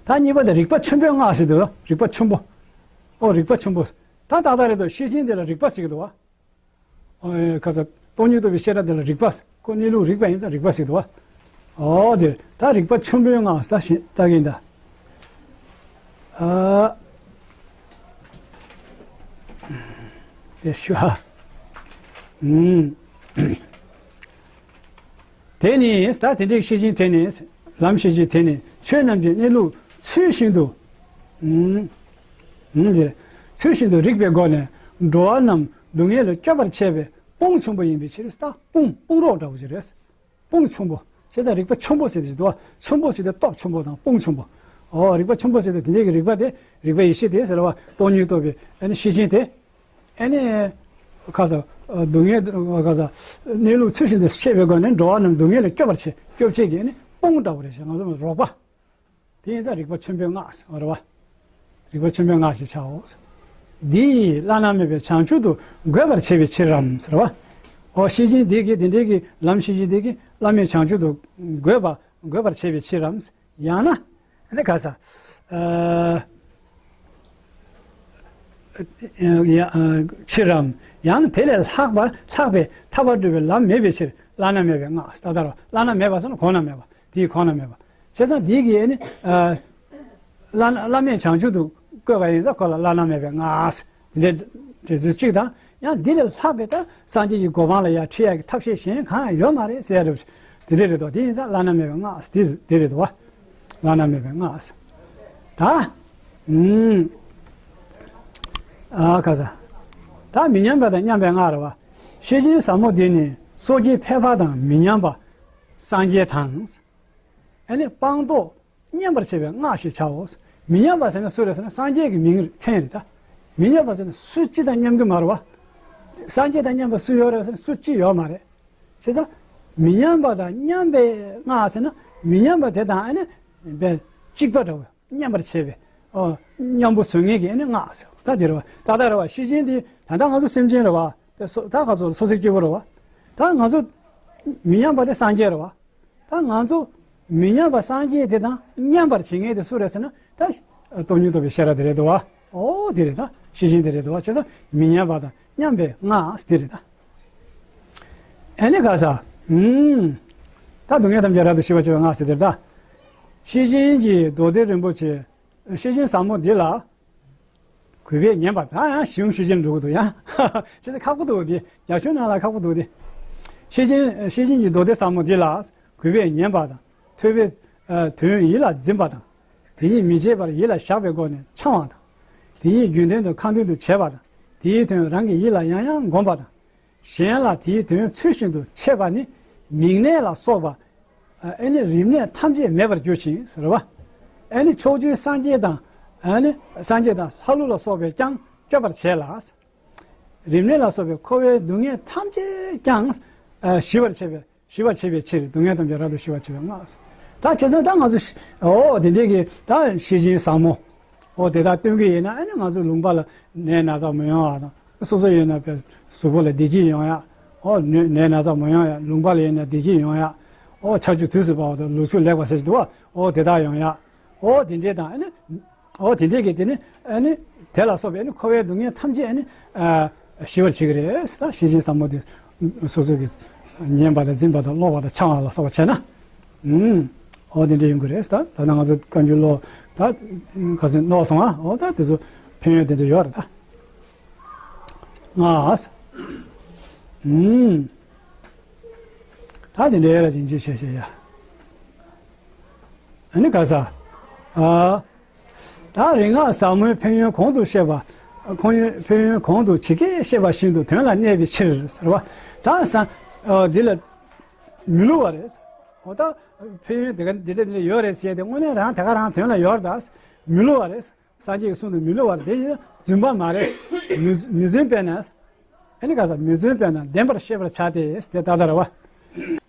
ད་གཉིས་པ་དེ་རིག་པ་ཆེན་པོའི་སྔགས་ཟེར་འདུག་རིག་པ་ཆེན་པོ། ཨོ་རིག་པ་ཆེན་པོ། ད་ཏག་ཏག་རེད་འདུག་ཤེར་ཕྱིན་དེ་ལ་རིག་པ་ཟེར་གི་འདུག་བ། ཨོ་ཁ་ས་སྟོང་ཉིད་རྟོགས་པའི་ཤེས་རབ་དེ་ལ་རིག་པ། ཁོ་གནས་ལུགས་རིག་པ་ཡིན་ཙང་རིག་པ་ཟེར་འདུག་བ། ཨོ་དེ་ད་རིག་པ་ཆེན་པོའི་སྔགས་ཟེར་ཞེས་ལྟ་གིན་ད། ཨ། དེ་ཤུ་ཧ། ཨུམ། དེ་ནི་ད་དེ་འདྲའི་ཤེར་ཕྱིན་དེ་ནི། ལམ་ཤེར་ཕྱིན་དེ་ནི་ཆོས་རྣམས་ཀྱི་གནས་ལུགས་ཚུལ་བཞིན་དུ། ཨུམ། ཨུམ། དེ་ཚུལ་བཞིན་དུ་རིག་པའི་སྒོ་ནས་འགྲོ་བ་རྣམས་སྡུག་བསྔལ་ལས་སྐྱོབ་པར་བྱེད་པའི་དཔུང་ཆེན་པོ་ཡིན་པའི་ཕྱིར། ད་དཔུང་དཔུང་རོགས་འདྲ་བོ་ཞིག་རེད། དཔུང་ཆེན་པོ། བྱས་ཙང་རིག་པ་ཆེན་པོ་ཟེར་དེ་ཞིག་འདུག་བ། ཆེན་པོ་ཟེར་དེ་སྟོབས་ཆེན་པོ་དང་དཔུང་ཆེན་པོ། ཨོ་རིག་པ་ཆེན་པོ་ཟེར་དེ་དེ་འདྲའི་གི་རིག་པ་དེ་རིག་པའི་ཡེ་ཤེས་དེ་ཟེར་བ། སྟོང་ཉིད་རྟོགས་པའི་ཨ་ནི་ཤེར་ཕྱིན་དེ། ཨ་ནི། ཁ་ས། སྡུག་བསྔལ་ཁ་ས། གནས་ལུགས་ཚུལ་བཞིན་དུ་ཤེས་པའི་སྒོ་ནས་འགྲོ་བ་རྣམས་སྡུག་བསྔལ་ལས་སྐྱོབ་པར་བྱེད་སྐྱོབ་བྱེད་ཀྱི་ཨ་ནི་དཔུང་འདྲ་བོ་རེད་ཤག་ང་ཚོ་རོགས་པ། དེ་ཡིན་ཙང་རིག་པ་ཆེན་པོའི་སྔགས་ཟེར་བ་རེད་བ། རིག་པ་ཆེན་པོའི་སྔགས་ཞེས་བྱའོ། འདི་ཡིས་བླ་ན་མེད་པའི་བྱང་ཆུབ་ཏུ་འགོད་པར་བྱེད་པའི་ཕྱིར་རམ་ཟེར་བ། ཨོ་ཤེར་ཕྱིན་འདི་གིས་དེ་འདྲའི་གི་ལམ་ཤེར་ཕྱིན་འདི་གིས་བླ་མེད་བྱང་ཆུབ་ཏུ་འགོད་པ་འགོད་པར་བྱེད་པའི་ཕྱིར་རམ། ཡང་ན། ཨ་ནི་ག་ས། ཨ། ཡ་ཨ་ཕྱིར་རམ། ཡང་ན་དེ་ལས་ལྷག་པ་ལྷག་པའི་ཐར་པ་སྒྲུབ་པའི་ལམ་མེད་པའི་ཕྱིར་བླ་ན་མེད་པའི་སྔགས་ད་ལྟར་བ། བླ་ན་མེད་པ་ཟེར་ན་གོང་ན་མེད་པ། དེའི་གོང་ན་མེད་པ། བྱས་ཙང་འདི་གིས་ནི་ཨ་བླ་ན་བླ་མེད་བྱང་ཆུབ་ཏུ་བཀོད་པ་ཡིན་ཙང་ཁོ་ལ་བླ་ན་མེད་པའི་སྔགས་ཟེར། འདི་འདྲའི་འབྲི་ཚུལ་གཅིག་དང་། ཡང་འདི་ལས་ལྷག་པའི་ད་སངས་རྒྱས་ཀྱི་གོ་འཕང་ལ་ཡར་ཁྲིད་ཡག་གི་ཐབས་ཤེས་གཞན་གང་ཡང་ཡོད་མ་རེད་ཟེར་ཡ་རེད། དེ་འདྲ་རེད་དོ། དེ་ཡིན་ཙང་བླ་ན་མེད་པའི་སྔགས་དེ་དེ་རེད་དོ། བླ་ན་མེད་པའི་སྔགས། ད། ཨུམ། ཨ་ཁ་ས། ད་མི་མཉམ་པ་དང་མཉམ་པའི་སྔགས་རེད་བ། ཤེར་ཕྱིན་ཟབ་མོ་འདི་ནི་སོ་སྐྱེའི་ཕལ་པ་དང་མི་མཉམ་པ་སངས་རྒྱས་དང་། ཨ་ནི་སྤངས་རྟོགས་མཉམ་པར་བྱེད་པའི་སྔགས་ཞེས་བྱའོ། མི་མཉམ་པ་ཟེར་ན་སུ་རེད་ཟེར་ན་སངས་རྒྱས་ཀྱི་མིང་མཚན་རེད་ད། མི་མཉམ་པ་ཟེར་ན་སུ་གཅིག་དང་མཉམ་གྱི་མ་རེད་བ། སངས་རྒྱས་དང་མཉམ་པ་སུ་ཡོད་རེད་ཟེར་ན་སུ་གཅིག་ཡོད་མ་རེད། བྱས་ཙང་། མི་མཉམ་པ་དང་མཉམ་པའི་སྔགས་ཟེར་ན་མི་མཉམ་པ་དེ་དང་ཨ་ནི་བས་གཅིག་པ་འདྲ་བོ་མཉམ་པར་བྱེད་པའི་ཨོ་མཉམ་པོ་བཟོ་ངེས་ཀྱི་ཨ་ནི་སྔགས་ཟེར་བ་ད་དེ་རེད་བ། ད་ལྟ་རེད་བ་ཤེར་ཕྱིན་དེ་ད་ལྟ་ང་ཚོ་སེམས་ཅན་རེད་བ། དེ་སོ་ད་ང་ཚོ་སོ་སོའི་སྐྱེ་བོ་རེད་བ། ད་ང་ཚོ་མི་མཉམ་པ་དེ་སངས་རྒྱས་རེད་བ། ད་ང་ཚོ་མི་མཉམ་པ་སངས་རྒྱས་དེ་དང་མཉམ་པར་བྱེད་ངེས་དེ་སུ་རེད་ཟེར་ན་ད་སྟོང་ཉིད་རྟོགས་པའི་ཤེས་རབ་དེ་རེད་དོ། ཨོ་དེ་རེད་ད་ཤེར་ཕྱིན་དེ་རེད་དོ། བྱས་ཙང་མི་མཉམ་པ་དང་མཉམ་པའི་སྔགས་དེ་རེད་ད། ཨ་ནི་ག་ས། ཨུམ། ད་སྡུག་བསྔལ་ཐམས་ཅད་རབ་ཏུ་ཞི་བར་བྱེད་པའི་སྔགས་ཟེར་དེ་རེད་ད། ཤེར་ཕྱིན་གྱི་མདོ་སྡེ་རིན་པོ་ཆེ། ཤེར་ཕྱིན་ཟབ་མོ་འདི་ལ། གུས་པས་ཉན་པ་ད་ཡང་གཞུང་ཤེར་ཕྱིན་འགྲོ་གི་འདུག་ཡང་། ཤེར་ཕྱིན་ཁག་པོ་འདུག་འདི་རྒྱ་གཞུང་ནང་ལ་ཁག་པོ་འདུག་འདི། ཤེར་ཕྱིན་ཤེར་ཕྱིན་གྱི་མདོ་སྡེ་ཟབ་མོ་འདི་ལ་གུས་པས་ཉན་པ་དང་ཐོས་པའི་ཨ་དོན་ཡིད་ལ་འཛིན་པ་དང་། དེ་ཉིད་མི་བརྗེད་པར་ཡིད་ལ་བཞག་པའི་སྒོ་ནས་འཆང་བ་དང་། དེ་ཉིད་རྒྱུན་ལྡན་དུ་ཁ་འདོན་དུ་བྱེད་པ་དང་། དེའི་དོན་རང་གི་ཡིད་ལ་ཡང་ཡང་བསྒོམ་པ་དང་། གཞན་ལ་དེའི་དོན་ཚུལ་བཞིན་དུ་འཆད་པ་ནི་མིག་ནད་ལ་སོགས་པ། ཨ་ནི་རིམས་ནད་ཐམས་ཅད་མེད་པར་གྱུར་ཅིང་ཟེར་བ། ཨ་ནི་ཕྱོགས་བཅུའི་སངས་རྒྱས་དང་། ཨ་ནི་སངས་རྒྱས་དང་ལྷ་ཀླུ་ལ་སོགས་པས་ཀྱང་སྐྱོབ་པར་བྱེད་ལ། རིམས་ནད་ལ་སོགས་པའི་འཁོར་བའི་སྡུག་བསྔལ་ཐམས་ཅད་ཀྱང་ཨ་ཞི་བར་བྱེད་པའི་ཞི་བར་བྱེད་པའི་ཕྱིར་སྡུག་བསྔལ་ཐམས་ཅད་རབ་ཏུ་ཞི་བར་བྱེད་པའི་སྔགས། ད་བྱས་ཙང་ད་ང་ཚོ་ཨོ་དེ་འདྲའི་གི་ད་ཤེར་ཕྱིན་ཟབ་མོ། ཨོ་དེ་དག་སྟོན་གྱི་ཡིན་ན་ཨ་ནི་ང་ཚོ་ལུང་པ་ལ་ནད་ན་ཚ་མི་ཡོང་བ་དང་། སོ་སོ་ཡིན་ན་བས་གཟུགས་པོ་ལ་བདེ་སྐྱིད་ཡོང་ཡ། ཨོ་ནད་ནད་ན་ཚ་མི་ཡོང་ཡ། ལུང་པ་ལ་ཡིན་ན་བདེ་སྐྱིད་ཡོང་ཡ། ཨོ་ཆར་ཆུ་དུས་སུ་བབས་པ་དང་ལུག་ཕྱུགས་ལེགས་པ་ཟེར་གྱི་འདུག་བ། ཨོ་དེ་དག་ཡོང་ཡ། ཨོ་དེ་འདྲའི་དང་ཨ་ནི། ཨོ་དེ་འདྲའི་གི་དེ་ནི་ཨ་ནི་དེ་ལ་སོགས་པའི་ཨ་ནི་འཁོར་བའི་སྡུག་བསྔལ་ཐམས་ཅད་ཨ་ནི་ཨ་ཞི་བར་བྱེད་ཀྱི་རེད། ད་ཤེར་ཕྱིན་ཟབ་མོ་དེ་སོ་སོ་གི་ཉན་པ་དང་འཛིན་པ་དང་ཀློག་པ་དང་འཆང་བ་ལ་སོགས་པ་བྱས་ན། ཨུམ། འོ་དེ་འདྲ་ཡོང་གི་རེད། ད་ད་ནང་ང་ཚོ་བཀའ་འགྱུར་ཀློག་ད་ག་ཚོད་ཀློག་སོང་ཨ། འོ་ད་དེ་ཚོ་ཕན་ཡོན་དེ་ཚོ་ཡོད་རེད་ད། ང་ཨུམ། ད་དེ་འདྲའི་ར་ཞིབ་འཇུག་བྱས་བྱས་ཡ། ཨ་ནི་ག་ས། ཨ། ད་རིག་སྔགས་ཟབ་མོའི་ཕན་ཡོན་གོང་དུ་བཤད་པ། ཁོང་ཡོན་ཕན་ཡོན་གོང་དུ་ཇི་སྐད་བཤད་པ་བཞིན་དུ་དོན་ལ་གནས་པའི་ཕྱིར་ཟེར་བ། ད་ས། ཨ། འདི་ལ་མི་བསླུ་བ་རེད། འོ་ད་ཕན་ཡོན་དེ་ག་འདི་འདྲ་འདི་འདྲ་ཡོད་རེད་ཟེར་ཏེ་དངོས་གནས་རང་དེ་ག་རང་དོན་ལ་ཡོད་རེད་ད། མི་བསླུ་བ་རེད། སངས་རྒྱས་ཀྱི་གསུང་དུ་མི་བསླུ་བར་དེ་ཡིན་རྫུན་པ་མ་རེད། མི་མི་རྫུན་དཔེར་ན། ཨ་ནི་ག་ས་མི་རྫུན་དཔེར་ན་བདེན་པར་ཤེས་པར་བྱ་སྟེ་དེ་ལྟ་ལྟར་བ།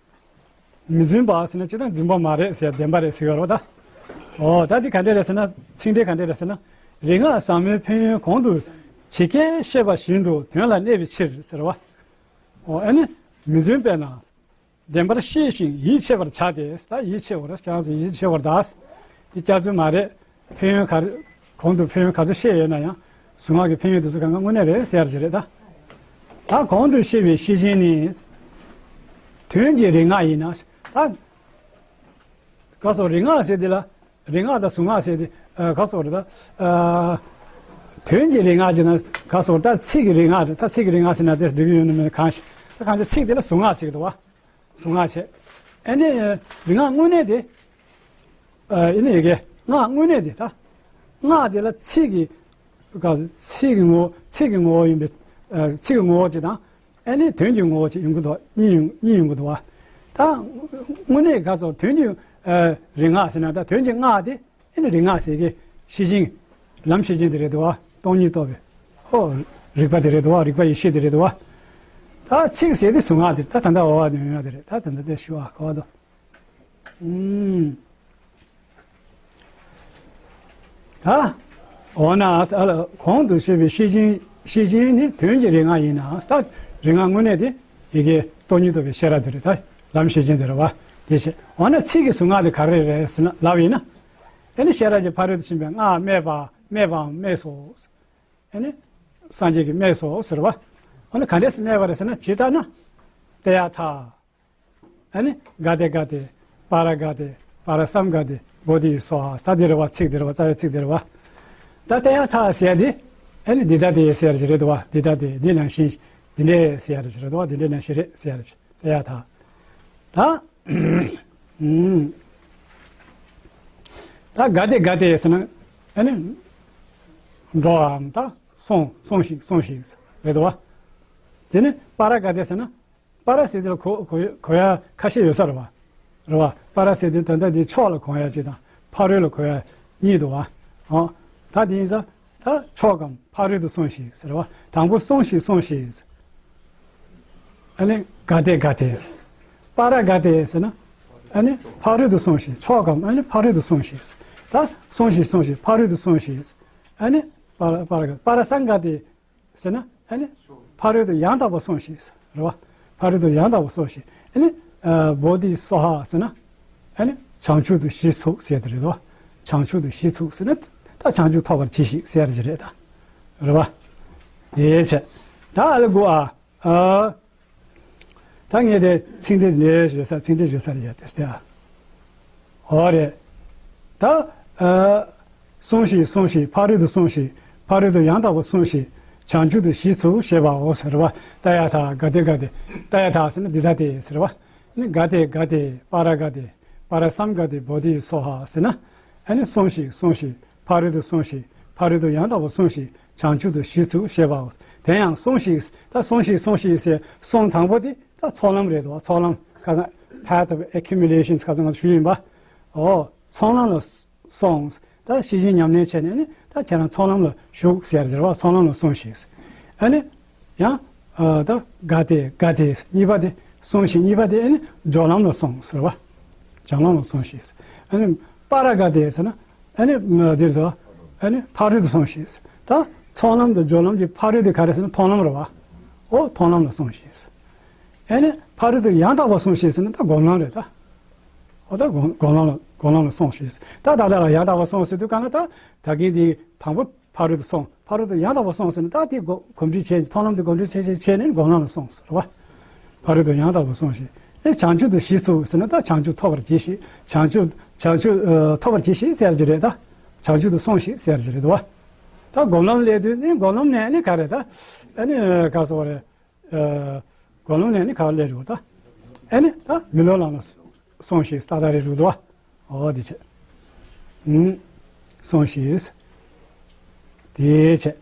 མི་རྫུན་པ་ཟེར་ན་སྤྱིར་བཏང་རྫུན་པ་མ་རེད་ཟེར་བདེན་པ་རེད་ཟེར་བ་རེད་ད། འོ་ད་འདི་ག་འདྲ་རེད་ཟེར་ན་ཚིག་འགྲེལ་ག་འདྲ་རེད་ཟེར་ན། རིག་སྔགས་ཟབ་མོའི་ཕན་ཡོན་གོང་དུ་ཇི་སྐད་བཤད་པ་བཞིན་དུ་དོན་ལ་གནས་པའི་ཕྱིར་ཟེར་བ། འོ་ཨ་ནི་མི་རྫུན་དཔེར་ན། བདེན་པར་ཤེས་ཤིང་ཡིད་ཆེས་པར་བྱ་སྟེ། ད་ཡིད་ཆེས་པར་ཁྱེད་རང་ཚོ་ཡིད་ཆེས་པར་གདའ། དེ་སྐྱག་རྫུན་མ་རེད། ཕན་ཡོན་ག་རེ། གོང་དུ་ཕན་ཡོན་ག་ཚོད་བཤད་ཡོད་ན་ཡང་གཟུངས་སྔགས་ཀྱི་ཕན་ཡོན་དེ་ཚོ་གང་ག་དངོས་གནས་རེད་ཟེར་ཡ་ཅིག་རེད་ད། ད་གོང་དུ་བཤད་པའི་ཤེས་བཞིན་ནི། དོན་གྱི་རིག་སྔགས་ཡིན་ན། ད་ག་སོ་རིག་སྔགས་ཟེར་དེ་ལ། རིག་སྔགས་དང་གཟུངས་སྔགས་ཟེར་དེ་ག་སོ་རེད་ད། དོན་གྱི་རིག་སྔགས་ཅེ་ན་ག་སོ་ད་ཚིག་གི་རིག་སྔགས་རེད། ད་ཚིག་གི་རིག་སྔགས་ཟེར་ན་དེ་འགྲིག་གི་ཡོད་ནི་མེད་གང་ཞིག་ད་གང་ཅི་ཚིག་དེ་ལ་གཟུངས་སྔགས་ཟེར་གི་འདུག་བ། གཟུངས་སྔགས་བྱས། ཨ་ནི་རིག་སྔགས་དངོས་གནས་དེ། ཨ་ནི་ཡི་གེ་སྔགས་དངོས་གནས་དེ་ད། སྔགས་དེ་ལ་ཚིག་གི་ག་ཚིག་གི་ངོ་བོ་ཚིག་གི་ངོ་བོ་ཡིན་པའི་ཚིག་གི་ངོ་བོ་ཅིག་དང་། ཨ་ནི་དོན་གྱི་ངོ་བོ་ཅིག་ཡོང་གི་འདུག་གཉིས་ཡོང་གཉིས་ཡོང་གི་འདུག་བ། ད་དངོས་གནས་ག་ཚོད་དོན་གྱི་རིག་སྔགས་ཟེར་ན་ད་དོན་གྱི་སྔགས་དེ། ཨ་ནི་རིག་སྔགས་ཟེར་གི་ཤེས་བཞིན། ལམ་ཤེས་བཞིན་དེ་རེད་འདུག་བ། སྟོང་ཉིད་རྟོགས་པའི། ཧོ། རིག་པ་དེ་རེད་འདུག་བ། རིག་པ་ཡེ་ཤེས་དེ་རེད་འདུག་བ། ད་ཚིག་ཟེར་དེ་གཟུངས་སྔགས་དེ་ད་ད་ལྟ་འོ་བ་ནས་ཡོང་ཡ་དེ་རེད། ད་ད་ལྟ་དེ་ཞུ་བ་གོ་བ་དོ། ཨུམ། ད། འོ་ན་ཨ་ལ་གོང་དུ་བཤད་པའི་ཤེས་བཞིན་ཤེས་བཞིན་ནི་དོན་གྱི་རིག་སྔགས་ཡིན་ན་ད་རིག་སྔགས་དངོས་གནས་དེ་ཡི་གེ་སྟོང་ཉིད་རྟོགས་པའི་ཤེས་རབ་དེ་རེད། ད་ལམ་ཤེས་བཞིན་དེ་རེད་བ། དེ་བྱས་འོ་ན་ཚིག་གི་གཟུངས་སྔགས་དེ་ག་རེ་རེད་ཟེར་ན་ལབ་ཡིན་ན། ཨ་ནི་ཤེས་རབ་ཀྱི་ཕ་རོལ་ཏུ་ཕྱིན་པའི་སྔགས་སྨྲས་པ་སྨྲས་པའམ་སྨྲས་སོ། ཨ་ནི་སངས་རྒྱས་ཀྱིས་སྨྲས་སོ་ཟེར་བ། འོ་ན་ག་འདྲས་སེ་སྨྲས་པ་རེད་ཟེར་ན་ཇི་ལྟར་ན། ཏདྱ་ཐཱ། ཨ་ནི་ག་ཏེ་ག་ཏེ། པཱ་ར་ག་ཏེ། པཱ་ར་སཾ་ག་ཏེ། བོ་དྷི་སྭཱ་ཧཱ། ད་འདི་རེད་བ། ཚིག་འདི་རེད་བ། རྩ་བའི་ཚིག་འདི་རེད་བ། ད་ཏདྱ་ཐཱ་ཟེར་ཡ་འདི། ཨ་ནི་འདི་ལྟ་སྟེ་ཟེར་ཡ་ཅིག་རེད་འདུག་བ། འདི་ལྟ་སྟེ་འདི་ནང་བཞིན་འདི་འདྲས་ཟེར་ཡ་ཅིག་རེད་འདུག་བ། འདི་འདྲས་ནང་བཞིན་རེད་ཟེར་ཡ་ཅིག་ཏདྱ་ཐཱ། ད། ཨུམ། ད་ག་ཏེ་ག་ཏེ་ཟེར་ན། ཨ་ནི། འགྲོའམ་ད་སོང་སོང་ཞིག་སོང་ཞིག་རེད་འདུག་བ། དེ་ནི་པཱ་ར་ག་ཏེ་ཟེར་ན། པཱ་ར་ཟེར་དེ་ལ་གོ་གོ་གོ་ཡ་ཁ་ཤས་ཡོད་ས་རེད་བ། རེད་བ། པཱ་ར་ཟེར་དེ་ད་ལྟ་དེ་ཕྱོགས་ལ་གོ་ཡ་གཅིག་དང་ཕ་རོལ་ལ་གོ་ཡ་གཉིས་འདུག་བ། ཨོ། ད་དེ་ཡིན་ཙང་ད་ཕྱོགས་གམ་ཕ་རོལ་ཏུ་སོང་ཞིག་ཟེར་བ། དང་པོ་སོང་ཞིག་སོང་ཞིག་ཨ་ནི་ག་ཏེ་ག་ཏེ། པཱ་ར་ག་ཏེ་ཟེར་ན། ཨ་ནི་ཕ་རོལ་ཏུ་སོང་ཞིག་ཕྱོགས་གམ་ཨ་ནི་ཕ་རོལ་ཏུ་སོང་ཞིག་ད་སོང་ཞིག་སོང་ཞིག་ཕ་རོལ་ཏུ་སོང་ཞིག་ཨ་ནི་པཱ་ར་པཱ་ར་ག་པཱ་ར་སཾ་ག་ཏེ། ཟེར་ན་ཨ་ནི་ཕ་རོལ་ཏུ་ཡང་དག་པར་སོང་ཞིག་རེད་བ། ཕ་རོལ་ཏུ་ཡང་དག་པར་སོང་ཞིག་ཨ་ནི་ཨ་བོ་དྷི་སྭཱ་ཧཱ་ཟེར་ན་ཨ་ནི་བྱང་ཆུབ་ཏུ་གཞི་ཚུགས་ཟེར་དེ་རེད་བ། བྱང་ཆུབ་ཏུ་གཞི་ཚུགས་ཟེར་ན་ད་བྱང་ཆུབ་ཐོབ་པར་གྱིས་ཤིག་ཟེར་གྱི་རེད་ད། རེད་བ། དེའི་ཕྱིར་ད་ཨ་ལ་གུ་ཨ་ཨ། ད་ངས་དེ་ཚིག་འགྲེལ་ལས་བརྗོད་ས་ཚིག་འགྲེལ་བརྗོད་ས་རེད་ཡ་དེ་སྟེ་ཨ། འོ་རེད། ད། ཨ། སོང་ཞིག་སོང་ཞིག་ཕ་རོལ་ཏུ་སོང་ཞིག་ཕ་རོལ་ཏུ་ཡང་དག་པར་སོང་ཞིག་བྱང་ཆུབ་ཏུ་གཞི་ཚུགས་ཞེས་པའོ་ཟེར་བ། ཏདྱ་ཐཱ་ག་ཏེ་ག་ཏེ། ཏདྱ་ཐཱ་ཟེར་ན་འདི་ལྟ་སྟེ་ཟེར་བ། ནི་ག་ཏེ་ག་ཏེ་པཱ་ར་ག་ཏེ། པཱ་ར་སཾ་ག་ཏེ་བོ་དྷི་སྭཱ་ཧཱ་ཟེར་ན། ཨ་ནི་སོང་ཞིག་སོང་ཞིག་ཕ་རོལ་ཏུ་སོང་ཞིག་ཕ་རོལ་ཏུ་ཡང་དག་པར་སོང་ཞིག་བྱང་ཆུབ་ཏུ་གཞི་ཚུགས་ཞེས་པའོ། དེ་ཡང་སོང་ཞིག་ད་སོང་ཞིག་སོང་ཞིག་ཟེར་སོང་དང་པོ་དེ། ད་ཚོགས་ལམ་རེད་དོ། ཚོགས་ལམ་ཁ་སང་path of accumulations ཁ་སང་ང་ཚོ་ཞུས་ཡིན་པ། འོ། ཚོགས་ལམ་ལ་སོང་། ད་ཤེས་བཞིན་ཉམས་ལེན་བྱས་ནས་ནི་ད་ཁྱེད་རང་ཚོགས་ལམ་ལ་ཞུགས་ཟེར་ཟེར་བ་ཚོགས་ལམ་ལ་སོང་ཞིག་ཨ་ནི། ཡང་། ཨ་ད་ག་ཏེ་ག་ཏེ་གཉིས་པ་དེ་སོང་ཞིག་གཉིས་པ་དེ་ཨ་ནི་སྦྱོར་ལམ་ལ་སོང་ཟེར་བ། སྦྱོར་ལམ་ལ་སོང་ཞིག་ཨ་ནི་པཱ་ར་ག་ཏེ་ཟེར་ན། ཨ་ནི་འདིར་དུ། ཨ་ནི་ཕ་རོལ་ཏུ་སོང་ཞིག་ད་ཚོགས་ལམ་དང་སྦྱོར་ལམ་གྱི་ཕ་རོལ་དེ་ག་རེ་ཟེར་ན་མཐོང་ལམ་རེད་བ། འོ་མཐོང་ལམ་ལ་སོང་ཞིག་ཨ་ནི་ཕ་རོལ་ཏུ་ཡང་དག་པར་སོང་ཞིག་ཟེར་ན་ད་སྒོམ་ལམ་རེད་ད། འོ་ད་སྒོམ་སྒོམ་ལམ་ལ་སྒོམ་ལམ་ལ་སོང་ཞིག་ད་ད་ལྟ་ལ་ཡང་དག་པར་སོང་ཟེར་དུས་གང་ལ་ད་ད་གིན་དེ་དང་པོ་ཕ་རོལ་ཏུ་སོང་། ཕ་རོལ་ཏུ་ཡང་དག་པར་སོང་ཟེར་ན་ད་དེ་གོ་གོམས་འདྲིས་བྱས་མཐོང་ལམ་དེ་གོམས་འདྲིས་བྱས་བྱས་བྱས་ནས་སྒོམ་ལམ་ལ་སོང་ཟེར་བ། ཕ་རོལ་ཏུ་ཡང་དག་པར་སོང་ཞིག་ཨེ་བྱང་ཆུབ་ཏུ་གཞི་ཚུགས་ཟེར་ན་ད་བྱང་ཆུབ་ཐོབ་པར་གྱིས་ཤིག། བྱང་ཆུབ་བྱང་ཆུབ་ཨ་ཐོབ་པར་གྱིས་ཤིག་ཟེར་གྱི་རེད། ད་བྱང་ཆུབ་ཏུ་སོང་ཞིག་ཟེར་གྱི་རེད་དོ། ད་སྒོམ་ལམ་སླེབས་དུས་ནི་སྒོམ་ལམ་ནས་ནི་ག་རེ་ད་ཨ་ནི་ག་སོགས་རེད། ཨ་སྒོམ་ལམ་ནས་ནི་ག་སླེབས་རེད་ད། ཨ་ནི་ད་མི་སློབ་ལམ་ལ་སོང་ཞིག་ས་ད་རེ་རུ་དོ། འོ་དེ་བྱས། ཨུམ། སོང་ཞིག། དེ་བྱས།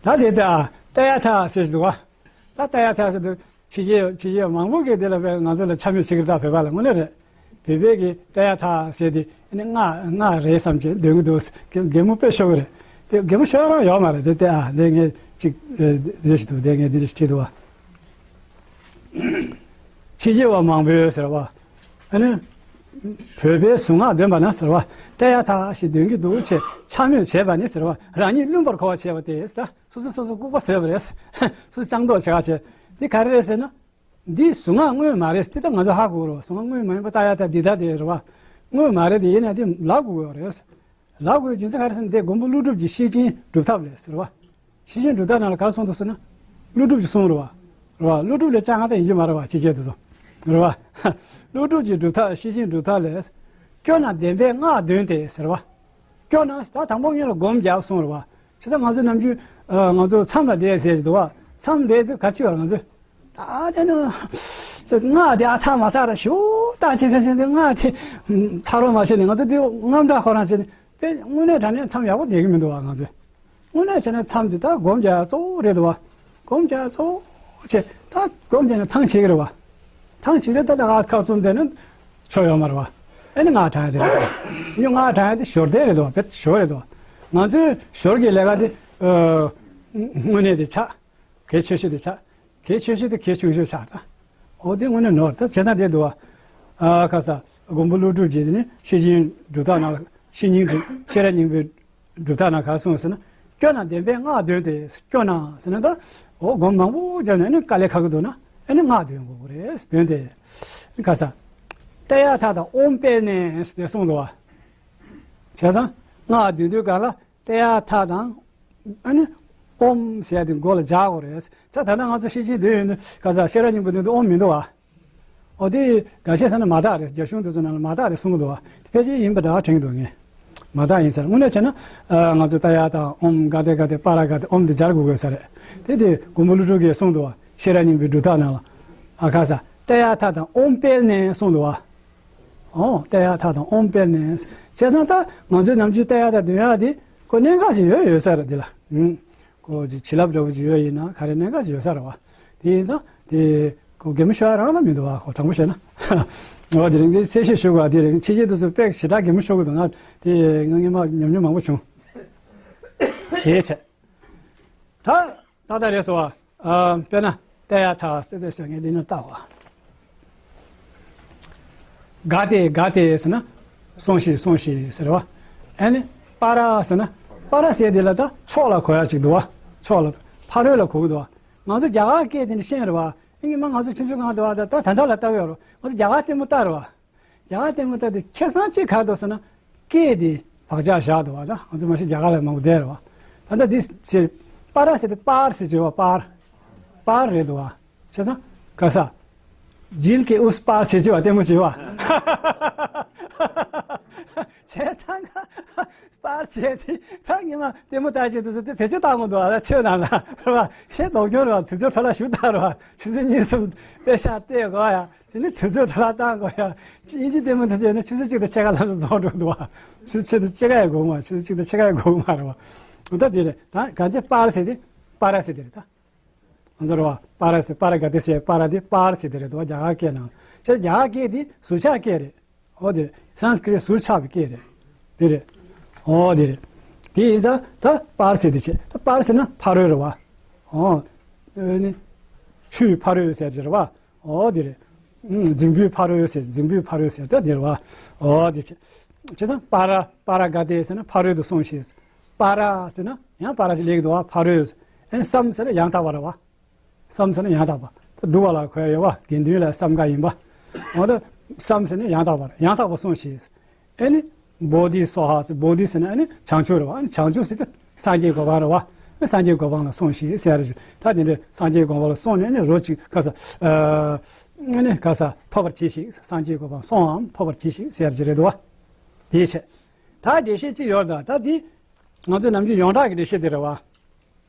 ད་དེ་ད་ཏདྱ་ཐཱ་ཟེར་ཞིག་འདུག་བ། ད་ཏདྱ་ཐཱ་ཟེར་དུས་ཕྱི་རྒྱལ་ཕྱི་རྒྱལ་མང་པོ་གིས་དེ་ལ་བས་ང་ཚོ་ལ་འཕྱ་སྨོད་བྱེད་ཀྱི་རེད། ད་བོད་པ་ལ་དངོས་གནས་རེད། བོད་པའི་གི་ཏདྱ་ཐཱ་ཟེར་དེ་ཨ་ནི་སྔགས་སྔགས་རེད་བསམ་གྱི་འདོན་གྱི་འདུག། གད་གད་མོ་དཔེ་ཤོར་གི་རེད། དེ་གད་མོ་ཤོར་རང་ཡོད་མ་རེད། དེ་ལྟ་ཨ་དེ་ངས་ཅིག་ཨ་འདི་ཞིག་འདུག། དེ་ངས་འདི་ཞིག་བྲིས་འདུག་བ། ཕྱི་རྒྱལ་བ་མང་པོས་ཟེར་བ། ཨ་ནི། བོད་པའི་གཟུངས་སྔགས་འདོན་པ་ན་ཟེར་བ། ཏདྱ་ཐཱ་ཞེས་འདོན་གྱི་འདུག་ཅེས་འཕྱ་སྨོད་བྱས་པ་ནི་ཟེར་བ། རང་ཉིད་བླུན་པར་གོ་བར་བྱས་པ་སྟེ། ད་སོ་སོ་སོ་སོ་ལྐུགས་པ་བཟོས་པ་རེད། སོ་སོ་སྤྱང་མདོག་བྱེད་ག་བྱས། འདི་ག་རེ་རེད་ཟེར་ན། འདི་གཟུངས་སྔགས་དངོས་མ་རེད། དེ་ད་ང་ཚོ་ཧ་གོ་རོགས། གཟུངས་སྔགས་དངོས་མ་ཡིན་པ་ཏདྱ་ཐཱ་འདི་ད་དེ་རེད་བ། དངོས་མ་རེད། དེ་ཡིན་ན་དེ་ལབ་དགོས་ཡོད་རེད། ལབ་དགོས་རྒྱུ་མཚན་ག་རེ་ཟེར་ན་དེ་མགོན་པོ་ཀླུ་སྒྲུབ་ཀྱི་ཤེར་ཕྱིན་སྒྲུབ་ཐབས་ལས་ཟེར་བ། ཤེར་ཕྱིན་སྒྲུབ་ཐབས་ནང་ལ་ག་རེ་གསུངས་འདུག་ཟེར་ན། ཀླུ་སྒྲུབ་ཀྱི་གསུང་རེད་བ། རེད་བ། ཀླུ་སྒྲུབ་ལས་ཅང་ང་ད་ཡིན་གྱི་མ་རེད་བ། ཕྱི་རྒྱལ་དུ་སོང་། རེད་བ། ཀླུ་སྒྲུབ་ཀྱི་སྒྲུབ་ཐབས་ཤེར་ཕྱིན་སྒྲུབ་ཐབས་ལས། སྐྱོ་ན་བདེན་པའི་སྔགས་འདོན་ཏེ་ཟེར་བ། སྐྱོ་ན་ད་དང་པོ་ངེད་ལ་སྒོམ་རྒྱག་གསུང་རེད་བ། བྱས་ཙང་ང་ཚོ་ནམ་རྒྱུན་ཨ་ང་ཚོ་མཚམས་ལ་བསྡད་ཟེར་གྱི་འདུག་བ། མཚམས་བསྡད་དུས་ག་ཅི་བ་ང་ཚོས། ད་དེ་ནི་སྔགས་དེ་ཨ་ཚར་མ་ཚར་ར་ཞུ་ད་བྱེད་མཁན་དེ་སྔགས་དེ་ཚར་རོ་མ་བྱས་ནས་ང་ཚོ་དེ་རྔམ་དྲག་ཁོ་རང་བྱས་ནས་དཔེ་དངོས་གནས་དྲང་གནས་མཚམས་ཡག་པོ་བསྡད་ཀྱི་མི་འདུག་བ། ང་ཚོས་དངོས་གནས་བྱས་ན་མཚམས་དེ་ད་སྒོམ་རྒྱག་གཙོ་བོ་རེད་འདུག་བ། སྒོམ་རྒྱག་གཙོ་བོ་བྱས་ད་སྒོམ་བྱས་ནས་ཐང་ཆད་ཀྱི་རེད་བ། ཐང་ཆད་དུས་ད་ད་ཨ་ཁ་བཙུམ་བསྡད་ན་ཆོ་ཡོད་མ་རེད་བ། ཨེ་ནི་སྔགས་བགྲང་ཡ་དེ་རེད། ཨེ་ནི་སྔགས་བགྲང་ཡ་དེ་ཞོར་དེ་རེད་འདུག་བ། དཔེ་ཞོར་རེད་འདུག་བ། ང་ཚོའི་ཞོར་གྱི་ལས་ཀ་དེ་ཨ་དངོས་གནས་དེ་ཆགས། གལ་ཆེ་ཤོས་དེ་ཆགས། གལ་ཆེ་ཤོས་དེ་གལ་ཆུང་ཤོས་ཆགས་ད། འོ་དེ་དངོས་གནས་ནོར་ད་བྱས་ཙང་དེ་འདུག་བ། ཨ་ཁ་ས་མགོན་པོ་ཀླུ་སྒྲུབ་ཀྱིས་དེ་ནི་ཤེར་ཕྱིན་སྒྲུབ་ཐབས་ནང་ཤེར་སྙིང་སྒྲུབ་ཤེས་རབ་སྙིང་པོའི་སྒྲུབ་ཐབས་ནང་ག་རེ་གསུངས་ཟེར་ན། སྐྱོ་ན་བདེན་པའི་སྔགས་འདོན་ཏེ། སྐྱོ་ན་ཟེར་ན་ད་འོ་སྒོམ་མང་པོ་བརྒྱབ་ནས་ནི་དཀའ་ལས་ཁག་གི་འདུག་ན་ཨེ་ནི་སྔགས་འདོན་དགོས་ཀྱི་རེད། འདོན་ཏེ། ཁ་ས། ཏདྱ་ཐཱ་དང་ཨོཾ་སྤེལ་ནས་དེ་གསུངས་འདུག་བ། བྱས་ཙང་སྔགས་འདོན་དུས་གང་ལ། ཏདྱ་ཐཱ་དང་། ཨ་ནི། ཨོཾ་ཟེར་ཡ་དེ་མགོ་ལ་སྦྱར་དགོས་རེད། ད་ད་ལྟ་ང་ཚོ་ཤེར་ཕྱིན་འདོན་ཡོད་ནི་ག་ས་ཤེས་རབ་སྙིང་པོ་འདོན་དུས་ཨོཾ་མི་འདུག་བ། འོ་དེ་འགའ་ཤས་ཟེར་ན་མ་དག་རེད། རྒྱ་གཞུང་དེ་ཚོ་ནང་ལ་མ་དག་རེད་གསུང་གི་འདུག་བ། དེ་ཕལ་ཆེར་ཡིན་པ་འདྲ་དྲན་གྱི་འདུག་ངས། མ་དག་ཡིན་ཟེར། དངོས་གནས་བྱས་ན་ཨ་ང་ཚོ་ཏདྱ་ཐཱ་ཨོཾ་ག་ཏེ་ག་ཏེ་པཱ་ར་ག་ཏེ་ཨོཾ་དེ་སྦྱར་དགོས་དགོས་ས་རེད། དེ་དེ་མགོན་པོ་ཀླུ་སྒྲུབ་ཀྱིས་གསུངས་འདུག་བ། ཤེས་རབ་སྙིང་པོའི་སྒྲུབ་ཐབས་ནང་ལ། ཨ་ཁ་ས། ཏདྱ་ཐཱ་དང་ཨོཾ་སྤེལ་ནས་གསུངས་འདུག་བ། ཨོ། ཏདྱ་ཐཱ་དང་ཨོཾ་སྤེལ་ནས། བྱས་ཙང་ད་ང་ཚོའི་ནམ་རྒྱུན་ཏདྱ་ཐཱ་འདོན་ཡག་དེ་ཁོ་གནད་འགག་ཅིག་ཡོད་ཡོད་ས་རེད་འདི་ལ། ཨུམ། ཁོ་ཅིག་བྱིན་རླབས་འདྲ་བོ་ཅིག་ཡོད་ཡིན་ན་ག་རེ་གནད་འགག་ཅིག་ཡོད་ས་རེད་བ། དེ་ཡིན་ཙང་དེ་ཁོ་གད་མོ་ཤོར་ཡ་རང་ལ་མི་འདུག་བ། ཁོ་དྲང་པོ་བཤད་ན། འོ་དེ་རིང་འདི་གསལ་བཤད་ཞུ་དགོས་པ་དེ་རིང་ཕྱི་རྒྱལ་དུ་ཚོ་དཔེ་ཞེ་དྲག་གད་མོ་ཤོར་གི་འདུག་ང་དེ་ང་སྔོན་མ་ཉམས་མྱོང་མང་པོ་བྱུང་། དེ་བྱས། ད། ཏག་ཏག་རེད་སོ། ཨ། དཔེར་ན་ཏདྱ་ཐཱ་ཟེར་དུས་ངས་འདི་ནས་བལྟ་བ། ག་ཏེ་ག་ཏེ་ཟེར་ན་སོང་ཞིག་སོང་ཞིག་ཟེར་བ། ཨ་ནི་པཱ་ར་ཟེར་ན། པཱ་ར་ཟེར་དེ་ལ་ད་ཕྱོགས་ལ་གོ་ཡ་ཅིག་འདུག་བ། ཕྱོགས་ལ་ཕ་རོལ་ལ་གོ་གི་འདུག་བ། ང་ཚོ་རྒྱ་གར་སྐད་དེ་འདྲ་ཤེས་རེད་བ། ཨ་ནི་མ་ང་ཚོ་ཆུང་ཆུང་སྒང་དུ་བ་ད་ད་ད་ལྟ་ལ་ལྟ་གི་ཡོད་རེད། ང་ཚོ་རྒྱ་གར་ལྟད་མོ་ལྟ་རེད་བ། རྒྱ་གར་ལྟད་མོ་ལྟ་དུས་ཁེ་བཟང་ཅིག་ག་རེ་འདུག་ཟེར་ན། སྐད་དེ་བག་ཆགས་བཞག་འདུག་བ། ད་ང་ཚོ་མ་གཞི་རྒྱ་གར་ལ་མང་པོ་བསྡད་རེད་བ། ད་ལྟ་འདི་ཚེ་པཱ་ར་ཟེར་དུས་པཱར་ཟེར་གྱི་བ། པཱར། པཱར་རེད་འདུག་བ། བྱས་ཙང་ག་ས། ཇིལ་ཀེ་ཨུས་པཱར་ཟེར་གྱི་བ་ལྟད་མོ་བྱེད་བ། བྱས་ཙང་ག་པར་བྱས་ཏེ་ད་ཉི་མ་ལྟད་མོ་ལྟ་བྱེད་དུ་ཟེར་ཏེ་བེད་སྤྱོད་བཏང་དགོས་འདུག་ཨ། ད་ཆོས་ནང་ལ་རེད་བ། ཞེ་ལྡོག་སྦྱོར་རེད་བ། དུས་ཚོད་འཕྲོ་བརླག་ཞུ་དག་རེད་བ། ཆུ་ཚོད་གཉིས་གསུམ་དཔེ་ཤག་བལྟས་དགོས་ཡ། དེ་ནས་དུས་ཚོད་འཕྲོ་བརླག་བཏང་དགོས་ཡ། དབྱིན་ཇི་ལྟད་མོ་དེ་ཚོ་ཡིན་ན་ཆུ་ཚོད་གཅིག་དང་ཕྱེད་ཀ་ལྷག་ཙམ་རྫོགས་འགྲོ་འདུག་བ། ཆུ་ཚོད་གཅིག་དང་ཕྱེད་ཀ་ཡང་འགོར་མ། ཆུ་ཚོད་གཅིག་དང་ཕྱེད་ཀ་ཡང་འགོར་མ་རེད་བ། ད་དེ་རེད། ད་གང་ཅི་པར་ཟེར་དེ་པར་ཟེར་དེ་རེད་ད། ང་ཚོ་རེད་བ། པར་ཟེར། པར་ག་དེ་ཟེར། པར་དེ་པར་ཟེར་དེ་རེད་དོ། རྒྱ་གར་སྐད་ནང་། ཆ་རྒྱ་གར་སྐད་དེ་ཟུར་ཆག་སྐད་རེད། འོ་དེ་རེད། སཾ་སྐྲྀཏ་ཟུར་ཆག་པའི་སྐད་རེད། དེ་རེད། འོ་དེ་རེད། དེ་ཡིན་ཙང་ད་པར་ཟེར་དེ་བྱས། ད་པར་ཟེར་ན་ཕ་རོལ་རེད་བ། འོ། ཨ་ནི། ཆུའི་ཕ་རོལ་ཟེར་གྱི་རེད་བ། འོ་དེ་རེད། ཨུམ། རྫིང་བུའི་ཕ་རོལ་ཟེར། རྫིང་བུའི་ཕ་རོལ་ཟེར་ད་དེ་རེད་བ། འོ་དེ་བྱས། བྱས་ཙང་པཱ་ར། པཱ་ར་ག་ཏེ་ཟེར་ན་ཕ་རོལ་དུ་སོང་ཞིག། པཱ་ར་ཟེར་ན་ཡང་པཱ་ར་ཞིག་སླེབས་ཀྱི་འདུག་བ། ཕ་རོལ་ཟེར། ཨ་ནི་སཾ་ཟེར་ན་ཡང་དག་པ་རེད་བ། སཾ་ཟེར་ན་ཡང་དག་པ། ད་འདུལ་བ་ལ་གོ་ཡ་ཡོད་བ། དགེ་འདུན་ལ་སཾ་དགའ་ཡིན་པ། འོ་ད་སཾ་ཟེར་ན་ཡང་དག་པ་རེད། ཡང་དག་པ་སོང་ཞིག། ཨ་ནི་བོ་དྷི་སྭཱ་ཧཱ་ཟེར། བོ་དྷི་ཟེར་ན་ཨ་ནི་བྱང་ཆུབ་རེད་བ། ཨ་ནི་བྱང་ཆུབ་ཟེར་ཏེ་སངས་རྒྱས་གོ་འཕང་རེད་བ། སངས་རྒྱས་གོ་འཕང་ལ་སོང་ཞིག་ཟེར་ཡ་རེད། ད་དེ་འདྲའི་སངས་རྒྱས་གོ་འཕང་ལ་སོང་ནས་ནི་རོ་གཅིག་ག་ས་ཨ་ནི་ག་ས་ཐོབ་པར་གྱིས་ཤིག་སངས་རྒྱས་གོ་འཕང་སོང་བའམ་ཐོབ་པར་གྱིས་ཤིག་ཟེར་ཡ་རེད་འདུག་བ། དེའི་ཆེད་ད་འགྲེལ་བཤད་ཅིག་ཡོད། ད་ད་འདི་ང་ཚོའི་ནམ་རྒྱུན་ཡོངས་གྲགས་ཀྱི་འགྲེལ་བཤད་དེ་རེད་བ།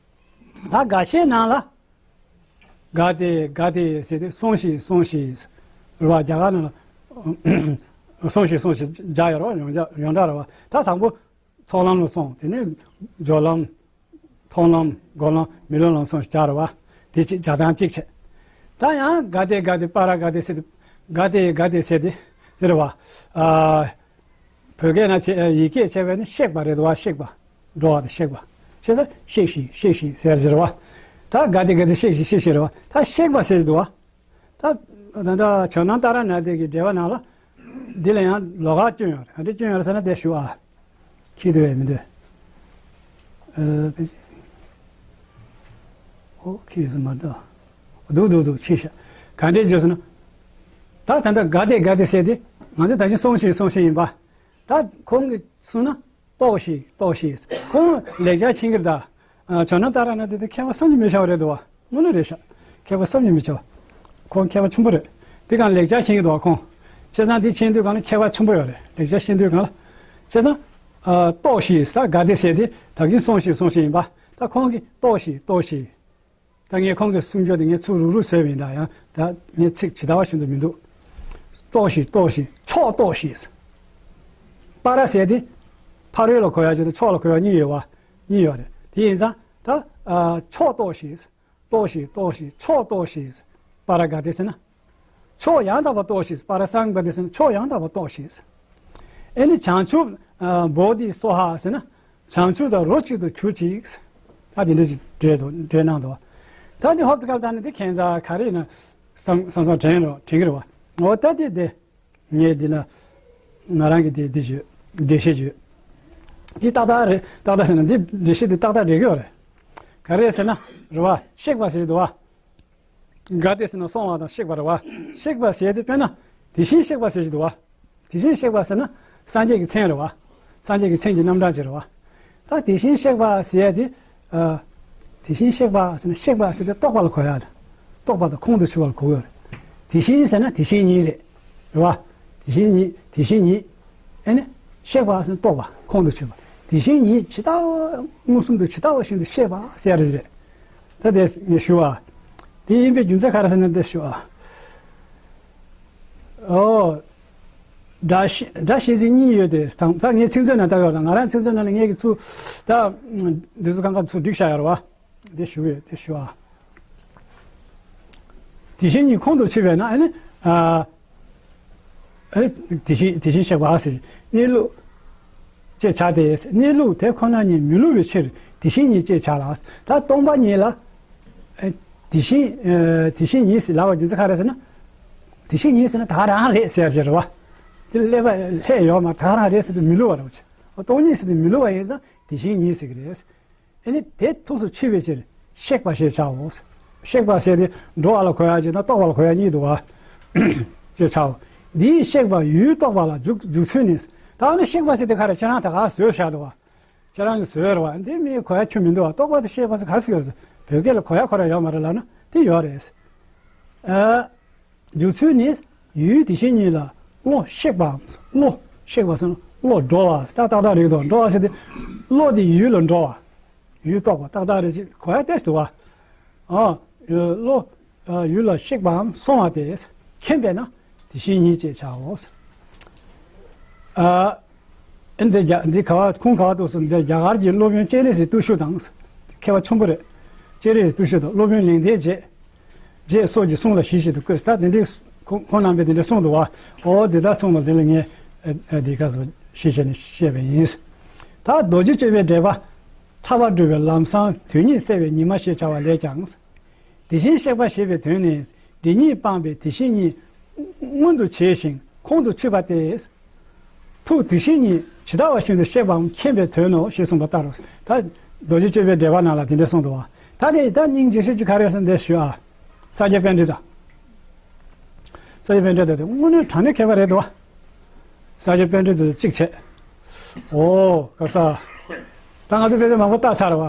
ད་འགའ་ཤས་ནང་ལ། ག་ཏེ་ག་ཏེ་ཟེར་ཏེ་སོང་ཞིག་སོང་ཞིག་རེད་བ། རྒྱ་གར་ནང་ལ་སོང་ཞིག་སོང་ཞིག་སྦྱར་ཡོད་རེད་བ། ཡོངས་གྲགས་ཡོངས་གྲགས་རེད་བ། ད་དང་པོ་ཚོགས་ལམ་ལ་སོང་། དེ་ནས་སྦྱོར་ལམ། མཐོང་ལམ། སྒོམ་ལམ། མི་སློབ་ལམ་སོང་ཞིག་སྦྱར་རེད་བ། དེ་ཅིག་སྦྱར་སྟངས་གཅིག་བྱས། ད་ཡང་ག་ཏེ་ག་ཏེ་པ་ར་ག་ཏེ་ཟེར་ཏེ་ག་ཏེ་ག་ཏེ་ཟེར་ཏེ་དེ་རེད་བ། ཨ། བོད་སྐད་ནང་བྱས་ཡིག་སྐད་བྱས་པས་ནི་གཤེགས་པ་རེད་འདུག་བ། གཤེགས་པ། འགྲོ་བ་དང་གཤེགས་པ། བྱས་ཙང་གཤེགས་ཤིག་གཤེགས་ཤིག་ཟེར་གྱི་རེད་བ། ད་ག་ཏེ་ག་ཏེ་གཤེགས་ཤིག་གཤེགས་ཤིག་རེད་བ། ད་གཤེགས་པ་ཟེར་གྱི་འདུག་བ། ད་ད་ད་ཇོ་ནང་ཏཱ་ར་ནཱ་ཐའི་གི་འགྲེལ་པ་ནང་ལ་འདི་ལ་ཡང་ལོགས་ཀ་སྐྱོན་ཡོད་རེད། ག་འདྲ་སྐྱོན་ཡོད་རེད་ཟེར་ན་དེ་ཞུ་ཨ། ཁྱི་འདུག་བས་མི་འདུག་ཨ་ཕལ་ཆེར། ཨོ་ཁྱི་ཡོད་ས་མ་གཏོགས། འདུག་འདུག་འདུག་ཁྱི་ཤ། ག་འདྲས་བརྗོད་ཟེར་ན། ད་ད་ལྟ་ག་ཏེ་ག་ཏེ་ཟེར་ཏེ་ང་ཚོ་ད་ཅི་སོང་ཞིག་སོང་ཞིག་ཡིན་པ། ད་ཁོང་གིས་གསུངས་ན་ལྟོགས་ཤིག་ལྟོགས་ཤིག་ཁོང་ལེགས་སྦྱར་མཁྱེན་གྱི་རེད་ད། ཇོ་ནང་ཏཱ་ར་ནཱ་ཐ་དེ་མཁས་པ་བསམ་གྱིས་མི་ཁྱབ་པ་རེད་འདུག་བ། དངོས་གནས་རེད་ཤག་མཁས་པ་བསམ་གྱིས་མི་ཁྱབ་པ། ཁོང་མཁས་པ་ཆེན་པོ་རེད། དེ་གང་ལེགས་སྦྱར་མཁྱེན་གྱི་འདུག་བ་ཁོང་། བྱས་ཙང་དེ་མཁྱེན་དུས་གང་ལ་མཁས་པ་ཆེན་པོ་ཡོད་རེད། ལེགས་སྦྱར་ཤེས་དུས་གང་ལ། བྱས་ཙང་། ལྟོགས་ཤིག་ད་ག་ཏེ་ཟེར་ཏེ་ད་གིན་སོང་ཞིག་སོང་ཞིག་ཡིན་པ། ད་ཁོང་གིས་ལྟོགས་ཤིག་ལྟོགས་ཤིག་ད་ངས་ཁོང་གི་གསུང་ཆོས་དེ་ངས་ཚུར་རུག་རུག་བཟོས་པ་ཡིན་ད། ཡང་ད་ངས་ཚིག་ཇི་ལྟ་བ་བཞིན་དུ་མི་འདུག་ལྟོགས་ཤིག་ལྟོགས་ཤིག་ཕྱོགས་ལྟོགས་ཤིག་པ་ར་ཟེར་དེ་ཕ་རོལ་ལ་གོ་ཡ་ཅིག་དང་ཕྱོགས་ལ་གོ་ཡ་གཉིས་ཡོད་བ། གཉིས་ཡོད་རེད། དེ་ཡིན་ཙང་ད་ཕྱོགས་ལྟོགས་ཤིག་ལྟོགས་ཤིག་ལྟོགས་ཤིག་ཕྱོགས་ལྟོགས་ཤིག་པ་ར་ག་ཏེ་ཟེར་ན། ཕྱོགས་ཡང་དག་པར་རྟོགས་ཤིག་པ་ར་སཾ་ག་ཏེ་ཟེར་ན་ཕྱོགས་ཡང་དག་པར་རྟོགས་ཤིག་ཨེ་ནི་བྱང་ཆུབ་བོ་དྷི་སྭཱ་ཧཱ་ཟེར་ན། བྱང་ཆུབ་དང་རོ་གཅིག་ཏུ་གྱུར་ཅིག་ད་དེ་འདྲ་ཞིག་འགྲེལ་འདུག་འགྲེལ་གནང་འདུག་ད་དེ་ཧོབ་ཏེ་སྐབས་དང་ནི་དེ་ཁྱད་མཚར་ག་རེ་ཡིན་ན་བསམ་བསམ་བསམ་དྲན་རོགས་དྲན་གྱི་རེད་བ། འོ་ད་དེ་དེ་ངས་འདི་ལ་ང་རང་གི་དེ་འདི་བརྗོད་འགྲེལ་བཤད་བརྗོད། འདི་ཏག་ཏག་རེད། ཏག་ཏག་ཟེར་ན་འདི་འགྲེལ་བཤད་འདི་ཏག་ཏག་འགྲིག་གི་ཡོད་རེད། ག་རེ་ཟེར་ན་རེད་བ། གཤེགས་པ་ཟེར་འདུག་བ། ག་ཏེ་ཟེར་ན་སོང་བ་དང་གཤེགས་པ་རེད་བ། གཤེགས་པ་ཟེར་དེ་དཔེར་ན་དེ་བཞིན་གཤེགས་པ་ཟེར་གྱི་འདུག་བ། དེ་བཞིན་གཤེགས་པ་ཟེར་ན་སངས་རྒྱས་ཀྱི་མཚན་རེད་བ། སངས་རྒྱས་ཀྱི་མཚན་གྱི་རྣམ་གྲངས་ཅིག་རེད་བ། ད་དེ་བཞིན་གཤེགས་པ་ཟེར་དེ། ཨ། དེ་བཞིན་གཤེགས་པ་ཟེར་ན་གཤེགས་པ་ཟེར་དེ་རྟོགས་པ་ལ་གོ་ཡ་རེད། རྟོགས་པ་དང་ཁོང་དུ་ཆུད་པ་ལ་གོ་གི་ཡོད་རེད། དེ་བཞིན་ཟེར་ན་དེ་བཞིན་ཉིད་རེད། རེད་བ། དེ་བཞིན་ཉིད་དེ་བཞིན་ཉིད། ཨེ་ནི། གཤེགས་པ་ཟེར་ན་རྟོགས་པ་ཁོང་དུ་ཆུད་པ། དེ་བཞིན་ཉིད་ཇི་ལྟ་བ་མངོན་སུམ་དུ་ཇི་ལྟ་བ་བཞིན་དུ་གཤེགས་པ་ཟེར་རེད་རེད། ད་དེ་ངས་ཞུ་བ། དེ་ཡིན་པའི་རྒྱུ་མཚན་ག་རེ་ཟེར་ན་འདི་ཞུ་བ། ཨོ། སྒྲ་ཤེས་སྒྲ་ཤེས་ཚུལ་གཉིས་ཡོད་དེ་དང་ད་ངས་ཚིག་མཛོད་ནང་ལྟ་ཡོད་དང་ང་རང་ཚིག་མཛོད་ནང་ལ་ངས་ཀྱི་ཚུར་ད་འདི་ཚོ་གང་ག་ཚུར་བསྒྲིགས་བཞག་ཡོད་རེད་བ། དེ་ཞུ་ཡོད་དེ་ཞུ་བ། དེ་བཞིན་ཉིད་ཁོང་དུ་ཆུད་པས་ན་ཨ་ནི། ཨ། ཨ་ནི་དེ་བཞིན་དེ་བཞིན་གཤེགས་པ་ཟེར། གནས་ལུགས་ཅེས་བྱ་སྟེ། གནས་ལུགས་དེ་ཁོ་ན་ཉིད་མི་བསླུ་བའི་ཕྱིར་དེ་བཞིན་ཉིད་ཅེས་བྱ་ལ། ད་སྟོང་པ་ཉིད་ལ། ཨ། དེ་བཞིན་ཨ། དེ་བཞིན་ཉིད་ཟེར་ལབ་པ་རྒྱུ་མཚན་ག་རེ་ཟེར་ན། དེ་བཞིན་ཉིད་ཟེར་ན་ད་ག་རང་རེད་ཟེར་ཞེས་རེད་བ། དེ་ཀླད་པ་ལྷད་ཡོད་མ་ད་ག་རང་རེད་ཟེར་དུས་མི་བསླུ་བ་རེད་བ། སྟོང་ཉིད་ཟེར་དུས་མི་བསླུ་བ་ཡིན་ཙང་དེ་བཞིན་ཉིད་ཟེར་གི་རེད། ཨ་ནི་དེ་ཐུགས་སུ་ཆུད་པའི་ཕྱིར་གཤེགས་པ་ཞེས་བྱའོ། གཤེགས་པ་ཟེར་དེ་འགྲོ་བ་ལ་གོ་ཡ་ཅིག་དང་རྟོགས་པ་ལ་གོ་ཡ་གཉིས་འདུག་བ། ཅེས་བྱའོ། འདིའི་གཤེགས་པ་ཡུལ་རྟོགས་པ་ལ་འཇུག་འཇུག་ཚུལ་ནི། ད་ནི་གཤེགས་པ་ཟེར་དེ་ག་རེ་ཁྱེད་རང་ད་ག་བཟོས་བཞག་འདུག་བ། ཁྱེད་རང་གིས་བཟོས་རེད་བ། འདི་མིའི་གོ་ཡ་ཁྱོད་མི་འདུག་བ། རྟོགས་པ་དེ་གཤེགས་པ་ཟེར་ག་ཟེར་ཡོད་ཟེར། བོད་སྐད་ལ་གོ་ཡ་ཁོ་ར་ཡོད་མ་རེད་ལབ་ན་དེ་ཡོད་རེད། ཨ། འཇུག་ཚུལ་ནི། ཡུལ་དེ་བཞིན་ཉིད་ལ་བློ་གཤེགས་པའམ། བློ་གཤེགས་པ་ཟེར་ན་བློ་འགྲོ་བ་ད་ཏག་ཏག་རེད་དོ། འགྲོ་བ་ཟེར་ཏེ་བློ་དེ་ཡུལ་ལ་འགྲོ་བ། ཡུལ་རྟོགས་པ་ཏག་ཏག་རེད་ཅེས་གོ་ཡ་ཏོག་ཙམ་འདུག་བ། ཨ། བློ་ཡུལ་ལ་གཤེགས་པའམ་སོང་བ་སྟེ། མཁྱེན་པས་ན་དེ་བཞིན་ཉིད་ཅེས་བྱའོ། ཨ། འདི་རྒྱ་འདི་ག་བ་ཁུངས་ག་བ་འདུག་ཟེར་ན་འདི་རྒྱ་གར་གྱི་སློབ་དཔོན་སྤྱན་རས་གཟིགས་བརྟུལ་ཞུགས་དང་། མཁས་པ་ཆེན་པོ་རེད། སྤྱན་རས་གཟིགས་བརྟུལ་ཞུགས་དང་སློབ་དཔོན་ལེགས་ལྡན་འབྱེད། འབྱེད་སོགས་ཀྱི་གསུང་ལ་གཞི་བཞིན་དུ་བཀོད། ད་དེ་འདྲའི་ཁོང་ཁོང་རྣམ་པས་དེ་འདྲ་གསུངས་འདུག་བ། འོ་དེ་ལྟར་གསུངས་པ་དེ་ལ་ངས་ཨ་ཨ་འདི་ག་ཟེར་ཞིབ་བྱས་ནས་བཤད་པ་ཡིན། ད་རྡོ་རྗེ་གཅོད་པའི་འགྲེལ་པ། ཐར་པ་སྒྲུབ་པའི་ལམ་བཟང་དོན་གཉིས་གསལ་བའི་ཉི་མ་ཞེས་བྱ་བ་ལས་ཀྱང་། དེ་བཞིན་གཤེགས་པ་ཞེས་པའི་དོན་ནི་སྒྲ་གཉིས་སྤངས་པའི་དེ་བཞིན་ཉིད་མངོན་དུ་བྱས་ཤིང་ཁོང་དུ་ཆུད་པ་སྟེ། ཐུགས་དེ་བཞིན་ཉིད་ཇི་ལྟ་བ་བཞིན་དུ་གཤེགས་པའམ་མཁྱེན་པའི་དོན་ནོ་ཞེས་གསུངས་པ་ལྟར་རོ། ད་རྡོ་རྗེ་གཅོད་པའི་འགྲེལ་པ་ནང་ལ་དེ་འདྲ་གསུངས་འདུག་བ། ད་དེ་ད་སྙིང་རྗེ་ཤོས་ཅིག་ག་རེ་ཡོད་ཟེར་ན་འདི་ཞུ་ཨ། ས་སྐྱ་པཎྜི་ཏ། ས་སྐྱ་པཎྜི་ཏ་དེ་དངོས་གནས་དྲང་གནས་མཁས་པ་རེད་འདུག་བ། ས་སྐྱ་པཎྜི་ཏ་དེ་གཅིག་བྱས། ཨོ་ག་ས། ད་ང་ཚོ་དཔེ་ཆ་མང་པོ་ལྟ་ཚར་བ།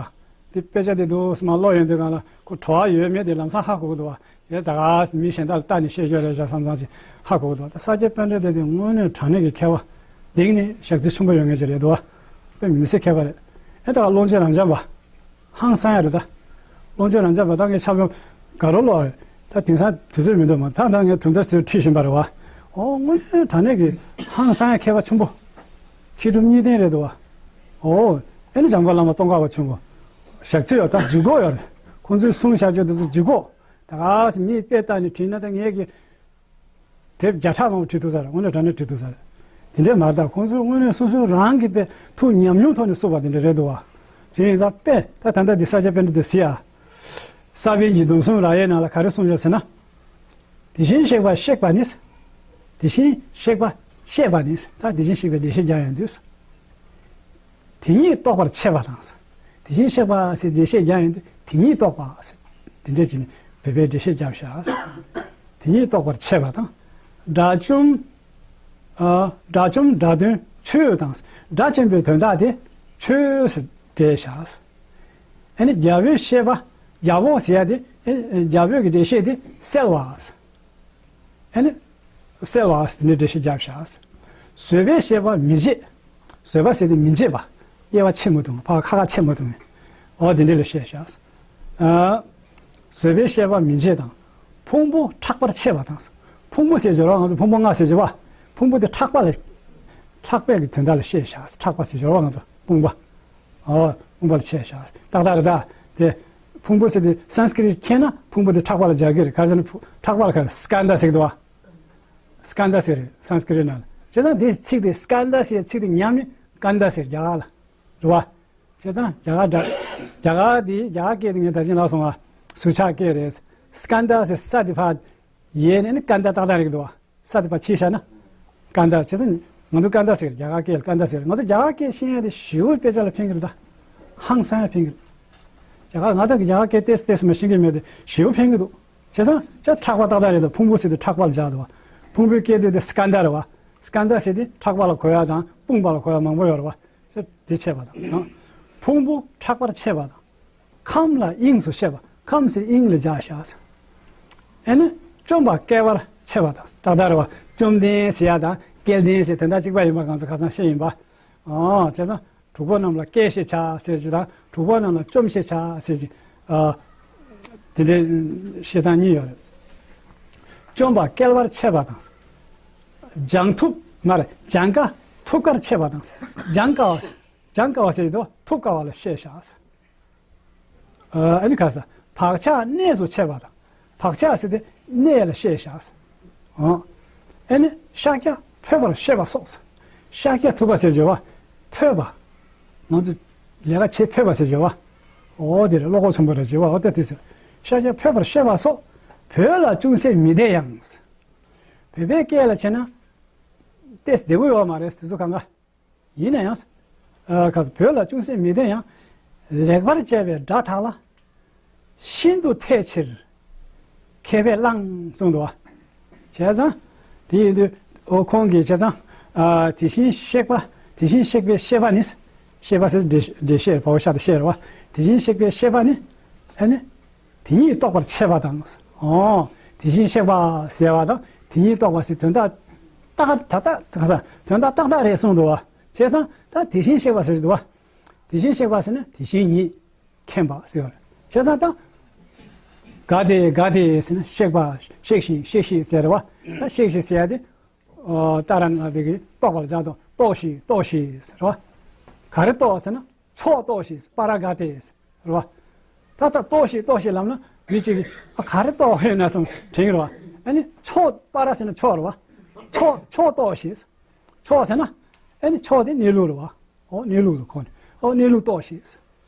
དེ་དཔེ་ཆ་དེ་འདུག་སེ་མར་ཀློག་ཡོང་དུས་སྒང་ལ་ཁོ་བྲོ་བ་ཡོད་མེད་དེ་ལམ་སང་ཧ་གོ་གི་འདུག་བ། ཡ་ད་ག་མི་གཞན་དག་ལ་ལྟ་ནས་བཤད་རྒྱུ་རེད་ཤག་བསམ་བསམ་ཞིག་ཧ་གོ་གི་འདུག་ད་ས་སྐྱ་པཎྜི་ཏ་དེ་དངོས་གནས་དྲང་གནས་ཀྱི་མཁས་པ། གཏིང་ནས་ཞག་རྩི་ཆེན་པོ་ཡོད་མཁན་ཅིག་རེད་འདུག་བ། དཔེ་མི་སྲིད་མཁས་པ་རེད། ཨེ་ད་ག་ཀློང་ཆེན་རབ་འབྱམས་པ། ཧང་སང་ཡ་རེད་ད། ཀློང་ཆེན་རབ་འབྱམས་པ་ད་ངས་ཆ་སྙོམས་དགའ་རོ་ལོ་རེད། ད་དེང་སང་དུས་ཚོད་མི་འདུག་མ་ད་ད་ངས་དུས་འདའ་ཚོད་ཁྲིད་བཞིན་པ་རེད་བ། ཨོ་དངོས་གནས་དྲང་གནས་ཀྱི་ཧང་སང་ཡ་མཁས་པ་ཆེན་པོ། མཁས་གྲུབ་གཉིས་ལྡན་རེད་འདུག་བ། ཨོ། ཨེ་ནི་འཇམ་མགོན་བླ་མ་ཙོང་ཁ་པ་ཆེན་པོ། ཞག་རྩི་ཡོད་ད་ལྗིད་ཁོག་ཡོད་རེད། ཁོང་ཚོས་གསུང་བཞག་རྒྱུ་དེ་ཚོ་ལྗིད་ཁོག་ད་ག་སེ་མིས་དཔེ་ལྟ་ནས་བྲིས་ན་ད་ངས་ཀྱི། དེབ་བརྒྱ་ཕྲག་མང་པོ་བྲིས་འདུག་ས་རེད། དངོས་གནས་དྲང་གནས་བྲིས་འདུག་ས་རེད། དེ་འདྲས་མ་རེད་ད། ཁོང་ཚོས་དངོས་གནས་སོ་སོའི་རང་གི་དཔེ་ཐུགས་ཉམས་མྱོང་ཐོག་ནས་གསུངས་པ་དེ་འདྲས་རེད་འདུག་བ། དེ་ཡིན་ཙང་དཔེ་ད་ད་ལྟ་འདི་ས་སྐྱ་པཎྜི་ཏ་གཟིགས་ཨ། ས་པཎ་གྱི་སྡོམ་གསུམ་རག་ཡའི་ནང་ལ་ག་རེ་གསུངས་ཡོད་ཟེར་ན། དེ་བཞིན་གཤེགས་པ་གཤེགས་པ་ནི། དེ་བཞིན་གཤེགས་པ་གཤེགས་པ་ནི། ད་དེ་བཞིན་གཤེགས་པའི་འགྲེལ་བཤད་རྒྱག་ཡོང་དུས། དེ་ཉིད་རྟོགས་པར་བྱེད་པ་དང་། དེ་བཞིན་གཤེགས་པ་ཟེར་འགྲེལ་བཤད་རྒྱག་ཡོང་དུས་དེ་ཉིད་རྟོགས་པ་ཟེར། དེ་འདྲས་ཀྱི་ནི་བོད་པའི་འགྲེལ་བཤད་རྒྱབ་ཤག་དེ་ཉིད་རྟོགས་པར་བྱེད་པ་དང་། དགྲ་བཅོམ། ཨ། དགྲ་བཅོམ་དགྲ་དོན་ཆོས་དང་། དགྲ་བཅོམ་པའི་དོན་དག་དེ་ཆོས་ཟེར་འགྲེལ་ཤག་ཨ་ནི་རྒྱལ་པོའི་བཤད་པ། རྒྱལ་པོ་ཟེར་ཡ་དེ་ཨེ་རྒྱལ་པོའི་གི་འགྲེལ་བཤད་དེ་གསལ་བ། ཨ་ནི། གསལ་བ་ཟེར་ནས་འགྲེལ་བཤད་རྒྱབ་ཤག་བཟོད་པའི་བཤད་པ་མི་བརྗེད། བཟོད་པ་ཟེར་དེ་མི་བརྗེད་པ། དབྱེ་བ་ཕྱེ་མི་ཐུབ། ཕར་ཁ་ཁ་ཕྱེ་མི་ཐུབ། འོ་དེ་འདྲ་ལ་བཤད་ཤག་ཨ། བཟོད་པའི་བཤད་པ་མི་བརྗེད་དང་། ཕུང་པོ་ཕྲག་པར་ཕྱེ་བ་དང་། ཕུང་པོ་ཟེར་བྱས་རོགས་ང་ཚོ་ཕུང་པོ་ལྔ་ཟེར་བྱས་པ། ཕུང་པོ་དེ་ཕྲག་པ་ལ། ཕྲག་པའི་གི་དོན་དག་ལ་བཤད་ཤག་ཕྲག་པ་ཟེར་བྱས་རོགས་ང་ཚོ་ཕུང་པ། ཨོ། ཕུང་པོ་ལ་ཕྱེ་ཤག་ཏག་ཏག་རེད་ད། དེ། ཕུང་པོ་ཟེར་དེ་སཾ་སྐྲྀ་ཏ་མཁྱེན་ན་ཕུང་པོ་དེ་ཕྲག་པ་ལ་སྦྱར་གི་རེད། ག་རེ་ཟེར་ན་ཕུ་ཕྲག་པ་ལ་ག་རེ་སྐནྡྷ་ཟེར་གི་འདུག་བ། སྐནྡྷ་ཟེར་རེད་སཾ་སྐྲྀ་ཏ་ནང་ལ། བྱས་ཙང་དེ་ཚིག་དེ་སྐནྡྷ་ཟེར་ཚིག་དེ་ཉམས་ནས་སྐནྡྷ་ཟེར་རྒྱ་གར་ལ། རེད་བ། བྱས་ཙང་རྒྱ་གར་འདྲ། རྒྱ་གར་དེ་རྒྱ་གར་སྐད་དེ་ངས་ད་ཅི་ལབ་སོང་བ། ཟུར་ཆག་སྐད་རེད། སྐནྡྷ་ཟེར་ས་དེ་ཕར། ཡས་ནས་ནི་སྐནྡྷ་ཏག་ཏག་རེད་འདུག་བ། ས་དེ་ཕར་ཕྱིས་བཞག་ན། སྐནྡྷ་བྱས་ཙང་ང་ཚོ་སྐནྡྷ་ཟེར་རྒྱ་གར་སྐད་ལ་སྐནྡྷ་ཟེར། ང་ཚོ་རྒྱ་གར་སྐད་ཤེས་ཡ་དེ་ཞེ་པོ་དཔེ་ཆ་ལ་ཕན་གི་རེད་ད། ཧང་སང་ཡ་ཕན་གི་རེད། རྒྱ་གར་ང་དང་གི་རྒྱ་གར་སྐད་ཏོག་ཙམ་ཏོག་ཙམ་མ་ཤེས་གི་མེད་དེ་ཞེ་པོ་ཕན་གི་འདུག་བྱས་ཙང་ཅ་ཕྲག་པ་ཏག་ཏག་རེད་ད། ཕུང་པོ་ཟེར་དེ་ཕྲག་པ་ལ་སྦྱར་འདུག་བ། ཕུང་པོའི་སྐད་དོད་དེ་སྐནྡྷ་རེད་བ། སྐནྡྷ་ཟེར་དེ་ཕྲག་པ་ལ་གོ་ཡ་དང་དཔུང་པ་ལ་གོ་ཡ་མང་པོ་ཡོད་རེད་བ། ཟེར་དེ་ཕྱེ་བ་དང་། ཕུང་པོ་ཕྲག་པར་ཕྱེ་བ་དང་། ཁམས་ལ་དབྱིངས་སུ་བཤད་པ། ཁམས་ཟེར་དབྱིངས་ལ་སྦྱར་བཞག་ཟེར། ཨེ་ནི། བཅོམ་པ་བསྐལ་པར་ཕྱེ་བ་དང་། ཏག་ཏག་རེད་བ། བཅོམ་ལྡན་ཟེར་ཡ་དང་བསྐལ་ལྡན་ཟེར་དོན་དག་གཅིག་པ་ཡིན་པ་ང་ཚོ་ཁ་སང་བཤད་ཡིན་པ། ཨོ། བྱས་ཙང་གྲོགས་པོ་རྣམས་ལ་བསྐལ་ཞེས་བྱ་ཟེར་གྱི་དང་གྲོགས་པོ་རྣམས་ལ་བཅོམ་ཞེས་བྱ་ཟེར་གྱི། ཨ། དེ་འདྲའི་བཤད་སྟངས་གཉིས་ཡོད་རེད། བཅོམ་པ་བསྐལ་པར་ཕྱེ་བ་དང་། སྦྱང་ཐུབ་མ་རེད། སྦྱང་དཀའ་ཐུབ་དཀར་ཕྱེ་བ་དང་། སྦྱང་དཀའ་བ། སྦྱང་དཀའ་བ་ཟེར་གྱི་འདུག་ཐུབ་དཀའ་བ་ལ་བཤད་བཞག་ཟེར། ཨ་ནི་ག་ས། བག་ཆགས་གནས་སུ་བྱེད་པ་དང་། བག་ཆགས་ཟེར་དེ་གནས་ལ་བཤད་བཞག་ཟེར། ཨ་ནི་ཤཱཀྱ་འཕོས་པར་བཤད་པ་སོགས་ཟེར། ཤཱཀྱ་ཐུབ་པ་ཟེར་བརྗོད་པ། འཕོས་པ། ང་ཚོ་ལས་ཀ་བྱེད་འཕོས་པ་ཟེར་བརྗོད་པ། འོ་དེ་རེད། བློ་ཁོག་ཆེན་པོ་རེད་བརྗོད་པ། འོ་ད་དེ་ཟེར། ཤཱཀྱ་འཕོས་པར་བཤད་པ་སོགས་བོད་ལ་ཅུང་ཟད་མི་བདེ་ཡང་། བོད་པའི་སྐད་ལ་བྱས་ན་ཏོག་ཙམ་བདེ་པོ་ཡོད་མ་རེད་དེ་ཚོ་གང་ག་ཡིན་ན་ཡང་། ཨ། ཁ་བོད་ལ་ཅུང་ཟད་མི་བདེ་ཡང་། ལེགས་པར་དཔྱད་པའི་སྒྲ་དག་ལ། ཤིན་ཏུ་འཐད་ཕྱིར། མཁས་པས་བླངས་གསུངས་འདུག་བ། བྱས་ཙང་། དེ་ཡིན་དུས། ཨོ་ཁོང་གིས་བྱས་ཙང་། ཨ། དེ་བཞིན་གཤེགས་པ། དེ་བཞིན་གཤེགས་པའི་བཤད་པ་ནི། བཤད་པ་ཟེར་འགྲེལ་འགྲེལ་བཤད་བའོ་ཤ་དང་བཤད་རེད་བ། དེ་བཞིན་གཤེགས་པའི་བཤད་པ་ནི། ཨ་ནི། དེ་ཉིད་རྟོགས་པར་བྱེད་པ་དང་། ཨོ། དེ་བཞིན་གཤེགས་པ་ཟེར་བ་དང་དེ་ཉིད་རྟོགས་པ་ཟེར་དོན་དག་ཏག་ཏག་ཏག་ཏག་དོན་དག་ཏག་ཏག་རེད་གསུངས་འདུག་བ། བྱས་ཙང་ད་དེ་བཞིན་གཤེགས་པ་ཟེར་འདུག་བ། དེ་བཞིན་གཤེགས་པ་ཟེར་ན་དེ་བཞིན་ཉིད་མཁྱེན་པ་ཟེར་བ་རེད། བྱས་ཙང་ད་ག་དེ་ག་དེ་ཟེར་ན་གཤེགས་པ་གཤེགས་ཤིང་གཤེགས་ཤིང་ཟེར་བ། ད་གཤེགས་ཤིང་ཟེར་ཡ་དེ། ཨོ། ཏཱ་ར་ན་དེ་གི་རྟོགས་པ་ལ་སྦྱར་དང་རྟོགས་ཤིང་རྟོགས་ཤིང་ཟེར་བ། ག་རེ་རྟོགས་ཟེར་ན། མཆོག་རྟོགས་ཤིག་པཱ་ར་ག་ཏེ། རེད་བ། ད་ལྟ་རྟོགས་ཤིག་རྟོགས་ཤིག་ལབ་ན་མི་གཅིག་གིས་ཨ་ག་རེ་རྟོགས་ཡོད་ན་བསམ་དྲན་གྱི་རེད་བ། ཨ་ནི་མཆོག་པཱ་ར་ཟེར་ན་མཆོག་རེད་བ། མཆོག་མཆོག་རྟོགས་ཤིག་མཆོག་ཟེར་ན་ཨ་ནི་མཆོག་དེ་གནས་ལུགས་རེད་བ། ཨོ་གནས་ལུགས་རེད་ཁོ་ནི། ཨོ་གནས་ལུགས་རྟོགས་ཤིག་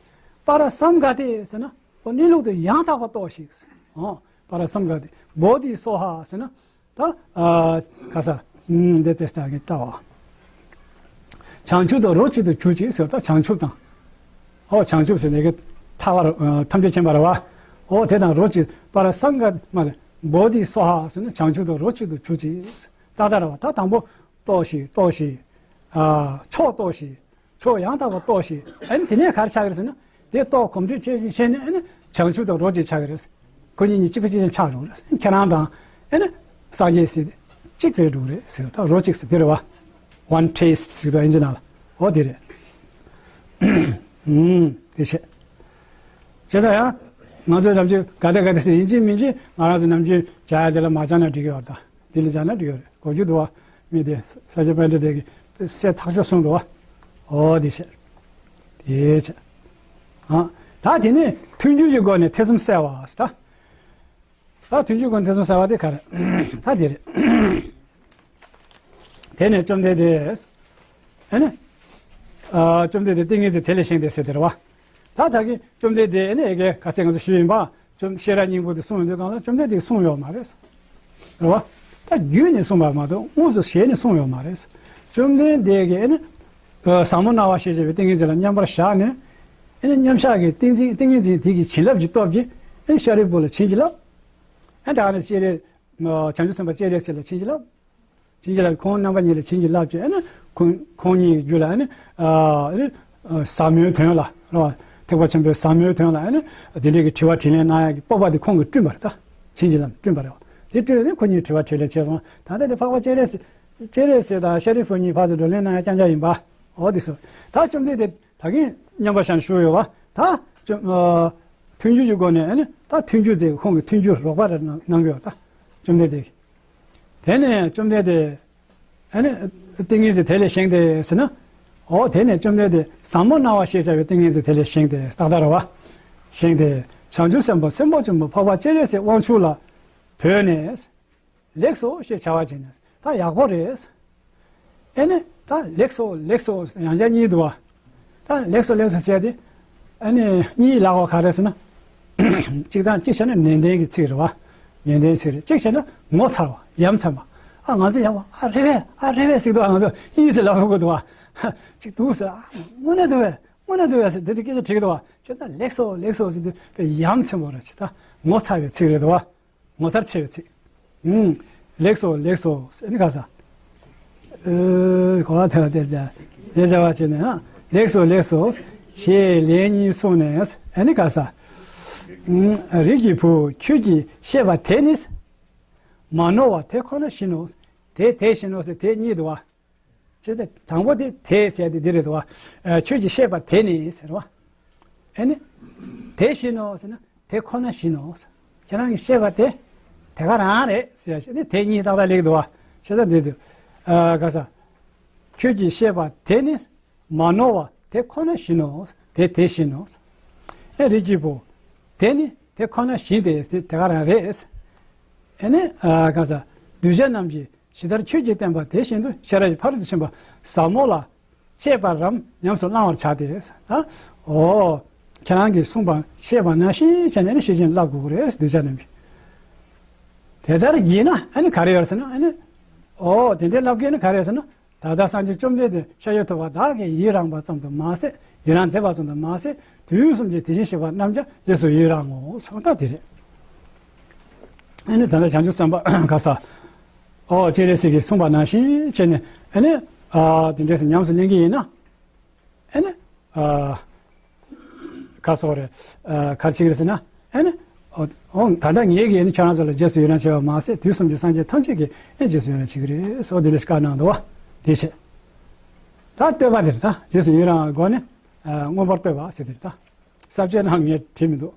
པཱ་ར་སཾ་ག་ཏེ་ཟེར་ན་ཨོ་གནས་ལུགས་དེ་ཡང་དག་པ་རྟོགས་ཤིག་ཨོ་པཱ་ར་སཾ་ག་ཏེ། བོ་དྷི་སྭཱ་ཧཱ་ཟེར་ན། ད། ཨ། ག་ས། ཨུམ། འདི་ཏེ་སྟ་གི་ལྟ་བ། བྱང་ཆུབ་དང་རོ་གཅིག་ཏུ་གྱུར་ཅིག་ཟེར་ད་བྱང་ཆུབ་དང་། ཨོ་བྱང་ཆུབ་ཟེར་ནས་གི་ཐ་བར། ཨ། ཐམས་ཅད་མཁྱེན་པ་རེད་བ། ཨོ་དེ་དང་རོ་གཅིག་པཱ་ར་སཾ་ག་མ་རེད། བོ་དྷི་སྭཱ་ཧཱ་ཟེར་ན་བྱང་ཆུབ་དང་རོ་གཅིག་ཏུ་གྱུར་ཅིག་ད་ལྟ་རེད་བ། ད་དང་པོ་རྟོགས་ཤིག་རྟོགས་ཤིག་ཨ། མཆོག་རྟོགས་ཤིག་མཆོག་ཡང་དག་པར་རྟོགས་ཤིག་ཨ་ནི་དེ་ནས་ག་རེ་ཆགས་ཀྱི་རེད་ཟེར་ན། དེ་རྟོགས་གོམས་འདྲིས་བྱས་ཤིང་བྱས་ནས་ཨ་ནི་བྱང་ཆུབ་དང་རོ་གཅིག་ཆགས་ཀྱི་རེད། ཁོ་གཉིས་གཉིས་གཅིག་པ་གཅིག་རྐྱང་ཆགས་འགྲོ་གི་རེད། ཁྱེད་རང་དང་ཨ་ནི་སངས་རྒྱས་ཟེར་དེ་གཅིག་རེད་འགྲོ་གི་རེད་ཟེར། ད་རོ་གཅིག་ཟེར་དེ་རེད་བ། One taste ཟེར་དུས་ཨིན་ཇི་ནང་ལ། འོ་དེ་རེད། ཨུམ། དེ་བྱས། བྱས་ཙང་ཡང་ང་ཚོས་ནམ་རྒྱུན་ག་དེ་ག་དེ་ཟེར་ཡིན་གཅིག་མིན་གཅིག་ང་རང་ཚོ་ནམ་རྒྱུན་སྦྱར་ཡ་དེ་ལ་མ་སྦྱར་ན་འགྲིག་གི་ཡོད་རེད། ད་འདི་ལ་སྦྱར་ན་འགྲིག་གི་ཡོད་རེད། གོ་རྒྱུ་འདུག་བ། མི་དེ་ས་སྐྱ་པཎྜི་ཏ་གིས་གསལ་ཐག་ཆོད་གསུངས་འདུག་བ། འོ་དེ་བྱས། དེ་བྱས། ཨ། ད་དེ་ནས་མཐུན་འགྱུར་གྱི་སྒོ་ནས་ཐེ་ཚོམ་བསལ་བ་ཟེར་ད། ད་མཐུན་འགྱུར་སྒོ་ནས་ཐེ་ཚོམ་བསལ་བ་དེ་ག་རེ། ད་དེ་རེད། དེ་ནས་བཅོམ་ལྡན་འདས། ཨ་ནི། ཨ། བཅོམ་ལྡན་འདས་ཏིང་ངེ་འཛིན་དེ་ལས་བཞེངས་ཏེ་ཟེར་དེ་རེད་བ། ད་ད་གིན་བཅོམ་ལྡན་འདས་ཨ་ནི་ཨེ་གེ་ག་ཚད་ང་ཚོ་ཞུས་ཡིན་པ། བཅོམ་ཤེས་རབ་སྙིང་པོ་དེ་གསུངས་ཡོང་དུས་གང་ལ་བཅོམ་ལྡན་འདས་གསུངས་ཡོད་མ་རེད། རེད་བ། ད་བརྒྱུད་ནས་གསུངས་པ་མ་གཏོགས་དངོས་སུ་ཞལ་ནས་གསུངས་ཡོད་མ་རེད། བཅོམ་ལྡན་འདས་ཀྱིས་ཨ་ནི། ཨ། ཟབ་མོ་སྣང་བ་ཞེས་བྱ་བའི་ཏིང་ངེ་འཛིན་ལ་མཉམ་པར་བཞག་ནས། ཨ་ནི་མཉམ་བཞག་གི་ཏིང་འཛིན་ཏིང་ངེ་འཛིན་དེ་གི་བྱིན་རླབས་ཀྱི་སྟོབས་ཀྱིས་ཨ་ནི་ཤཱ་རིའི་བུ་ལ་བྱིན་གྱིས་བརླབས། ཨ་ད་ནི་སྤྱན་རས། བྱང་ཆུབ་སེམས་དཔའ་སྤྱན་རས་གཟིགས་ལ་བྱིན་གྱིས་བརླབས། བྱིན་གྱིས་བརླབས། ཁོང་རྣམ་པ་གཉིས་ལ་བྱིན་གྱིས་བརླབས་བྱས་ཨ་ནི་ཁོང་ཁོང་གཉིས་ཀྱི་རྒྱུད་ལ་ཨ་ནི། ཨ་ནི། ཟབ་མོའི་དོན་ལ་རེད་བ། ཐེག་པ་ཆེན་པོའི་ཟབ་མོའི་དོན་ལ་ཨ་ནི་དེ་འདྲའི་གི་དྲི་བ་དྲིས་ལན་གནང་ཡག་གི་སྤོབས་པ་དེ་ཁོང་གིས་བསྐྲུན་པ་རེད་ད། བྱིན་གྱིས་བརླབས་བསྐྲུན་པ་རེད་བ། དེ་བསྐྲུན་ནས་ཁོ་གཉིས་དྲི་བ་དྲིས་ལན་བྱས་སོང་། ད་ལྟ་དེ་འཕགས་པ་སྤྱན་རས་གཟིགས་སྤྱན་རས་གཟིགས་དང་ཤཱ་རིའི་བུ་གཉིས་ཕར་ཚུར་བགྲོ་གླེང་གནང་ཡག་རྐྱང་རྐྱང་ཡིན་པ། འོ་དེ་སོ། ད་བཅོམ་ལྡན་འདས་ད་གིན་མཉམ་པར་བཞག་ནས་བཞུགས་ཡོད་བ། ད་བཅོམ། ཨ། མཐུན་འགྱུར་གྱི་སྒོ་ནས་ཨ་ནི་ད་མཐུན་འགྱུར་མཛད། ཁོང་གིས་མཐུན་འགྱུར་རོགས་པ་རེ་གནང་གནང་གི་ཡོད་ད། བཅོམ་ལྡན་འདས་ཀྱིས། དེ་ནས་བཅོམ་ལྡན་འདས། ཨ་ནི། ཏིང་ངེ་འཛིན་དེ་ལས་བཞེངས་ཏེ་ཟེར་ན། འོ་དེ་ནས་བཅོམ་ལྡན་འདས་ཟབ་མོ་སྣང་བ་ཞེས་བྱ་བའི་ཏིང་ངེ་འཛིན་དེ་ལས་བཞེངས་ཏེ་ཏག་ཏག་རེད་བ། བཞེངས་ཏེ། བྱང་ཆུབ་སེམས་དཔའ་སེམས་དཔའ་ཆེན་པོ་འཕགས་པ་སྤྱན་རས་གཟིགས་དབང་ཕྱུག་ལ་བོས་ནས། ལེགས་སོ་ཞེས་བྱ་བ་བྱིན་ནས། ད་ཡག་པོ་རེད། ཨེ་ནི་ད་ལེགས་སོ་ལེགས་སོ་ཡང་བསྐྱར་གཉིས་འདུག་བ། ད་ལེགས་སོ་ལེགས་སོ་བྱས་ཏེ། ཨ་ནི་གཉིས་ལབ་པ་ག་རེ་ཟེར་ན། གཅིག་དང་གཅིག་བྱས་ན་ནན་ཏན་གྱི་ཚིག་རེད་བ། ནན་ཏན་ཚིག་རེད། གཅིག་བྱས་ན་ངོ་མཚར་བ་ཡ་མཚན་པ། ཨ་ང་ཚོ་ཡག་པོ་ཨ་རེད་པས་ཨ་རེད་པས་ཟེར་དུས་ཨ་ང་ཚོ་ཨིན་ཟེར་ལབ་དགོས་འདུག་བ། གཅིག་འདུག་ཟེར་ཨ་དངོས་གནས་འདུག་པས་དངོས་གནས་འདུག་པས་ཟེར་དེ་འདྲ་སྐད་ཆ་དྲིས་ཀྱི་འདུག་བ། བྱས་ཙང་ལེགས་སོ་ལེགས་སོ་ཟེར་དུས་དཔེ་ཡ་མཚན་པོ་རེད་ཅེས་ད་ངོ་མཚར་བའི་ཚིག་རེད་འདུག་བ། ངོ་མཚར་ཆེ་བའི་ཚིག་ཨུམ། ལེགས་སོ་ལེགས་སོ་ཟེར་ནི་ག་ས། ཨེ། གོ་བ་ཐོས་ལ་བལྟས་ཟེར། ལས་བྱ་བ་བྱས་ནས་ཨ། ལེགས་སོ་ལེགས་སོ། ཞེས་ལན་གཉིས་གསུངས་ནས་ཨ་ནི་ག་ས། ཨུམ། རིགས་ཀྱི་བུ་ཁྱོད་ཀྱིས་བཤད་པ་དེ་ནི། མ་ནོར་བ་དེ་ཁོ་ན་བཞིན་ནོ། དེ་དེ་བཞིན་ནོ་ཟེར་དེ་གཉིས་འདུག་བ། བྱས་ཙང་དང་པོ་དེ་དེ་ཟེར་དེ་འདི་རེད་དོ། ཨ། ཁྱོད་ཀྱིས་བཤད་པ་དེ་ནི་ཟེར་བ། ཨེ་ནི། དེ་བཞིན་ནོ་ཟེར་ན་དེ་ཁོ་ན་བཞིན་ནོ། ཁྱེད་རང་གིས་བཤད་པ་དེ་དེ་ག་རང་རེད་ཟེར་ཡ་ཞིག་ནི་དེ་གཉིས་ཏག་ཏག་སླེབས་འདུག་བ། བྱས་ཙང་འདི་འདུག་ཨ། ག་ས། ཁྱོད་ཀྱིས་བཤད་པ་དེ་ནི་མ་ནོར་བ་དེ་ཁོ་ན་བཞིན་ནོ། དེ་དེ་བཞིན་ནོ། ཨེ་རིགས་ཀྱི་བུ། དེ་ནི་དེ་ཁོ་ན་བཞིན་ཏེ་དེ་དེ་ག་རང་རེད། ཨེ་ནི། ཨ། ག་ས། གདུལ་བྱ་རྣམས་ཀྱིས་ཇི་ལྟར་ཁྱོད་ཀྱིས་བསྟན་པ་དེ་བཞིན་དུ་ཤེས་རབ་ཀྱི་ཕ་རོལ་ཏུ་ཕྱིན་པ་ཟབ་མོ་ལ་སྤྱད་པ་རམ་ཉམས་སུ་བླང་བར་བྱ་སྟེ། ཨ། འོ། ཁྱེད་རང་གིས་གསུངས་པ་བཤད་པ་ནང་བཞིན་བྱས་ནས་ནི་ཤེས་བཞིན་བསླབ་དགོས་ཀྱི་རེད་གདུལ་བྱ་རྣམས་ཀྱིས། དེ་ལྟར་བགྱིས་ན་ཨ་ནི་ག་རེ་ཡོད་ཟེར་ན་ཨ་ནི། འོ་དེ་འདྲའི་བསླབ་དགོས་ན་ག་རེ་ཟེར་ན། ད་ལྟ་སངས་རྒྱས་བཅོམ་ལྡན་འདས་ཤཱཀྱ་ཐུབ་པ་བདག་གིས་ཡི་རངས་པ་ཙམ་དུ་མ་ཟད་ཡི་རངས་མཛད་པ་ཙམ་དུ་མ་ཟད་དུས་གསུམ་གྱི་དེ་བཞིན་གཤེགས་པ་རྣམས་ཀྱང་རྗེས་སུ་ཡི་རང་ངོ་། སོང་ད་དེ་རེད། ཨ་ནི་ད་ལྟ་བྱང་ཆུབ་སེམས་དཔའ་ག་ས། ཨོ་སྤྱན་རས་གཟིགས་ཀྱིས་གསུངས་པ་ནང་བཞིན་བྱས་ནས་ཨ་ནི། ཨ་དེ་འདྲས་སུ་ཉམས་སུ་ལེན་གྱི་ཡིན་ན། ཨ་ནི། ཨ། ག་སོགས་རེད། ཨ་ག་རེ་བྱེད་ཀྱི་རེད་ཟེར་ན། ཨ་ནི། ཨོ་ཨོ་ད་ལྟ་ངེད་ཀྱིས་ཨ་ནི་ཁྱོད་རང་ཚོ་ལ་རྗེས་སུ་ཡི་རང་བྱས་པ་མ་ཟད་དུས་གསུམ་གྱི་སངས་རྒྱས་ཐམས་ཅད་ཀྱིས་ཨ་ནི་རྗེས་སུ་ཡི་རང་བྱེད་ཀྱི་རེད། སོགས་འདི་འདྲ་ཞིག་བཀའ་གནང་འདུག་བ། དེ་བྱས། ད་བསྟོད་པ་དེ་རེད་ད། རྗེས་སུ་ཡི་རང་སྒོ་ནས། ཨ་མངོན་པར་བསྟོད་པ་ཟེར་དེ་རེད་ད། ས་བཅད་ནང་ངས་བྲིས་མི་འདུག་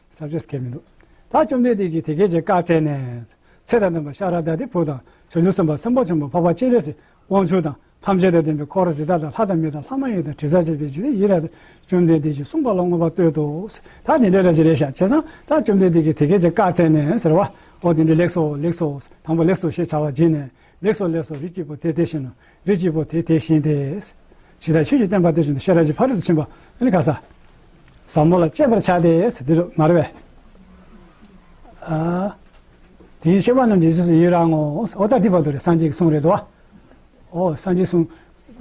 ས་བཅད་སྐད་མི་འདུག་ད་བཅོམ་ལྡན་འདས་ཀྱིས་དེ་སྐད་ཅེས་བཀའ་སྩལ་ནས། ཚེ་དང་ལྡན་པ་ཤཱ་ར་དྭ་ཏིའི་བུ་དང་བྱང་ཆུབ་སེམས་དཔའ་སེམས་དཔའ་ཆེན་པོ་འཕགས་པ་སྤྱན་རས་གཟིགས་དབང་ཕྱུག་དང་། ཐམས་ཅད་དང་ལྡན་པའི་འཁོར་དེ་དག་དང་ལྷ་དང་མི་དང་ལྷ་མ་ཡིན་དང་དྲི་ཟར་བཅས་པའི་འཇིག་རྟེན་ཡི་རངས་ཏེ་བཅོམ་ལྡན་འདས་ཀྱིས་གསུངས་པ་ལ་མངོན་པར་བསྟོད་དོ། ད་དེ་འདྲའི་ར་ཅི་རེད་ཤག་བྱས་ཙང་ད་བཅོམ་ལྡན་འདས་ཀྱིས་དེ་སྐད་ཅེས་བཀའ་སྩལ་ནས་ཟེར་བ། འོ་དེ་འདྲའི་ལེགས་སོ་ལེགས་སོ། དང་པོ་ལེགས་སོ་ཞེས་བྱ་བ་བགྱིས་ནས། ལེགས་སོ་ལེགས་སོ། རིགས་ཀྱི་བུ་དེ་དེ་བཞིན་ནོ། རིགས་ཀྱི་བུ་དེ་དེ་བཞིན་ཏེ། ཇི་ལྟར་ཁྱོད་ཀྱིས་བསྟན་པ་དེ་བཞིན་དུ་ཤེས་རབ་ཀྱི་ཕ་རོལ་ཏུ་ཕྱིན་པ་ཨ་ནི་ག་ས། ཟབ་མོ་ལ་སྤྱད་པར་བྱ་སྟེ་ཟེར་འདི་རུ་མ་རེད་པས། ཨ། དེ་བཞིན་གཤེགས་པ་རྣམས་ཀྱིས་རྗེས་སུ་ཡི་རང་ངོ་། འོ་ད་འདི་བར་དུ་རེད། སངས་རྒྱས་ཀྱི་གསུང་རེད་དོ། འོ་སངས་རྒྱས་གསུང་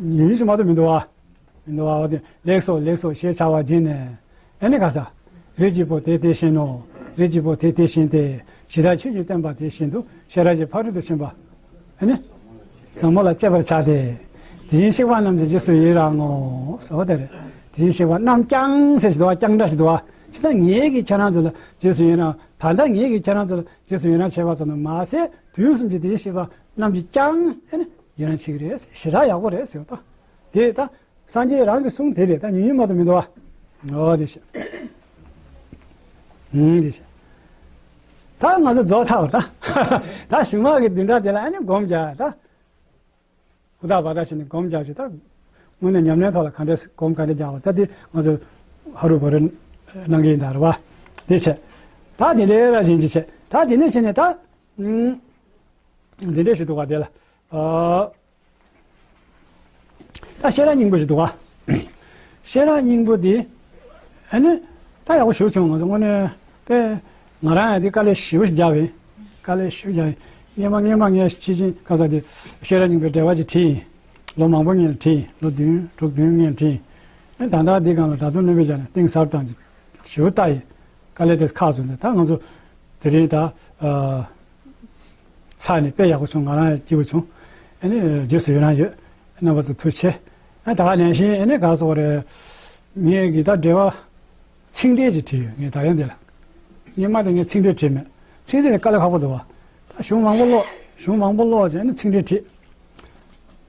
ཡིན་གྱི་མ་གཏོགས་མི་འདུག་བ། མི་འདུག་བ། འོ་དེ་ལེགས་སོ་ལེགས་སོ་ཞེས་བྱ་བ་བགྱིས་ནས། ཨ་ནི་ག་ས། རིགས་ཀྱི་བུ་དེ་དེ་བཞིན་ནོ། རིགས་ཀྱི་བུ་དེ་དེ་བཞིན་ཏེ། ཇི་ལྟར་ཁྱོད་ཀྱིས་བསྟན་པ་དེ་བཞིན་དུ་ཤེས་རབ་ཀྱི་ཕ་རོལ་ཏུ་ཕྱིན་པ། ཨ་ནི། ཟབ་མོ་ལ་སྤྱད་པར་བྱ་སྟེ། དེ་བཞིན་གཤེགས་པ་རྣམས་ཀྱིས་རྗེས་སུ་ཡི་རང་ངོ་། ཟེར་བ་དེ་རེད། དེ་བཞིན་གཤེགས་པ་རྣམས་ཀྱང་ཟེར་ཞིག་འདུག་བ། ཀྱང་སྒྲ་ཞིག་འདུག་བ། བྱས་ཙང་ངེད་ཀྱིས་ཁྱེད་རང་ཚོ་ལ་རྗེས་སུ་ཡི་རང་། ད་ལྟ་ངེད་ཀྱིས་ཁྱེད་རང་ཚོ་ལ་རྗེས་སུ་ཡི་རང་བྱས་པ་ཙམ་དུ་མ་ཟད། དུས་གསུམ་གྱི་དེ་བཞིན་གཤེགས་པ་རྣམས་ཀྱིས་ཀྱང་ཨ་ནི་ཡི་རང་བྱེད་ཀྱི་རེད། ཞེ་དྲག་ཡག་པོ་རེད་ཟེར་བ་དང་། དེ་ད་སངས་རྒྱས་རང་གི་གསུང་དེ་རེད། ད་ཉུང་ཉུང་མ་གཏོགས་མི་འདུག་བ། འོ་དེ་བྱས། ཨུམ་དེ་བྱས། ད་ང་ཚོ་རྫོགས་ཚར་བ་ད། ད་གཞུང་མ་གི་བདུན་ཕྲག་དེ་ལ་ཨ་ནི་སྒོམ་རྒྱག་ད། ཧུར་ཐག་བར་ཐག་བྱས་ནས་སྒོམ་རྒྱག་ཅིག་ད་དངོས་གནས་ཉམས་ལེན་ཐོག་ལ་ག་འདྲས་སྒོམ་ག་འདྲས་རྒྱག་པ་ད་དེ་ང་ཚོ་ཧ་རུ་བ་རུ་གནང་གི་ཡིན་ད་རེད་བ། དེ་བྱས། ད་དེ་འདྲའི་ར་བཞིན་ཅིག་བྱས། ད་དེ་ནས་བྱས་ནས་ད་ཨུམ། འདི་འདྲས་ཞིག་འདུག་བ། དེ་ལ་ཨ། ད་ཤེས་རབ་སྙིང་པོ་ཞིག་འདུག་བ། ཤེས་རབ་སྙིང་པོ་འདི་ཨ་ནི་ད་ཡག་པོ་ཞེ་པོ་བྱུང་། ང་ཚོ་དངོས་གནས་དཔེ་ང་རང་ཡང་འདི་དཀའ་ལས་ཞེ་པོ་ཞིག་བརྒྱབ་ཡིན། དཀའ་ལས་ཞེ་པོ་བརྒྱབ་ཡིན། སྔོན་མ་སྔོན་མ་ངས་ཕྱི་ཕྱིན་ག་ས་དེ་ཤེས་རབ་སྙིང་པོའི་འགྲེལ་པ་ཅིག་བྲིས་ཡིན། ལོ་མང་པོ་སྔོན་ལ་བྲིས་ཡིན། ལོ་བདུན་དྲུག་བདུན་སྔོན་བྲིས་ཡིན། ཨ་ནི་ད་ལྟ་འདི་སྒང་ལ་ད་དུང་སྣོན་པ་བརྒྱབ་ནས་གཏིང་ཟབ་དང་ཞེ་པོ་ལྟ་ཡིན། དཀའ་ལས་དེ་ཁག་སོང་ནས་ད་ང་ཚོ་དེ་རིང་ད་ཨ། ཚར་ནས་དཔེ་ཡག་པོ་བྱུང་། ང་རང་ཡང་སྐྱིད་པོ་བྱུང་། ཨ་ནི་རྗེས་སུ་ཡི་རང་ཡོད། རྣམ་པ་ཚོ་ཐུགས་རྗེ་ཆེ། ཨ་ད་ག་ནང་བཞིན་ཨ་ནི་ག་སོགས་རེད། ངས་གི་ད་འགྲེལ་པ་ཚིག་འགྲེལ་ཅིག་བྲིས་ཡོད། ངས་ད་ཡང་འདི་ལ་སྔོན་མ་དེ་ངས་ཚིག་འགྲེལ་བྲིས་མེད། ཚིག་འགྲེལ་དེ་དཀའ་ལས་ཁག་པོ་འདུག་བ། ད་གཞུང་མང་པོ་ཀློག་གཞུང་མང་པོ་ཀློག་བྱས་ཨ་ནི་ཚིག་འགྲེལ་བྲིས།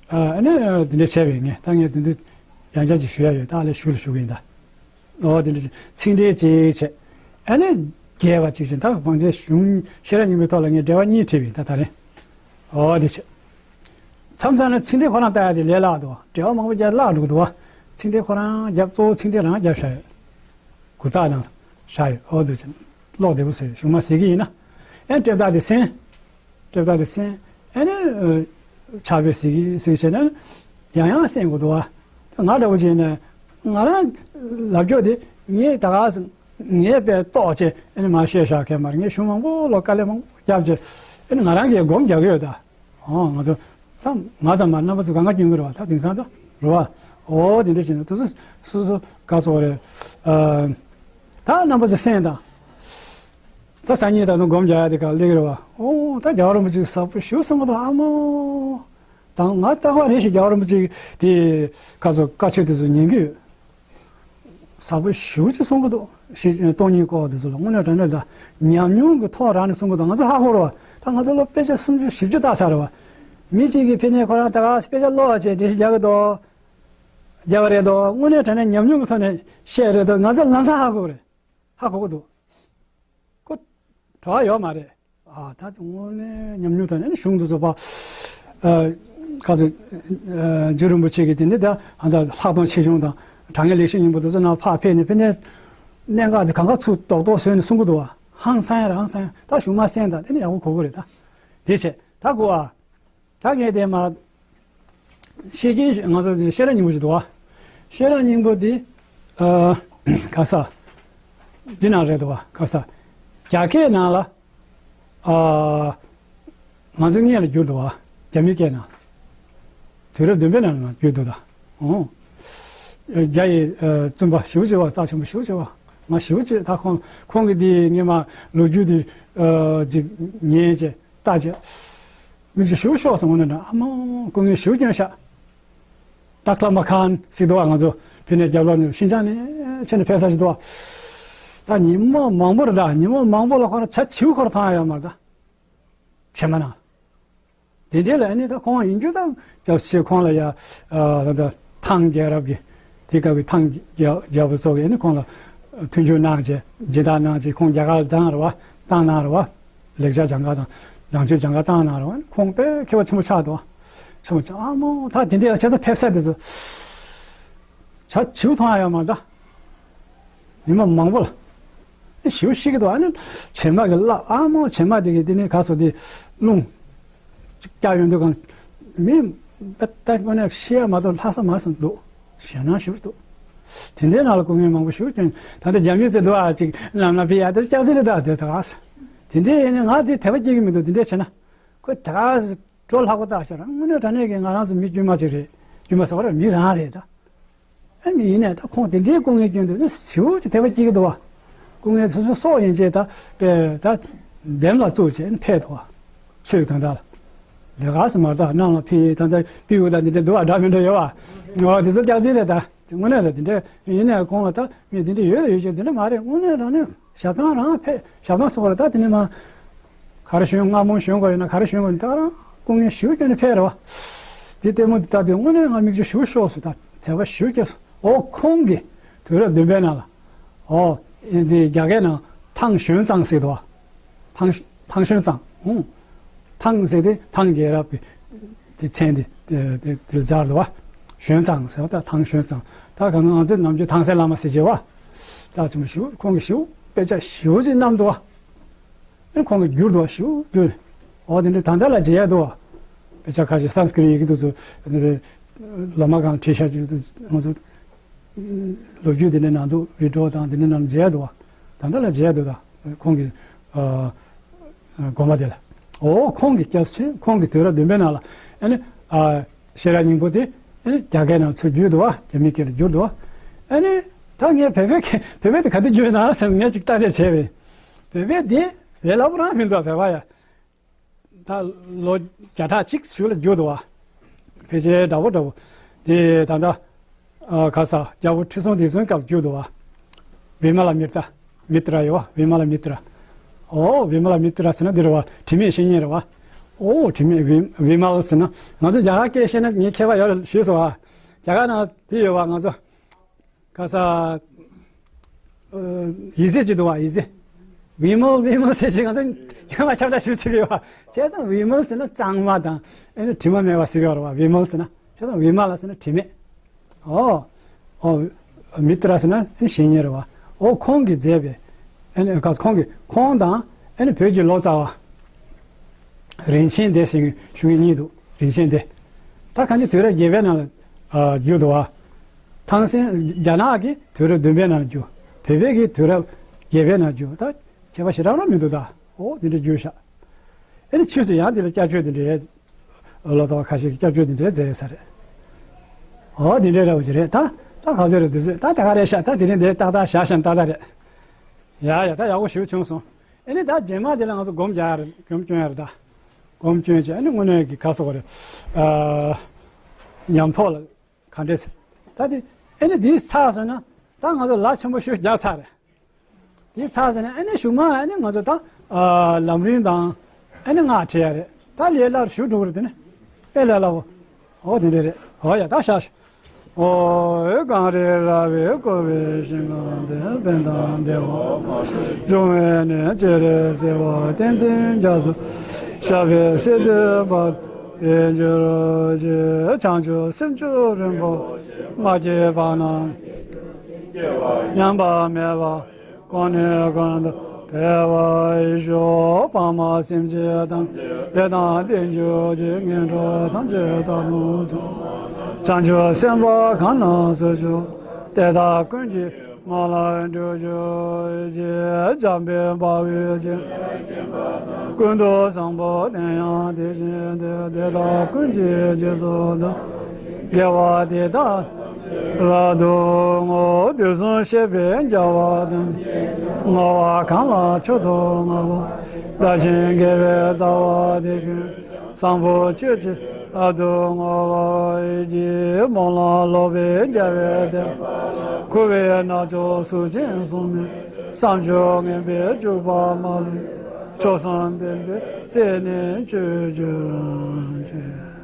ཨ་ནི་འདི་འདྲ་བྱས་པས་ངས་ད་ངས་དེ་འདི་ཡང་བསྐྱར་ཅིག་ཞུ་ཡ་ཡོད། ད་ཨ་ལས་ཞུ་ལ་ཞུ་གི་ཡིན་ད། ཨོ་དེ་འདྲ་ཅིག་ཚིག་འགྲེལ་ཅིག་བྱས། ཨ་ནི་རྒྱས་པ་ཅིག་བྱས། ད་བང་ཆེན་གཞུང་ཤེས་རབ་སྙིང་པོའི་ཐོག་ལ་ངས་འགྲེལ་པ་གཉིས་བྲིས་པས་ད་ད་རེས། ཨོ་དེ་བྱས། མཚམས་མཚམས་ལ་ཚིག་འགྲེལ་ཁོ་རང་ལྟ་ཡ་དེ་ལས་སླ་འདུག་འགྲེལ་པ་མང་པོ་རྒྱབ་བརླག་འགྲོ་གི་འདུག་བ། ཚིག་འགྲེལ་ཁོ་རང་རྒྱབ་གཙོ་བོ་ཚིག་འགྲེལ་རང་རྒྱབ་བཞག་ཡོད། གུ་དག་ནང་བཞག་ཡོད། ཨོ་དེ་བྱས། ཀློག་བདེ་པོ་བྱས། གཞུང་མ་གཟིགས་ཀྱི་ཡིན་ན། ཨེ་འགྲེལ་པ་དེ་གསན། སྐྱབས་དག་དེ་གསན། ཨ་ནི་ཕྱག་དཔེ་གཟིགས་གཟིགས་བྱས་ན་ཡང་ཡང་གསན་དགོས་འདུག་བ། ང་འདྲ་བོ་བྱས་ན་ང་རང་ལབ་ཕྱོགས་དེ་ངས་ད་ག་ངས་དཔེ་རྟོགས་བྱས་ཨ་ནི་མར་བཤད་བཞག་མཁན་མ་རེད། ངས་གཞུང་མང་པོ་ཀློག་དཀའ་ལས་མང་པོ་བརྒྱབ་བྱས་ཨ་ནི་ང་རང་གིས་སྒོམ་རྒྱག་གི་ཡོད་ད། ཨོ་ང་ཚོ་ད་ང་ཙམ་མ་རྣམ་པ་ཚོ་གང་ག་སྐྱོན་གི་རེད་བ། ད་དེང་སང་ད་རེད་བ། ཨོ་དེ་འདྲ་བྱས་ན་དེ་ཚོ་སོ་སོ་ག་སོགས་རེད། ཨ་ད་རྣམ་པ་ཚོ་གསན་དང་། ད་སང་ཉིན་ད་དུང་སྒོམ་རྒྱག་ཡ་དེ་ག་སླེབས་རེད་བ། ཨོ་ད་རྒྱལ་བ་རིན་པོ་ཆེ་ཟབ་པོ་ཞེ་པོ་གསུང་གི་འདུག་ཨ་མ། ད་ང་རྟག་པར་རེ་ཞིག་རྒྱལ་བ་རིན་པོ་ཆེ་དེ་ག་ཚོད་བཀའ་ཆོས་དེ་ཚོ་ཉན་གི་ཡོད། ཟབ་པོ་ཞེ་པོ་ཅིག་གསུང་གི་འདུག་ཤེས་སྟོང་ཉིད་སྐོར་དེ་ཚོ་ལ་དངོས་གནས་དྲང་གནས་ད་ཉམས་མྱོང་གི་ཐོག་རང་ནས་གསུང་གི་འདུག་ང་ཚོ་ཧ་གོ་རེད་བ། ད་ང་ཚོ་ལོ་དཔེ་ཆ་སུམ་ཅུ་བཞི་བཅུ་བལྟས་ཚར་རེད་བ། མི་གཅིག་གིས་ཕ་གི་ནས་ཁོ་རང་ད་ག་དཔེ་ཆ་ཀློག་བྱས་འགྲེལ་བཤད་རྒྱག་གི་འདུག་རྒྱག་གི་རེད་འདུག་དངོས་གནས་དྲང་གནས་ཉམས་མྱོང་གི་ཐོག་ནས་བཤད་རེད་འདུག་ང་ཚོ་ལམ་སང་ཧ་གོ་གི་རེད། ཧ་གོ་གི་འདུག་ཁོ་གྲོགས་ཡོད་མ་རེད། ཨ་ད་དེ་དངོས་གནས་ཉམས་མྱོང་དང་ནི་གཞུང་དུ་བཟོ་བ། ཨ་ག་ཚོད་ཨ་རྒྱུ་རིན་པོ་ཆེ་གི་དེ་ནི་ད་ཨ་ད་ལྷག་མཐོང་ཆེ་ཆུང་དང་དྲང་ངེས་ལེགས་བཤད་སྙིང་པོ་དེ་ཚོ་ནང་ཕར་ཕེབས་ནས་ཕེབས་ནས་གནད་འགག་དེ་གང་ག་ཚུར་རྡོག་རྡོག་བཟོས་ནས་གསུང་གི་འདུག་བ། ཧང་སང་ཡ་རེད། ཧང་སང་ཡ། ད་གཞུང་མ་གསན་དང་དེ་ནི་ཡག་པོ་གོ་གི་རེད་ད། དེ་བྱས་ད་གོ་ཨ། ད་ངས་དེ་མ། ཤེས་བྱའི་ང་ཚོ་ཤེས་རབ་སྙིང་པོ་ཞིག་འདུག་བ། ཤེས་རབ་སྙིང་པོ་འདི། ཨ་ག་ས། འདི་ནང་རེད་འདུག་བ། ག་ས། རྒྱ་སྐད་ནང་ལ། ཨ་ང་ཚོ་སྔོན་ལ་བསྒྱུར་འདུག་བ། རྒྱ་མིའི་སྐད་ནང་། དུས་རབས་བདུན་པའི་ནང་ལ་བསྒྱུར་འདུག་ད། ཨོ། རྒྱ་ཡི་ཨ་བཙུན་པ་ཞེ་པོ་ཅིག་བ། རྩ་ཆེན་པོ་ཞེ་པོ་ཅིག་བ། ང་ཞེ་པོ་ཅིག་ད་ཁོང་ཁོང་གི་འདི་སྔོན་མ་ལོ་རྒྱུས་འདི་ཨ་ཅིག་ཉན་བྱས། ལྟ་བྱས། མིག་ཆུ་ཞུ་ཤོག་སོང་ནས་འདྲ་ཨ་མ་སྐུ་ངལ་ཞུ་སྐྱོན་ཤག་ཏཱ་ཁ་ལ་མ་ཁན་ཟེར་འདུག་བ། ང་ཚོ་ཕི་ནས་རྒྱབ་ལོགས་ནས་ཤིན་ཅང་ནས་ཕྱིན་ནས་ཕེབས་ས་ཞིག་འདུག་བ། ད་ཉི་མ་མང་པོ་རེད། ད་ཉི་མ་མང་པོ་ལ་ཁོ་རང་ཇ་བྱིའུ་ཁོ་རང་མཐོང་ཡ་ཡོད་མ་རེད། ད་བྱེ་མ་ན། དེ་འདྲའི་ལ་ནི་ད་ཁོང་ཡིན་རྒྱུ་ད་སྐྱབས་ཆེ་ཁོང་ལ་ཡ་ཨ་ད་ཐང་རྒྱལ་རབས་ཀྱི་དེ་སྐབས་ཀྱི་ཐང་རྒྱལ་རྒྱལ་པོ་ཚོ་གིས་ནི་ཁོང་ལ་མཐུན་འགྱུར་གནང་བྱས་སྦྱིན་བདག་གནང་བྱས་ཁོང་རྒྱ་གར་ལ་བཏང་རེད་བ། བཏང་གནང་རེད་བ། ལེགས་སྦྱར་སྦྱང་ག་དང་ནང་ཆོས་སྦྱང་ག་བཏང་གནང་རེད་བ། ཁོང་དཔེ་མཁས་པ་ཆེན་པོ་ཆགས་འདུག་བ། ཆེན་པོ་ཆགས་ཨ་མོ་ད་དེ་འདྲའི་ཡ་བྱས་ཙང་ཕེབས་ས་དེ་ཚོ་ཇ་བྱིའུ་མཐོང་ཡ་ཡོད་མ་རེད་ད། ཉི་མ་མང་པོ་ལ། ཨེ་ཞེ་པོ་ཤི་གི་འདུག་ཨ་ནི་བྱེ་མ་གི་ལ་ཨ་མོ་བྱེ་མ་དེ་གི་དེ་ནི་ག་སོ་དེ་རླུང་ཅིག་བཀྱག་ཡོང་དུས་གང་མི་ད་ལྟ་དངོས་གནས་ཤི་ཡ་མ་གཏོགས་ལྷག་ས་མ་སོང་འདུག་ཞེད་སྣང་ཞེ་པོ་འདུག་དེ་འདྲའི་ནང་ལ་སྐུ་ངལ་མང་པོ་ཞེ་པོ་བསྐྱོན། ད་ལྟ་རྒྱ་མི་ཚོས་འདུག་ཨ་ཅིག་ལམ་ལ་ཕི་ཡ་དེ་སྐྱག་རྫུན་རེད་ད། དེ་ད་ག་ས་དེ་འདྲའི་ཡིན་ནི་ང་དེ་དད་པ་སྐྱེ་གི་མི་འདུག་དེ་འདྲའི་བྱས་ན་ཁོ་ད་ག་ས་འགྲོ་ལྷག་པོ་ད་ཤ་རང་དངོས་གནས་དྲང་གནས་ཀྱི་ང་རང་ཚོ་མི་དཀྱུས་མ་ཅིག་རེད། དཀྱུས་མ་ཟེར་བ་རེད། མི་རང་རེད་ད། ཨ་ནི་ཡིན་ནས་ད་ཁོང་དེ་འདྲའི་སྐུ་ངལ་བསྐྱོན་དུས་ན་ཞེ་པོ་ཅིག་དད་པ་སྐྱེ་གི་འདུག་བ། སྐུ་ངལ་སོ་སོའི་སྲོག་ཡན་ཆད་ད་དཔེ་ད་འདེམས་ལ་བཙུགས་བྱས་ཕེབས་འདུག་བ། ཆོས་ཀྱི་དོན་དག་ལ། ལས་ཀ་ཟེར་མ་ད་གནང་ལ་ཕེབས་ད་ད་པི་ཡུ་ད་འདི་འདྲ་འདུག་བ། འདྲ་མི་འདྲ་ཡོད་བ། འོ་དེ་ཚོ་སྐྱག་རྫུན་རེད་ད། དངོས་གནས་རེད། དེ་འདྲ་ཡིན་ནའི་གོང་ལ་ད་ངས་དེ་འདྲ་ཡོད་ལ་ཡོད་ཀྱང་དེ་འདྲ་མ་རེད། དངོས་གནས་རང་ནས་ཞབས་ཁང་རང་ཕེབས། ཞབས་ཁང་སོགས་ལ་ད་དེ་ནས་མ་ག་རེ་ཞུ། སྔ་མོ་ཞུ་དགོས་ཡིན་ན་ག་རེ་ཞུ་དགོས་ཡིན་ན་ད་རང་སྐུ་ངལ་ཞུ་སྐྱོན་ནས་ཕེབས་རེད་བ། དེ་ལྟད་མོ་དེ་ལྟ་དུས་དངོས་གནས་ང་མིག་ཆུ་ཞུ་ཤོར་སོང་། ད་དད་པ་ཞུ་སྐྱེས་སོང་། ཨོ་ཁོང་གིས་དུས་རབས་བདུན་པའི་ནང་ལ། ཨོ་དེ་རྒྱ་སྐད་ནང་ཐང་ཞོན་ཙང་ཟེར་འདུག་བ། ཐང་ཐང་ཞོན་ཙང་། ཨུང་། ཐང་ཟེར་དེ་ཐང་རྒྱལ་རབས་ཀྱི་དེ་མཚན་དེ་དེ་དེ་དེ་སྦྱར་འདུག་བ། ཞོན་ཙང་ཟེར་བ་ད་ཐང་ཞོན་ཙང་། ད་གང་ང་ཚོའི་ནམ་རྒྱུན་ཐང་སན་བླ་མ་ཟེར་བྱས་བ། ད་ཚང་མ་ཞུ། ཁོང་གིས་ཞུ་དཔེ་ཆ་ཞུ་ཅིག་བསྣམས་འདུག་བ། ཨེ་ཁོང་གིས་བསྒྱུར་འདུག་བ། ཞུ་བསྒྱུར། འོ་དེ་འདྲ་ད་ལྟ་ལ་མཇལ་ཡ་འདུག་བ། དཔེ་ཆ་ཁ་ཤས་སཾ་སྐྲྀ་ཏ་ཡི་གེ་དེ་ཚོ་ལོ་མ་གང་བྲིས་བཞག་རྒྱུ་དེ་ང་ཚོ་ལོ་རྒྱུས་དེ་འདྲ་ནང་དུ་བི་ཌི་ཡོ་དང་དེ་འདྲ་ནང་མཇལ་འདུག་བ། ད་ལྟ་ལ་མཇལ་འདུག་ད་ཁོང་གི་ཨ་ཨ་དགོན་པ་དེ་ལ། འོ་ཁོང་གི་སྐྱབས་སུ་ཁོང་གི་དུས་རབས་བདུན་པའི་ནང་ལ་ཨ་ནི་ཨ་ཤེས་རབ་སྙིང་པོ་དེ་ཨ་ནི་རྒྱ་སྐད་ནང་ཚུར་བསྒྱུར་འདུག་བ། རྒྱ་མིའི་སྐད་ལ་བསྒྱུར་འདུག་བ། ཨ་ནི་ད་ངས་བོད་པའི་སྐད་བོད་པའི་དེ་ག་དུས་བསྒྱུར་ན་ཟེར་ངས་ཅིག་བརྟག་དཔྱད་བྱས་པས། བོད་པའི་དེ་བོད་ལ་པོ་རང་མི་འདུག་བ། བོད་པ་ཡ། ད་ལོ་བརྒྱ་ཕྲག་གཅིག་གཞུག་ལ་བསྒྱུར་འདུག་བ། ཕལ་ཆེར་འདྲ་པོ་འདྲ་པོ། དེ་ད་ལྟ་ཨ་ག་ས་རྒྱལ་པོ་ཁྲི་སྲོང་ལྡེ་བཙན་སྐབས་བསྒྱུར་འདུག་བ། བི་མ་ལ་མི་ཏྲ། མི་ཏྲ་ཡོད་བ། བི་མ་ལ་མི་ཏྲ། ཨོ་བི་མ་ལ་མི་ཏྲ་ཟེར་ན་འདི་རེད་བ། དྲི་མེད་བཤེས་གཉེན་རེད་བ། ཨོ་དྲི་མེད་བི་བི་མ་ལ་ཟེར་ན་ང་ཚོ་རྒྱ་གར་སྐད་བཤད་ན་ངས་མཁས་པ་ཡོད་རེད་ཞུས་སོང་བ། རྒྱ་གར་ནང་དེ་ཡོད་བ། ང་ཚོ་ག་ས། ཨ་ཡིག་ཚད་ཅིག་འདུག་བ། ཡིག་ཚད། བི་མལ། བི་མལ་ཟེར་ཞིག་ང་ཚོ་ཡང་མ་ཁྱབ་བསྒྲགས་ཞུ་ཆེ་གི་བ། བྱས་ཙང་བི་མལ་ཟེར་ན་གཙང་མ་དང་ཨེ་ནི་དྲི་མ་མེད་པ་ཟེར་གི་བ་རེད་བ། བི་མལ་ཟེར་ན། བྱས་ཙང་བི་མ་ལ་ཟེར་ན་དྲི་མེད། ཨོ། ཨོ། མི་ཏྲ་ཟེར་ན་ཨེ་བཤེས་གཉེན་རེད་བ། ཨོ་ཁོང་གིས་མཛད་པའི་ཨེ་ནི་ག་ཁོང་གིས་ཁོང་དང་ཨེ་ནི་བོད་ཀྱི་ལོ་ཙཱ་བ། རིན་ཆེན་སྡེ་ཟེར་མཁན་ཞུ་མཁན་གཉིས་འདུག་རིན་ཆེན་སྡེ། ད་གང་ཅི་དུས་རབས་བརྒྱད་པའི་ནང་ལ་ཨ་བསྒྱུར་འདུག་བ། ཐང་སན་རྒྱ་ནག་གི་དུས་རབས་བདུན་པའི་ནང་ལ་བསྒྱུར། བོད་པའི་གི་དུས་རབས་བརྒྱད་པའི་ནང་བསྒྱུར། ད་ཁྱད་པར་ཞེ་དྲག་རང་མི་འདུག་ད་ཨོ་དེ་འདྲ་བསྒྱུར་ཤག་ཨེ་ནི་ཆོས་སུ་ཡང་དེ་ལ་བསྐྱར་བཅོས་དེ་འདྲའི་ལོ་ཙཱ་བ་ཁ་ཤས་ཀྱིས་བསྐྱར་བཅོས་དེ་འདྲའི་མཛད་ཡོད་ས་རེད། ཨོ་དེ་འདྲའི་འདྲ་བོ་ཞིག་རེད། ད་ད་ག་ཚོད་རེད། དེ་ཚོད་ད་ད་ག་རེད་ཤག་ད་དེ་རིང་འདིར་ཏག་ཏག་བཞག་བཞག་ན་ཏག་ཏག་རེད། ཡ་ཡ་ད་ཡག་པོ་ཞེ་པོ་བྱུང་སོང་། ཨེ་ནི་ད་རྗེས་མ་དེ་ལ་ང་ཚོ་སྒོམ་རྒྱག་ཡ་རེད། སྒོམ་སྐྱོན་ཡ་རེད་ད། སྒོམ་སྐྱོན་བྱས་ཨེ་ནི་དངོས་གནས་ཀྱི་ག་སོགས་རེད། ཨ་ཉམས་རྟོགས་ལ་ག་འདྲས་ཟེར། ད་དེ་ཨེ་ནི་དེ་ཚར་སོང་ན་ད་ང་ཚོ་ལ་ཆེན་པོ་ཞེ་པོ་རྒྱག་ཚར་རེད། དེ་ཚར་ཟེར་ན་ཨེ་ནི་གཞུག་མ་ཨེ་ནི་ང་ཚོ་ད་ཨ་ལམ་རིམ་དང་ཨེ་ནི་སྔགས་ཁྲིད་ཡ་རེད། ད་ལས་སླར་ཞུ་འགྲོ་གི་རེད། དེ་ནི་དཔེ་ལས་སླ་བོ། ཨོ་དེ་འདྲ་རེད། ཨོ་ཡ་ད་བཞག་ཞུ། ཨོ་ཡ་གངས་རི་ར་བས་བསྐོར་བའི་ཞིང་ཁམས་དེར། ཕན་དང་བདེ་བ་འབྱུང་བའི་གནས། སྤྱན་རས་གཟིགས་དབང་བསྟན་འཛིན་རྒྱ་མཚོ། ཞབས་པད་སྲིད་མཐའི་བར་དུ་བརྟན་གྱུར་ཅིག། བྱང་ཆུབ་སེམས་མཆོག་རིན་པོ་ཆེ། མ་སྐྱེས་པ་རྣམས་སྐྱེ་བར་ཉམས་པ་མེད་པར་གོང་ནས་གོང་དུ་འཕེལ་བར་ཤོག། ཕ་མ་སེམས་ཅན་ཐམས་ཅད་བདེ་དང་ལྡན་གྱུར་ཅིག། ངན་འགྲོ་ཐམས་ཅད་ཐར་པར་ཤོག། བྱང་ཆུབ་སེམས་དཔའ་གང་རྣམས་སུ་འཇུག། དེ་དག་ཀུན་གྱི་ངང་ལ་འགྲོ་གྱུར་ཅིག། འཇམ་དཔལ་དཔའ་བོས་ཀྱང་ཀུན་ཏུ་བཟང་པོ་དེ་ཡང་དེ་བཞིན་ཏེ། དེ་དག་ཀུན་གྱི་རྗེས་སུ་བདག་དགེ་བ་འདི་དག་ལ་བསྔོ། དུས་གསུམ་གཤེགས་པའི་རྒྱལ་བ་དང་། བསྔོ་བ་གང་ལ་མཆོག་ཏུ་བསྔགས་པ། བདག་གཞན་དགེ་བའི་རྩ་བ་འདི་ཀུན། བཟང་པོ་སྤྱོད་ཕྱིར་བསྔོ་བར་བགྱི། སྨོན་ལམ་ལོག་པའི་རྒྱལ་བའི་བསྟན་པ། འཁོར་བའི་རྣམ་ཅོག་གཟུགས་ཅན་གསུམ་མའི། བསམ་སྦྱོར་ངན་པས་བཅུག་པ་མ་ལུས། མཆོག་གསུམ་ལྡན་པའི་སྲས་ནི་སྤྱོད་གྱུར་ཅིག།